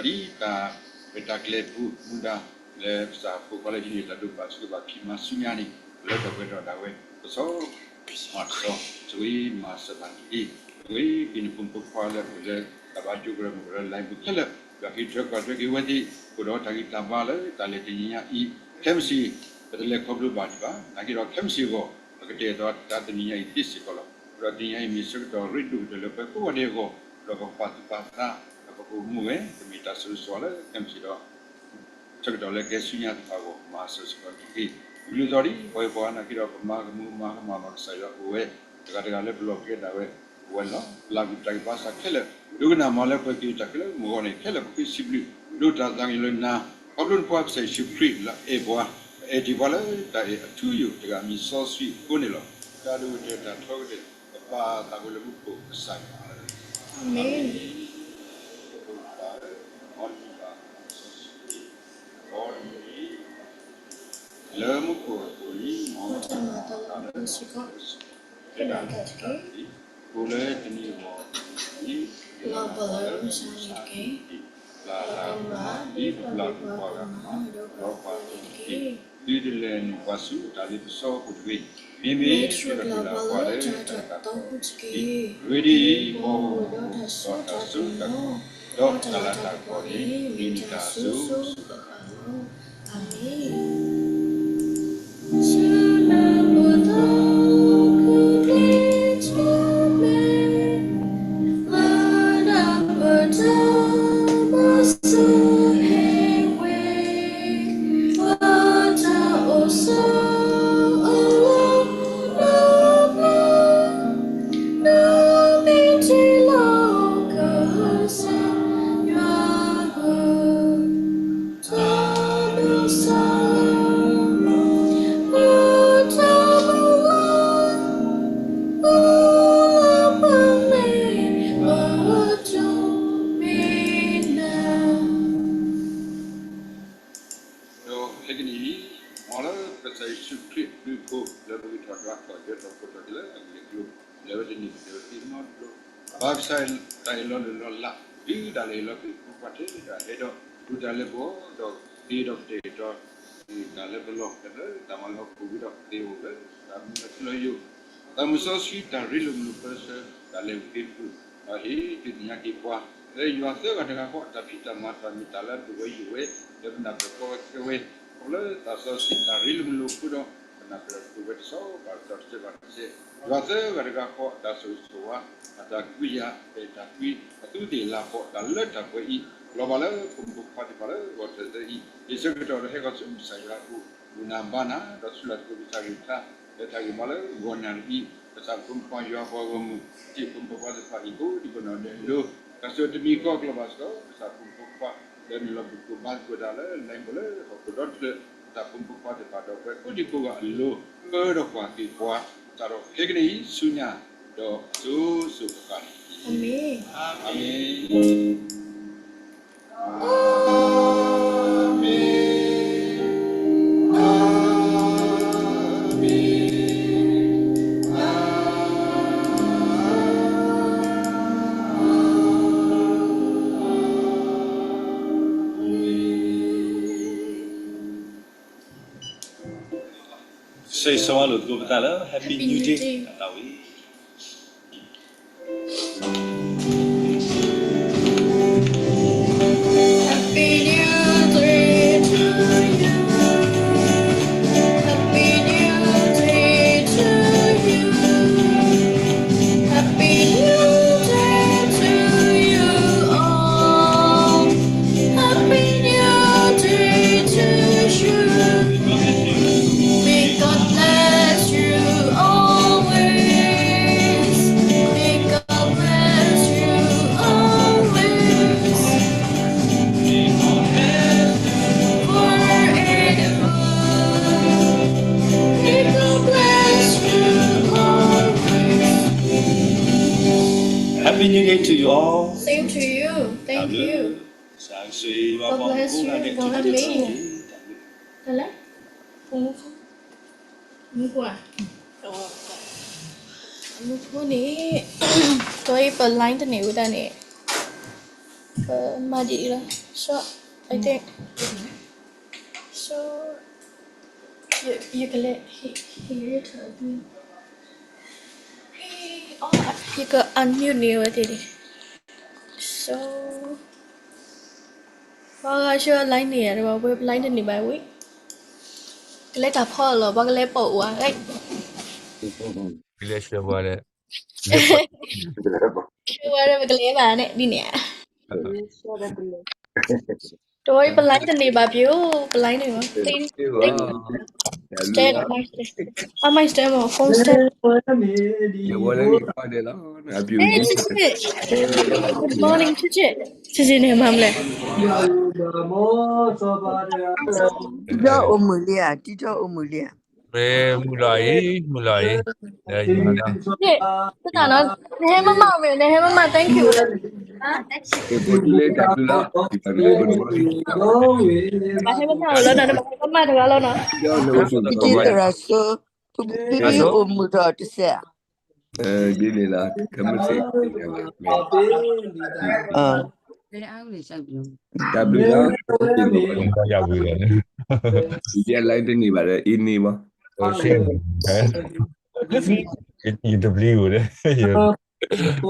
ဘၣ်ဒီးပၢ်ယွၤအလၤကပီၤစ့ၢ်ကီး ဒီးဒ်တၢ်ရဲၣ်တၢ်ကျဲၤပူၤမူဒါ လၢကစၢ်ဖိခွါလၢဟံးန့ၢ်တၢ်ဒိးဘၣ်စၢၤဘၣ်ခံမၤဆူညါန့ၣ် လၢထီၣ်ပှဲၤထီၣ်ဒၣ်ဝဲ ကစီၣ် မၤတစီ ဆိၣ်ဂ့ၤမၤစၢၤဘၣ်န့ၣ်တက့ၢ်. ဆိၣ်ဂ့ၤက့ၤနဖိမုၣ်ဖိခွါလၢအိၣ်လၢ တၢ်ဘါကၠိကရၢမိၢ်ကရၢ line ပူၤခဲလၢာ် ယွၤကဟ့ၣ်ထွဲကွၢ်ထွဲက့ၤဝဲသ့ၣ် အိၣ်ဒီးတၢ်ဂံၢ်တၢ်ဘါလၢတၢ်လဲၤတနံၤညါအံၤ ခဲမုၢ်ဆ့ၣ် ပတလဲၤခီဖျိဘၣ်ဒံးဘၣ် နာ်က့ဒီးခဲမုၢ်ဆ့ၣ်အဂီၢ် ပကတဲာ်ကတီၤတၢ်တနံၤညါအံၤသ့စ့ၢ်ကီးလီၤ. အဃိဒီးတနံၤညါအံၤမ့ၢ်ဆၢကတီၢ်ရ့ဒိၣ်ကတၢၢ်လၢပှၤကိးဂၤဒဲးအဂီၢ် ဒီးပကပာ်သူၣ်ပာ်သး ဒီးပကအိၣ်မူဝဲ ကမ့ၢ်တၢ်ဆိၣ်ဂ့ၤဆိၣ်ဝါလၢခဲမုၢ်ဆ့ၣ်ဒီး ဆၢကတီၢ်လၢကဟဲဆူညါတဖၣ်အဂီၢ် မၤစၢၤစ့ၢ်ကီးတက့ၢ်. ပကလုၢ်သီၣ်ဒ် ပှၤဂ့ၤပှၤဝါနာ်က့ဒီး ပမၤကမူၤမၤကမၣ်ဘၣ်ကစၢ်ယွၤအိၣ်ဝဲ တဂၤတဂၤလၢပလီၢ်ပကျဲဒၣ်ဝဲ အိၣ်ဝဲလီၤ. ပလၢ်ကွံာ်တၢ်ဂံၢ်ဘါစ့ၢ်ခဲလၢာ် ဒိကနၣ်မၤလၢပှဲၤက့ၤတၢ်ခဲလၢာ်မုၢ်ဂီၢ်န့ၣ် ခဲလၢာ်ပဃ့စံးဘျုး ဒိးတၢ်သးကညီၤလၢနၤ ခီဖျိနဖိကစၢ်ယ့ၣ်ၡူးခရံာ်လၢအအဲၣ်ပှၤ အအဲၣ်တ့ၢ်ပှၤလၢတၢ်အဲၣ်အထူအယိာ်တဂၤအမံၤစီဆှံအဃိန့ၣ်လီၤ. တၢ်ဒိၣ်ကတၢၢ်တၢ်ထီကတၢၢ် ပပၢ်သးဘိလၢမူခိၣ်ကစၢ်ယွၤ အၤမ့ၣ်. လၢမူခိၣ်အပူၤန့ၣ် မ်တၢ်မၤသးလၢပှဲၤစ့ၢ်ကီး ဖဲဒၣ်တက့ၢ်. အိၣ်လၢတနံၤအဂီၢ်န့ၣ် ပလီၢ်ပလီၢ်လၢမုၢ်ဆါန့ၣ်တက့ၢ်. ပျၢ်တၢ်ကမၣ် ဒ်ပပျၢ်ကွံာ်ပှၤဂၤအသိး ဒီးပျၢ်ကွံာ်န့ၣ်တက့ၢ်. သုတလဲၤနုာ်ပှၤဆူတၢ်လ့ပစီအပူၤတဂ့ၤ. မ့မ့ၢ်သုတရၤလီၤပှၤလၢတၢ်ကပီၤအပူၤတက့ၢ်. အဂ့ၢ်ဒ်အံၤ, မ်ပအိၣ်ဒီးတၢ်စိတၢ်ကမီၤ, ဒီးတၢ်လၤတၢ်ကပီၤန့ၣ် မ့ၢ်နတၢ်ဆိၣ်ဂ့ၤဆိၣ်ဝါလီၤ. အၤမ့ၣ်. Amen. ဒီးခဲကနံၣ်အံၤ, မ်လၢကစၢ်ယ့ၣ်ၡူးခရံာ်အဘျုးအဖှိၣ် လၢပဂံၢ်ထီၣ်ဒွးထီၣ် ယၢၤထီၣ်ဖှိၣ်ထီၣ်က့ၤလၢအကလုာ်ကလုာ် လၢဝဲတနံၤ လၢဝဲသ့ၣ်နီတဘျီ, ဘၣ်ကစၢ်တၢ်အ့ၣ်လိာ်လၢလီၤလး တုၤဒၣ်လဲာ်အ့ၣ်လိာ်က့ၤ ဖိခွါထဲဒၣ်ဟဲဒီး ဒိးတၢ်လၢပဂီၢ် ဒီးဃ့ဒီးကတဲာ်ကတီၤ တၢ်လၢပလီၢ် လၢတၢ်မၤလၢဟီၣ်ခိၣ်ဝံၤဒီး ပသ့အိၣ်လၢတၢ်မုၢ်လၢ်ထူလၢ်ယိာ် တၢ်မုၢ်စီဆှံ တၢ်ရ့လိာ်မုာ်လိာ်ပၢဆှၢ တၢ်လဲၤဝံၤသ့တဖု ဒီးဟ့ၣ်ဒုးသ့ၣ်ညါက့ၤပှၤ လၢယွၤသၢဂၤတဂၤဃီ အတၢ်ဖံးတၢ်မၤတဖၣ် မ့ၢ်တၢ်လၢအဒိၣ်ဝဲယိာ်ဝဲ လၢပနၢ်ပၢၢ်ကီဝဲခဲဝဲ ခီဖျိသးစီဆှံတၢ်ရ့လိာ်မုာ်လိာ်အဃိဒီး ပနၢ်ပၢၢ်ဒိၣ်ဝဲတဆီဘၣ်တဆီ တစဲးဘၣ်တစဲး ယွၤသၢဂၤတဂၤဃီ အတၢ်ဆိၣ်ဂ့ၤဆိၣ်ဝါ အတၢ်ကွံယၤ အတၢ်ကွံ အသူးသ့ၣ်လၤကပီၤ တၢ်လၢတၢ်ပှဲၤအံၤ လီၤဘၣ်လၢဖိမုၣ်ဖိခွါသ့ၣ်တဖၣ်လၢဂီၢ်ထၢၣ်သၢအံၤ ဟ့ၣ်ဆၢကတီၢ်ဒီးဟဲဃီၤဆူကစၢ်ယွၤအအိၣ် ဘူၣ်နၤဘါနၤ ဒီးဆူၣ်လီၤသကိးကစၢ်ကလုၢ်ကထါ လၢတၢ်ဂ့ၢ်မၤလၢဂီၤနၣ်ရံၣ်အံၤ ကစၢ်ဖိမုၣ်ဖိခွါယွၤပှၤဂီၢ်မုၢ် တ့ၢ်ဖိမုၣ်ဖိခွါသ့ၣ်တဖၣ်အံၤ ကိးဒံကိးနီၢ်ဒဲးအလိၤ တၢ်ဆၢတမံၤဃီကလီၤဘၣ်စ့ၢ်ကီး ကစၢ်ဖိမုၣ်ဖိခွါ လၢနုာ်လီၤဘူၣ်သကိးဘါသကိးတၢ်လၢ လၢပူၤလၢဟီၣ်ခိၣ်ဒီတဖျၢၣ် ကစၢ်ဖိမုၣ်ဖိခွါသ့ၣ်တဖၣ်ဒီးပှၤကိးဒံကိးဂၤအလိၤ ပၢဒီးကွၢ်က့ၤပှၤ စးထီၣ်ခဲကနံၣ်အံၤဆူညါ ဒီးစိၤစိၤဃၣ်ဃၣ်န့ၣ်တက့ၢ်. အၤမ့ၣ်. ဆိဝဲလိာ်သကိးပသးလၢ Happy New Day အသးဝံၤ Happy New Day to you. Happy New Day to you. Happy New Day to you all. Happy New Day to you. May God bless you always. May God bless you always. Forever. May God bless you always. Happy New Year to you all. Same to you. Thank you. God bless you. God bless you. တၢ်လဲၣ် မူခိၣ်ဧါ, မူခိၣ်န့ၣ် ကီအံၤပ line တန့ၢ်ဝဲဒၣ်န့ၣ် ပမၤဒ်အံၤလီၤ. So I think so. ယကလဲၤဟ့ၣ်ထီၣ်ဒ် ယက unmute န့ၢ်ဝဲသ့ၣ်န့ၣ် So ပှၤဂၤဆှၢ line န့ၣ်ယၤတဘၣ် ဝဲ line တန့ၢ်ဘၣ်ဝဲ ကလဲၤတၢ်ဖီအလီၢ် ပှၤကလဲၤပိာ်ဝဲ ကလဲၤဆှၢပှၤဒီး ဆှၢဝဲဒီးပကလဲၤဘၣ်န့ၣ် ဒ်န့ၣ်ဧါ တဝီပ line တန့ၢ်ဘၣ်ပၠိ ပ line န့ၣ်မး stand, stand, အ mic stand မး phone stand ဟဲ ချစ်ချစ် Good morning ချစ်ချစ် ချစ်ချစ်န့ၣ်မၤမလဲၣ် တံထီၣ်အိၣ်မုာ်လံဧါ တံထီၣ်အိၣ်မုာ်လံဧါ မုာ်လီၤအံၤ မုာ်လီၤအံၤ တနီၤ နဟဲမမၣ်မ့ၢ် နဟဲမမၣ် thank you လီၤ ဘၣ်ဟဲမမၣ်အိၣ်လီၤနီၤ နဘၣ်ဟဲမမၣ်တဂၤလီၤနီၤ သရၣ်စိ ဖုဖုအိၣ်မုာ်ထီၣ်တစဲး ဒ်န့ၣ်လီၤ တၢ်ဘျုးလီၤ ယၤဝံၤလီၤ line တန့ၢ်ဘၣ်ဒီး အံၤန့ၢ်ဘၣ် ယတပျံၤဝဲဒီး တၢ်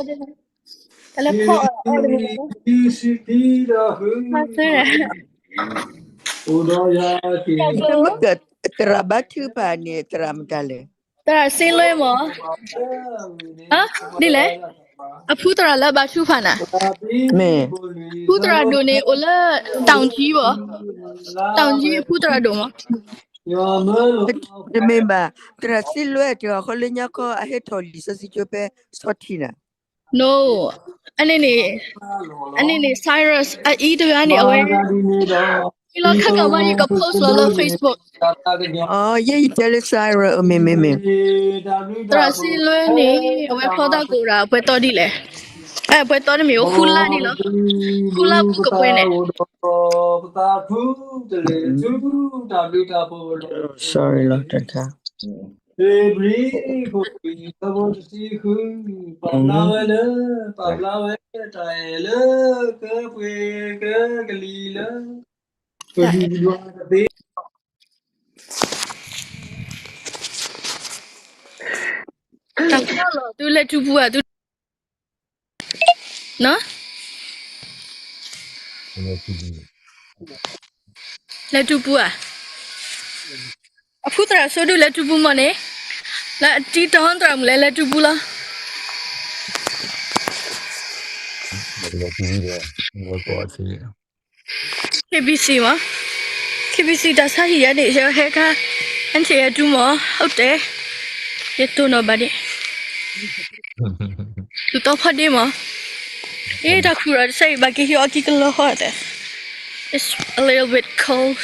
လၢဖီၣ်အီၤ မ့ၢ်က သရၣ်ဘါထုကဖၣ်န့ၣ် သရၣ်မတၤလဲၣ် သရၣ်စ့လွဲမး ဒ်လဲၣ် အဖုသရၣ်လၢဘါထုကဖၣ်နၤ မ့ၢ် ဖုသရၣ်ဒိၣ်န့ၣ် အိၣ်လၢ တောင်ကြီး ဘၣ် တောင်ကြီး အဖုသရၣ်ဒိၣ်မး တမ့ၢ်ဘၣ် သရၣ်စ့လွဲတဂၤဃီလၢညါခီ အဟဲထီၣ်လံာ်စီဆှံကၠိဖဲ ဆီထံနၤ No အန့ၣ်န့ၣ် အန့ၣ်န့ၣ် Cyrus အအံၤတဂၤန့ၣ် အဝဲ လီၤခါကမၤယက post လီၤလၢ Facebook ယဲယတဲလၢ Cyrus မ့ၢ်မ့ၢ်မ့ၢ် သရၣ်စ့လွဲန့ၣ် အဝဲဖျီတၢ်ကအိၣ်ဒၣ်အပှဲၤသီဒ်လဲၣ် အပှဲၤသီတမ့ၢ် အိၣ်ဃုလါဒ်လီၤ ဃုလါပူၤကပှဲၤန့ၣ် sorry လီၤတခါ ဖ့ၤဘြံၤ ခိၣ်ခွံ ဆၢဖိတဆံဃု ပာ်ဖျါဝဲလၢ ပာ်ဖျါဝဲတၢ်အဲၣ်လၢ ကပှ့ၤကကလံၤလၢ ပဒုၣ်ပယွၤတသ့ တၢ်ဖီၣ်လီၤ သုလဲၤထူပူၤဧါ သု လဲၤထူပူၤဧါ အဖုသရၣ်စိဒုလဲၤထူပူၤမးန့ၣ် လၢအတံတီသရၣ်မုၣ်လဲၤလဲၤထူပူၤလီၤ KBC မး KBC တၢ်ဆါဟံၣ်ယၤန့ၣ် ယဟဲခါ အန်ထံၣ်ယတူမး ဟုတ်တယ် ယတိၢ်နီၣ်ဘၣ်ဒံး သူၣ်သီဖီဒ့မး အ့ တၢ်ခူၣ်ဒီးတစဲးအံၤ ဘၣ်က့ၤဟံးအီကံကလီဃီတဲ It's a little bit cold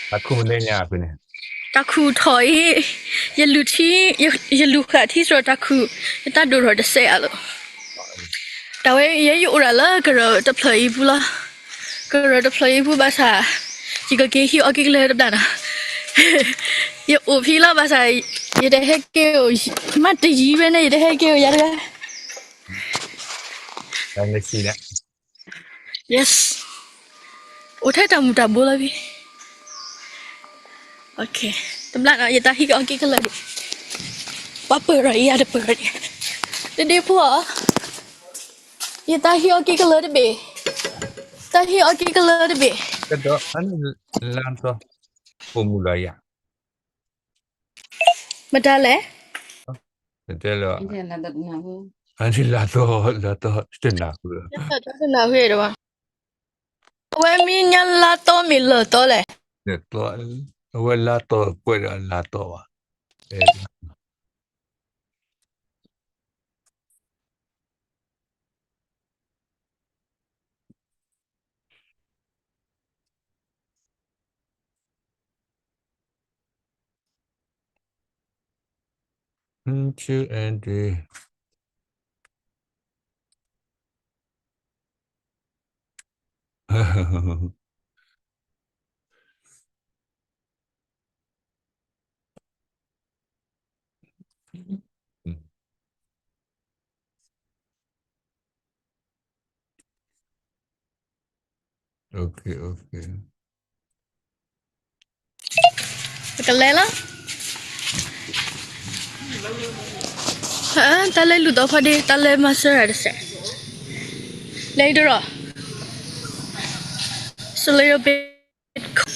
တၢ်ခူၣ်မ့ၢ်န့ၣ်ညါဖဲန့ၣ် တၢ်ခူၣ်ထီၣ်အံၤ ယလူၤထံ ယလူၤဃာ်ထံစရီတၢ်ခူၣ် ယတၢ်ဒိၣ်ထီၣ်တစဲးအါလီၤ တၢ်ဝဲ ယဲယအိၣ်ဒၣ်လၢကရၢၢ်တဖျၢၣ်အံၤပူၤလီၤ ကရၢၢ်တဖျၢၣ်အံၤပူၤဘၣ်ဆၣ် ယကက့ၤဟံးအီကံကလီတဘျီနီၤ ယအိၣ်ဖဲလီၤဘၣ်ဆၣ် ယတဟဲက့ၤအိၣ် မ့ၢ်တယံၤဝဲန့ၣ် ယတဟဲက့ၤအိၣ်ယၤတဂၤ Yes အိၣ်ထဲတၢ်မူၤတၢ်ဘိလီၤဖဲ တဘျီနီၤ ယတၢ်ဟံၣ်အီၣ်က့ၤကလၢာ်ဒံး, ပှၤပၢၤဒီးယၤတပၢၤဒီး, တဒ့ဖိဧၢ, ယတၢ်ဟံၣ်အီၣ်က့ၤကလၢာ်တဘ့ၣ်, တၢ်ဟံၣ်အီၣ်က့ၤကလၢာ်တဘ့ၣ်, လါတီ, ပိာ်မုၣ်လီၤယၤ, မတၤလဲၣ်, တဲလၢ, အန့ၣ်လါတီ, လါတီတနၢ်ဟူ, တနၢ်ဟူဘၣ်, အဝဲမ့ၢ်ညါလါတီမ့ၢ်လၢာ်တီလဲၣ်, အဝဲလါတီကွဲးဒီးလါတီဘၣ်.ပကလဲၤလီၤ, တၢ်လဲၤလူၤသီဖီဒ့ တၢ်လဲၤမၤစၢၤတစဲး, လဲၤတရီ, it's a little bit cold,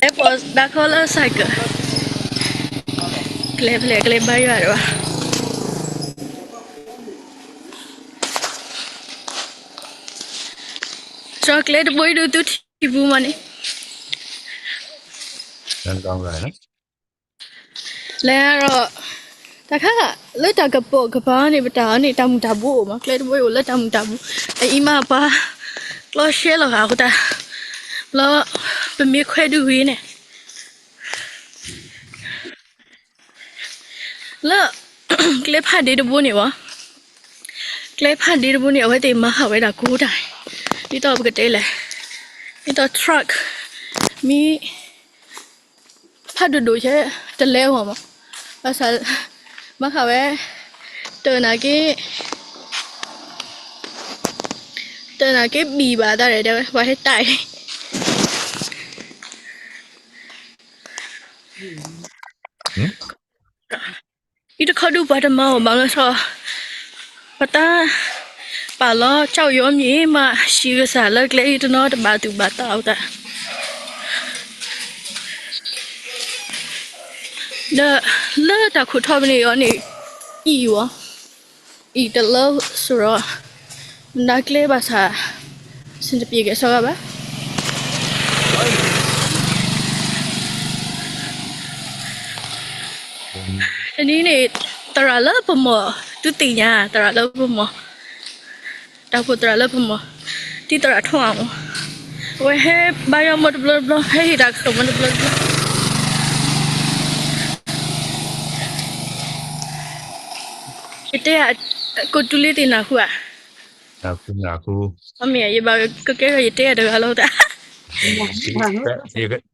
လဲၤပိာ်တၢ်ခီလၢ cycle, ကျဲဖဲလဲၣ် ကျဲဘါယွၤတဘၣ်, ကၠီကျဲတဘိအံၤဒုးသုထံၣ်ပူၤမးန့ၣ်, လဲၤဒီး, တၢ်ခါ, လၢတၢ်ကပိာ်ကပၤန့ၣ် ပတၢ်အီၤန့ၣ် တၢ်မုၢ်တၢ်ဘိအိၣ်မး ကျဲတဘိအိၣ်လၢတၢ်မုၢ်တၢ်ဘိ, အအံၤမးပှၤ, ကျီရှဲလီၤဂာ်အဃိတၢ်, လၢ, ပမ့ၢ်ခွဲးဒုးဂ့ၤန့ၣ် လၢ, ကျဲဖးဒ့တဘိန့ၣ်ဘၣ်, ကျဲဖးဒ့တဘိန့ၣ် အဝဲသ့ၣ်မၤဃာ်ဝဲဒၣ်ကိးတၢ်, ဒ်သိးပကတဲလဲၣ်, ဒ်သိး truck, မ့ၢ်, ဖးဒိၣ်ဒိၣ်ဆဲ, တလဲအဂီၢ်မး, ဘၣ်ဆၣ်, မၤဃာ်ဝဲ, တနာ်က့ တနာ်က့ဘံၣ်ဘၣ်တၢ်ဒီး တဲဝဲ ပှၤဟဲတၢ်အံၤ အံၤတခီဒုးပှၤတမၤအီၤဘၣ်လၢဆီ, ပတၢ်, ပာ်လီၤ ကၠီယီမ့ၢ်မး စံးကစၢ်လၢကျဲအံၤတနီၤတဘၣ်သူၣ်ဘၣ်သးအသး, ဒီး, လၢတၢ်ခိၣ်ထီၣ်ဖဲန့ၣ်အီၤန့ၣ်, အံၤဝဲ, အံၤတလၢစရီ, နကျဲဘၣ်ဆၣ်, စံတပံးကဲစီဂၤဘၣ် တနံၤန့ၣ်, သရၣ်လၢပမီၢ်, သုသ့ၣ်ညါ, သရၣ်လၢပမီၢ်, တၢ်ဖိသရၣ်လၢပမီၢ်, တံၤသရၣ်ထီၣ်အမီၢ်, အဝဲဟဲဘါယွၤမီၢ်တဘျီတဘျီ, ဟဲဟ့ၣ်တၢ်ကစီၣ်မီၢ်တဘျီတဘျီ, ယတဲ, ကိးတုၤလံသ့ၣ်နၢ်ဟူဧါ, နၢ်ဟူ, မ့ၢ်ယဘၣ်ကကဲထီၣ်ယတဲတဂၤလီၤတၢ်,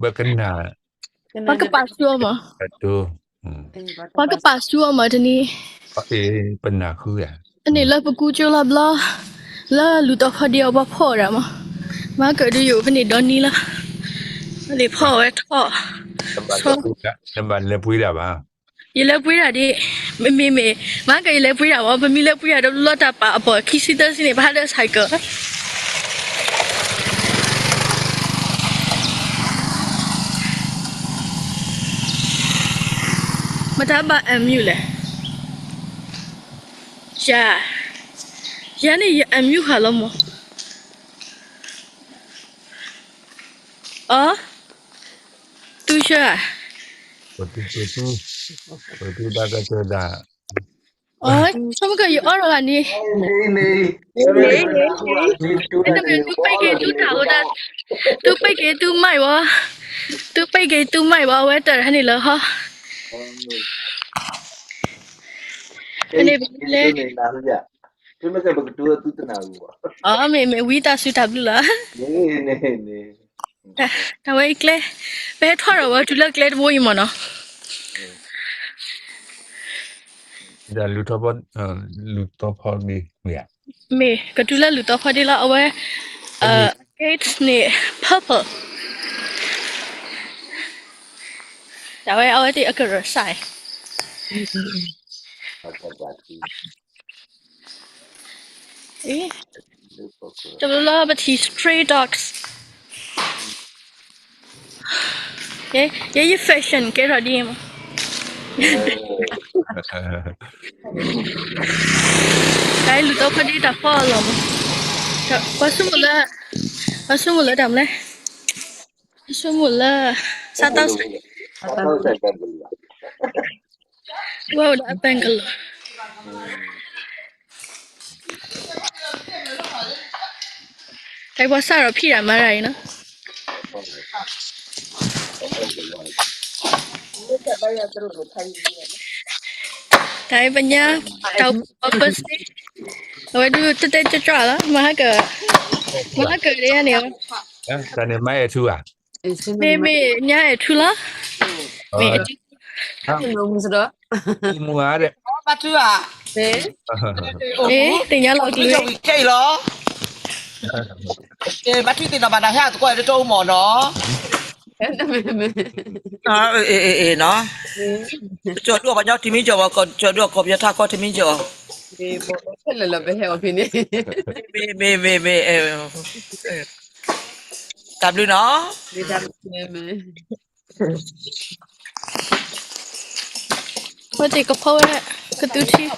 ပကနၣ်, ပှၤကပာ်ဆူအီၤမး, ပှၤကပာ်ဆူအီၤမးတနံၤ, ပနၢ်ဟူဧါ, န့ၣ်လၢပကူကၠိလီၤဘျီ, လၢလူၤသီဖီဒ့အီၤ ပှၤဖီၣ်ဒၣ်မး, မၤကၢၣ်ဒုးယိာ်ဖဲန့ၣ်ဒီနံၤလီၤ, လံာ်ဖီၣ်ဝဲထီၣ်, နဘၣ်လဲၤပှ့ၤဒၣ်ဘၣ် ယလဲၤပှ့ၤဒၣ်ဒ်, မ့မ့ၢ်, မၤကၢၣ်ယလဲၤပှ့ၤဒၣ်မး, ပမ့ၢ်လဲၤပှ့ၤဒၣ်ဒီးလီၤတၢ်ပာ်အပီၢ်ခံဆံသၢဆံန့ၣ် ပဟးဒီး cycle မတၤဘၣ် အၣ်မံၤလဲၣ်, ယၤ, ယၤန့ၣ်ယအၣ်မံၤဃာ်လီၤမး, အီ, သူဆၢဧါ, ပသူ, ပသူတၢ်ကတၢၢ်ဒၣ်, အီ, ဆိကမိၣ်ကၢယအီၣ်လီၤဂၤန့ၣ်, န့ၣ်, န့ၣ်, သုပ့ၢ်က့ၤသုတၢ်အိၣ်တၢ်, သုပ့ၢ်က့ၤသုမၤဘၣ်, သုပ့ၢ်က့ၤသုမၤဘၣ် အဝဲတၢ်ဟဲန့ၣ်လၢဟီ, န့ၣ်, အီ, မ့ၢ်မ့ၢ်ဝံတၢ်စုတၢ်ဘျုးလီၤ, တၢ်ဝဲအံၤကျဲ, ပဟဲထီၣ်ဒီးဝဲတုၤလၢကျဲတဘိအံၤမးနီၤ, လူၤသီဖီ, လူၤသီဖီဒ့, မ့ၢ်ကတုၤလၢလူၤသီဖီဒ့လီၤ အဝဲ, gate န့ၣ် purple, တၢ်ဝဲအဝဲသ့ၣ်အကရၢစၢ်အံၤ, အ့, တဘျီလၢပထံၣ် stray dogs, ယဲယ fashion ကဲထီၣ်ဒ်အံၤမး, တၢ်အံၤလူၤသီခီဒ်တၢ်ဖီအလီၢ်မး, ပှၤဆိကမိၣ်လၢ, ပှၤဆိကမိၣ်လၢတၢ်မနုၤလဲၣ်, ပှၤဆိကမိၣ်လၢ စးတီ, ဝဲအိၣ်ဒီးအ Bangalore, တၢ်ပှၤစးထီၣ်ဖံးတၢ်မၤတၢ်အံၤနီၤ, တၢ်အံၤပညါ, တၢ်အပၢ်စ့, အဝဲဒုးတဲတဲကၠွကၠွလီၤ, မဟါက, မဟါကဒ်န့ၣ်, တၢ်န့ၣ်မ့ၢ်အဲၣ်ထူဧါ, မ့မ့ၢ်ညါအဲၣ်ထူလီၤ, မ့ၢ်အဲၣ်ထူ, မူစဒီး, မူဧါ, ဘၣ်ထူဧါ, သ့ၣ်ညါလီၤကလုာ်, ဝံၤခဲအံၤလီၤ, ဘၣ်ထူသ့ၣ်နီၣ်ဘၣ်နၤဟဲအသကိးတၢ်အိၣ်မးနီၤ, ကၠီဒိၣ်ပှၤကညီထံမံကၠီၣ်, ကၠီဒိၣ်ကီၢ်ပယီၤထးကီၢ်ထံမံကၠီၣ်, ဖဲလဲၣ်လီၤပဟဲအီၤဖဲန့ၣ်, မ့ၢ်မ့ၢ်မ့ၢ်မ့ၢ်, တၢ်ဘျုးနီၤ, အဝဲသ့ၣ်ကဖီဝဲ, ကသူထံ, အ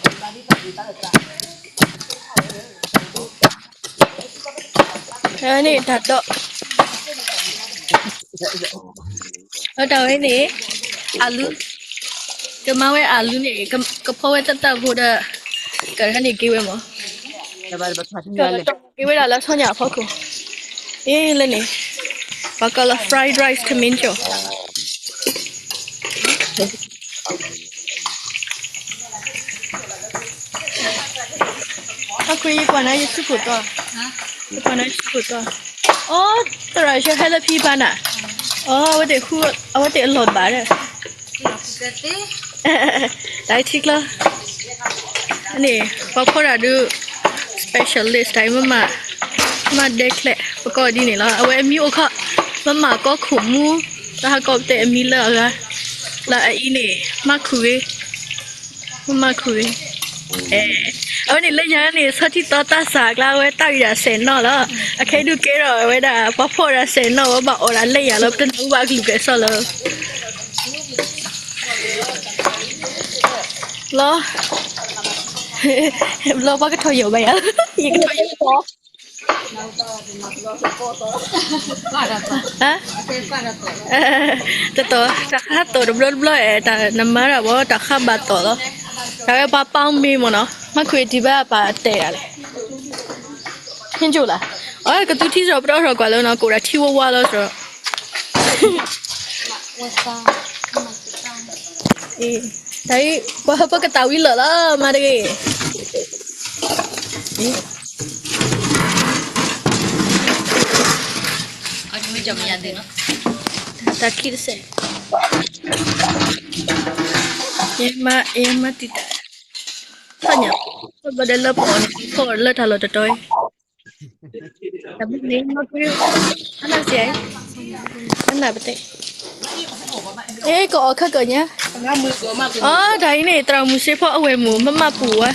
ဝဲန့ၣ်တၢ်ဒီး, အတၢ်ဝဲန့ၣ်, အလူ, ကမၤဝဲအလူန့ၣ်, ကဖီဝဲသၣ်သၣ်ဖိဒီး, ကန့ၣ်က့ၤဝဲမး, က့ၤဝဲဒၣ်လၢဆီညၣ်အဖီခိၣ်, အ့လၢန့ၣ်, ပှၤကိးလၢ fried rice ထမံကၠီၣ် အခွံယကွၢ်နၤယစုခိၣ်တီ, ယကွၢ်နၤယစုခိၣ်တီ, အိ, သရၣ်ဆၢဟဲလၢဖံဘၣ်နၤ, အိ, အဝဲသ့ၣ်ဃု, အဝဲသ့ၣ်အလီၢ်ဘၣ်ဒီး, တၢ်ထံကျီ, န့ၣ်, ပှၤဖီတၢ်ဒုး, specialist တၢ်အံၤမမ, မမဒဲချဲး ပကိးဒ်န့ၣ်လီၤ, အဝဲအမံၤအိၣ်ခီ, မမကီၢ်ခိၣ်မူ, တၢ်ဟးကီးပတဲအမံၤလၢအဂၤ, လၢအအံၤန့ၣ်, မၤခူၣ်ဂ့ၤ မၤခူၣ်ဂ့ၤ, အဝဲန့ၣ်လၢညါန့ၣ် ဆီထံသီသၣ်စၢ်အကျါ အဝဲတၢ်ဂံၢ်ဒၣ်စဲးနီၣ်လီၤ, အခဲဒုးကဲထီၣ်ဝဲဒၣ် ပှၤဖီၣ်ဒၣ်စဲးနီၣ် ဝဲဘၣ်အီၣ်ဒၣ်လၢညါလီၤ, ပတနၢ်ဟူဘၣ်အကလုၢ်ကဲဆီလီၤ, လီၤ, ဘျီပှၤကထီၣ်ယိာ်ဘၣ်ယၤ, ယကထီၣ်ယိာ် တတီၤ, တၢ်ဃါသီၣ်တဘျီတဘျီအဲၣ် တၢ်နမၤတၢ်ဘီ တၢ်ဃါဘၣ်သီၣ်လီၤ, တၢ်ဝဲပှၤပာ်မ့ၤမ့ၢ်နီၤ, မၤခူၣ်အံၤတံၢ်ဘၣ်ပာ်တဲဒၣ်လဲၣ်, ဟ့ၣ်ကၠိလၢ, အကသူထံစီၤပတီၢ်ထီၣ်ကွၢ်လၢနီၤ ကအိၣ်ဒၣ်ထံဝါဝါလီၤစီၤ တၢ်အံၤ, ပှၤဟၢဖၢကသးဝံၤလၢာ်လီၤ မၤတဂ့ၤ, တၢ်ခံတစဲး, ယမၤတံာ်တာ်, ထီၣ်ညါ, ဘၣ်ဒီးလၢပအီၣ်န့ၣ် ပအီၣ်လၢတၢ်လီၢ်တတီၤအံၤ တၢ်ဘျုးန့ၣ် မၤကွၢ်, အနၢ်စဲး, အနၢ်ပတဲ, အဲ ကအီၣ်ခါကီၢ်ညါ, အတၢ်အံၤန့ၣ် သရၣ်မုၣ်စ့ဖီအဝဲၢ်မုၣ် မမၤပူၤဝါ,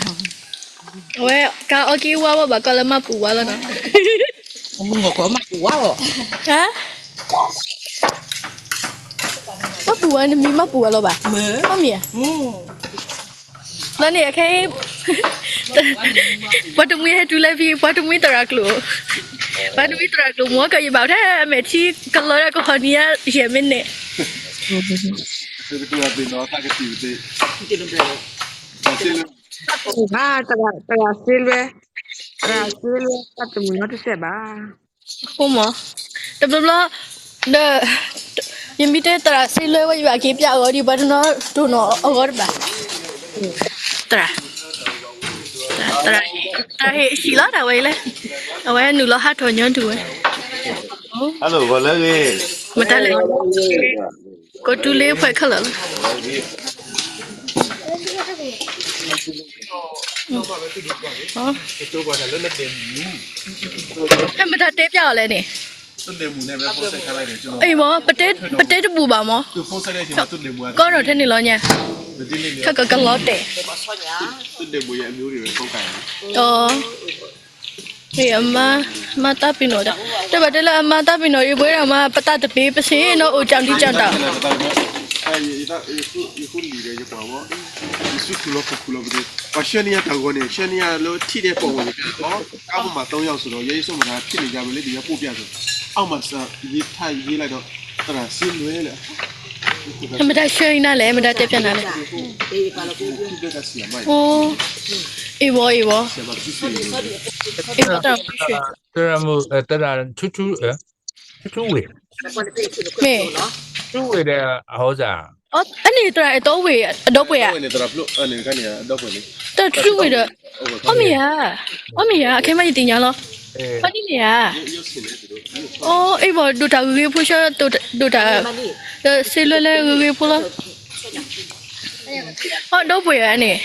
အဝဲ ကအီက့ၤဝါဝဲဘၣ်ကီးလၢမၤပူၤဝါလီၤနီၤ, မၤပူၤဝါလီၤ, ဟါ, မၤပူၤဝါနမံၤမၤပူၤဝါလီၤဘၣ်, မ့ၢ်ဧါ, လီၤန့ၣ်အခဲအံၤ, ပှၤတမှံဟဲတုၤလၢဖံ ပှၤတမှံသရၣ်ကျိာ်, ပှၤတမှံသရၣ်ကျိာ် မ့ၢ်ကယဘၣ်ထဲအမဲာ်ထံကလီၤဒီးကဟီၣ်နံၤညါယဲၢ်မံးနံး, သရၣ်စ့လွဲ, သရၣ်စ့လွဲ တၢ်တမုာ်နီတစဲးဘၣ်. အဃိမး, တဘျီဘျီ, ဒီး, ယမ့ၢ်တဲသရၣ်စ့လွဲဝဲ ယဘၣ်က့ၤပျးအဂီၢ်ဒံး ပှၤတနီၤတိၢ်နီၣ်အဂီၢ်တဘၣ်, သရၣ်, သရၣ်, သရၣ်ဟ့ၣ်အဟံၣ်လီၤတၢ်ဝဲအံၤလဲၣ်, အဝဲနုာ်လီၤဟးထီၣ်ညီဒုးဝဲ, မတၤလဲၣ်, ကိးတူလ့ဖဲခဲလၢာ်လီၤ. ဟဲမတၤတဲပျးအီၤလဲၣ်န့ၣ်, အံၤမ့ၢ် ပတဲတဘူၣ်ဘၣ်မ့ၢ်, ကီၢ်နီၣ်ထဲန့ၣ်လီၤညါ, ခကကလီတဲာ်, အမါတၢ်ပ့ၤနီၣ်, တဘၣ်တဲလၢအမါတၢ်ပ့ၤနီၣ်အံၤ ပဝဲဒၣ်မါ ပတၢ်တပ့ၤ ပစ့နီၣ်အိၣ်ကၠီဒံကၠီတၢ် ယဃုလံာ်ဒီးယကွၢ်ဝဲ, ယစုခူၣ်လီၤခူၣ်ခူၣ်လီၤပသ့, ပှၤဆှၢန့ၢ်ယၤတၢ်ဂီၤန့ၣ် ဆှၢန့ၢ်ယၤလၢထံၣ်ဒဲးပိာ်မုၣ်န့ၣ်, ကါပမၤသုံးယောက်ဆိုတော့ ယဲယဆိကမိၣ်သး ဖြစ်နေကြမယ်လၢ ဒီးယပို့ပြဆို, အောက်မှာစာရေး ထပ်ရေးလိုက်တော့ သရၣ်စ့လွဲလၢ မတၤဆှၢအံၤနၤလဲၣ်, မတၤတဲဖျါနၤလဲၣ်, အ့ၣ်ဝီအ့ၣ်ဝီ, အ့ၣ်ဝီတၢ်မုၢ်ဆှၢ သရၣ်မုၣ်, သရၣ်ထူထူ, ထူထူဝ့ၢ်, မ့ၢ်, ထူထူဝ့ၢ်ဒီးအဟီစၢ်, အန့ၣ်သရၣ်အဲၣ်တီဝ့ၢ်အဒီပုၢ်ဝဲၢ်ဧါ, သရၣ်ထူထူဝ့ၢ်ဒီး, အီၣ်မ့ၢ်ဧါ, အီၣ်မ့ၢ်ဧါ, အခဲမးယသ့ၣ်ညါလီၤ, အန့ၣ်မ့ၢ်ဧါ, အ့ၣ်ဝီဒိၣ်တၢ်ဂ့ၤဂ့ၤဖိဆှၢ, ဒိၣ်တၢ်, ဒီးစ့လွဲလၢဂ့ၤဂ့ၤဖိလီၤ, အဒီပုၢ်ဝဲၢ်ဧါန့ၣ်,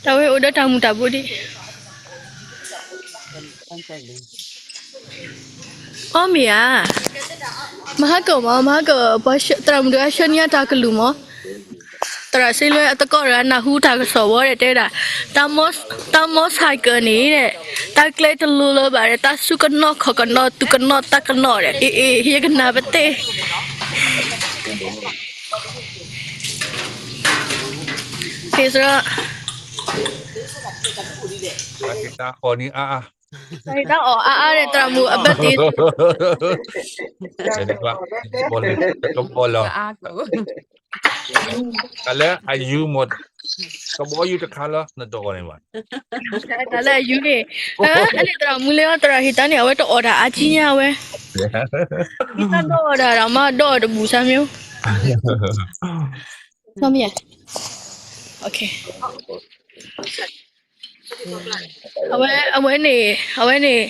တၢ်ဝဲအိၣ်ဒီးတၢ်မူၤတၢ်ဘိဒံး အီၣ်မ့ၢ်ဧါ, မဟါကၢၣ်မး မဟါကၢၣ်, သရၣ်မုၣ်တဂၤဆှၢန့ၢ်တၢ်ကလုၢ်မး, သရၣ်စ့လွဲအသကိးတဂၤနၢ်ဟူတၢ်ကစီၣ်ဝဲဒီးတဲဝဲဒၣ်, တၢ်မီ, တၢ်မီၤဆၣ်ကၢၣ်န့ၣ်, တၢ်ကျဲတလိၤလၢၤဘၣ်ဒီး တၢ်စူၢ်ကနီၣ်ခီၣ်ကနီၣ် သူၣ်ကနီၣ်သးကနီၣ်ဒီး အ့ၣ်အ့ၣ် ယကနၣ်ပသ့ၣ် က့ၤစရၣ်, တၢ်အီၣ်န့ၣ်အါအါ, တၢ်အီၣ်အါအါဒီး သရၣ်မုၣ်အဘၢၣ်သ့ၣ်, ကဘီလီၤ, တၢ်လၢအယူမ့ၢ်, ကဘီယူၤတခါလီၤ နတအီၣ်န့ၣ်ဘၣ်, တၢ်လၢအယူန့ၣ်, အန့ၣ်သရၣ်မုၣ်လၢအီၤ သရၣ်ဟ့ၣ်တၢ်န့ၣ် အဝဲတအီၣ်တၢ်အါကံညါဝဲ, မ့ၢ်တၢ်ဒီးအီၣ်တၢ်ဒီး မ့ၢ်ဒီးအီၣ်တဘူၣ်စၢ်မ့ၢ်, မ့ၢ်, အဝဲ, အဝဲန့ၣ်, အဝဲန့ၣ်,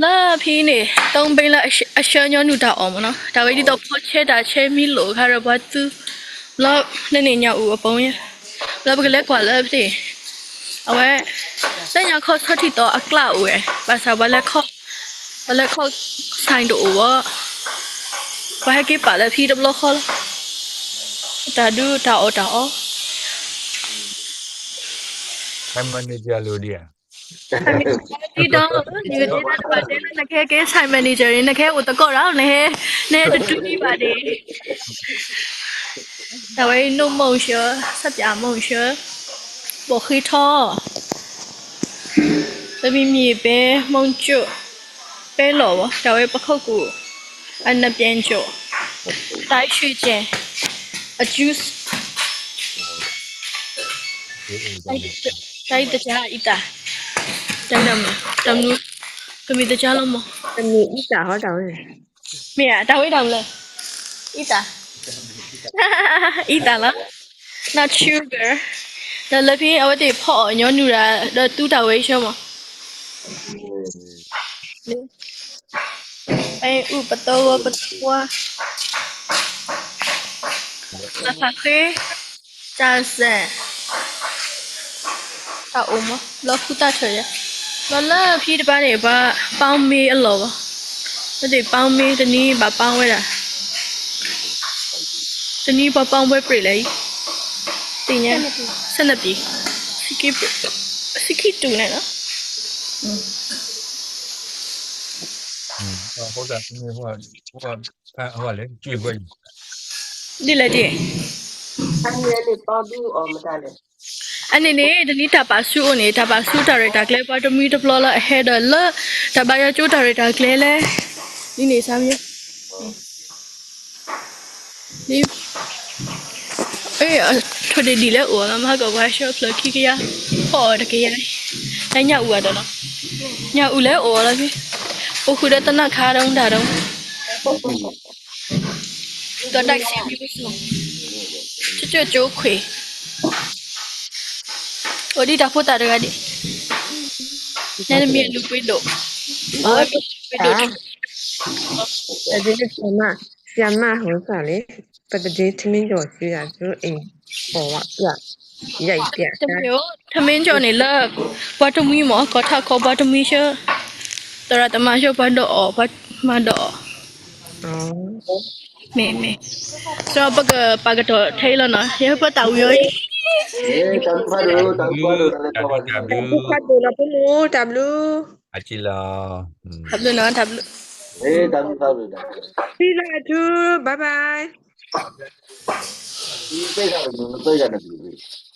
လၢဖဲန့ၣ် သုံးဘီလၢအဆှၢညီနုၢ်တၢ်အီၣ်မ့ၢ်နီၤ, တၢ်ဝဲဒ်သိးဖီဆဲတၢ်ဆဲမံလိာ်ခါဒီး ပှၤသူ, လၢန့ၣ်ညၣ်အူအပူၤ, လၢပကလဲၤကွၢ်လၢဖဲန့ၣ်, အဝဲ, လၢညါခီဆီထံသီအကျါအိၣ်ဝဲ, ဘၣ်ဆၣ်ပှၤလဲၤခီၣ်, ပှၤလဲၤခီၣ် ဆိုင် တအိၣ်ဘၣ်, ပှၤဟဲက့ၤပာ်လၢဖဲတဘျီဃီလီၤ, တၢ်ဒုးတၢ်အီၣ်တၢ်အီ မနုၤတၢ်လိၤဒံးဧါ, ဒ်ဒီး, နကတဲလၢနကဟဲက့ၤ site manager န့ၣ် နကဟဲအိၣ်သကိးဒီး နဟဲ, နဟဲတတုၤဒံးဘၣ်န့ၣ်, တၢ်ဝဲ အိၣ်မုန့်စ့, ဆပ်ပြာ မုန့်စ့, ဘိၣ်ဃ့ထီ, ပမံၤမံၤပဲ မုန့်စ့, ပဲလီၢ်ဝဲ တၢ်ဝဲပခိၣ်ကူၣ်, အနပြဲၣ်စ့, တၢ်ရွှ့ၣ်ကဲၣ်, အ juice တၢ်အံၤတကါအံသၣ်, တၢ်အံၤတၢ်မနုၤ, တၢ်မနုၤ, ကမ့ၢ်တကါလီၤမး, တမ့ၢ်အံသၣ်ဟီတၢ်ဝဲ, မ့ၢ်ဧါ, တၢ်ဝဲတၢ်မနုၤလဲၣ်, အံသၣ်, အံသၣ်လီၤ, န sugar, ဒီးလၢဖဲအဝဲသ့ၣ်ဖီအီၣ်ညီနုၢ်တၢ် ဒီးသူတၢ်ဝဲအံၤဆၢမး ပဲအူ ပသဝီ ပသဝီ, လၢဖးဃ့, တၢ်စဲၣ်, တၢ်အိၣ်မး လီၤဃုသၣ်ထၢၣ်ယဲ, လီၤလၢဖံတပၤန့ၣ် ပှၤပီမ့ၢ်အလီၢ်ဘၣ်, ဝဲသ့ၣ်ပီမ့ၢ်တနံၤဘၣ်ပီဝဲဒၣ်, တနံၤပှၤပီဝဲပြ့းလဲၣ်အံၤ, သ့ၣ်ညါ, ဆယ့်နှစ်ပြည်, ဆံခံတူန့ၣ်လီၤ. ဒ်လဲၣ်ဒ်, အန့ၣ်န့ၣ် တနံၤတၢ်ပာ်ဆူအိၣ်န့ၣ် တၢ်ပာ်ဆူတၢ်ရဲၣ်တၢ်ကျဲၤ ပှၤတမှံၤတပျီလၢအဟဲဒီးလၢ တၢ်ဘါယွၤကၠိတၢ်ရဲၣ်တၢ်ကျဲၤလဲၣ်, ဒ်န့ၣ်စၢ်မ့ၢ် ထိၣ်ဒံၣ်ဒံၣ်လၢအိၣ်လီၤ မဟါကီးပှၤဆှၢဖျၢၣ်ခံကယၤ, ဖီအီၣ်တကယၤ, တၢ်ညၣ်အူအဒိၣ်လီၤ, ညၣ်အူလၢအိၣ်လီၤဖဲ, အိၣ်ဃုာ်ဒီးသနၣ်ခါဒၣ်မတၤဒၣ်, ဒီးတၢ်စံးဘျုးစ့ၢ်, ကၠိကၠိခွ့ၣ်, အိၣ်ဒံးတၢ်ဖိသၣ်တဂၤဒံး, နဲနမံၤအလူၤကွ့ဒိၣ်, အဝဲမံၤလူၤကွ့ဒိၣ်, ဆရာမ, ဆရာမဟိသၣ်လံ, ပတဒ့ထမင်းကြော် ရွှေရာဇိအိမ် ပေါ်ဝပြ, ရိုက်ပြ, တမ့ၢ်အိၣ် ထမင်းကြော်န့ၣ်လၢ ပှၤတမှံၤမ့ၢ် ကီၢ်ထးခီပှၤတမှံၤဆၢ, သရၣ်သမါဆၢပှၤဒီးအီၣ်, ပှၤ မၤဒီး, မ့ၢ်မ့ၢ်, ကၠီပကပာ်ကတီၤထဲအံၤလီၤနီၤ, ယဟၢဖၢတၢ်ဝံၤအီၤအံၤ, တၢ်ဘျုး, တၢ်ဘျုး, တၢ်ဘျုး, အကံလီၤ, တၢ်ဘျုးနီၤ, တၢ်ဘျုး, ထံလၢအထူ, bye bye, သ့ၣ်တၢ်တမုာ်သ့ၣ်တၢ်တဘျုး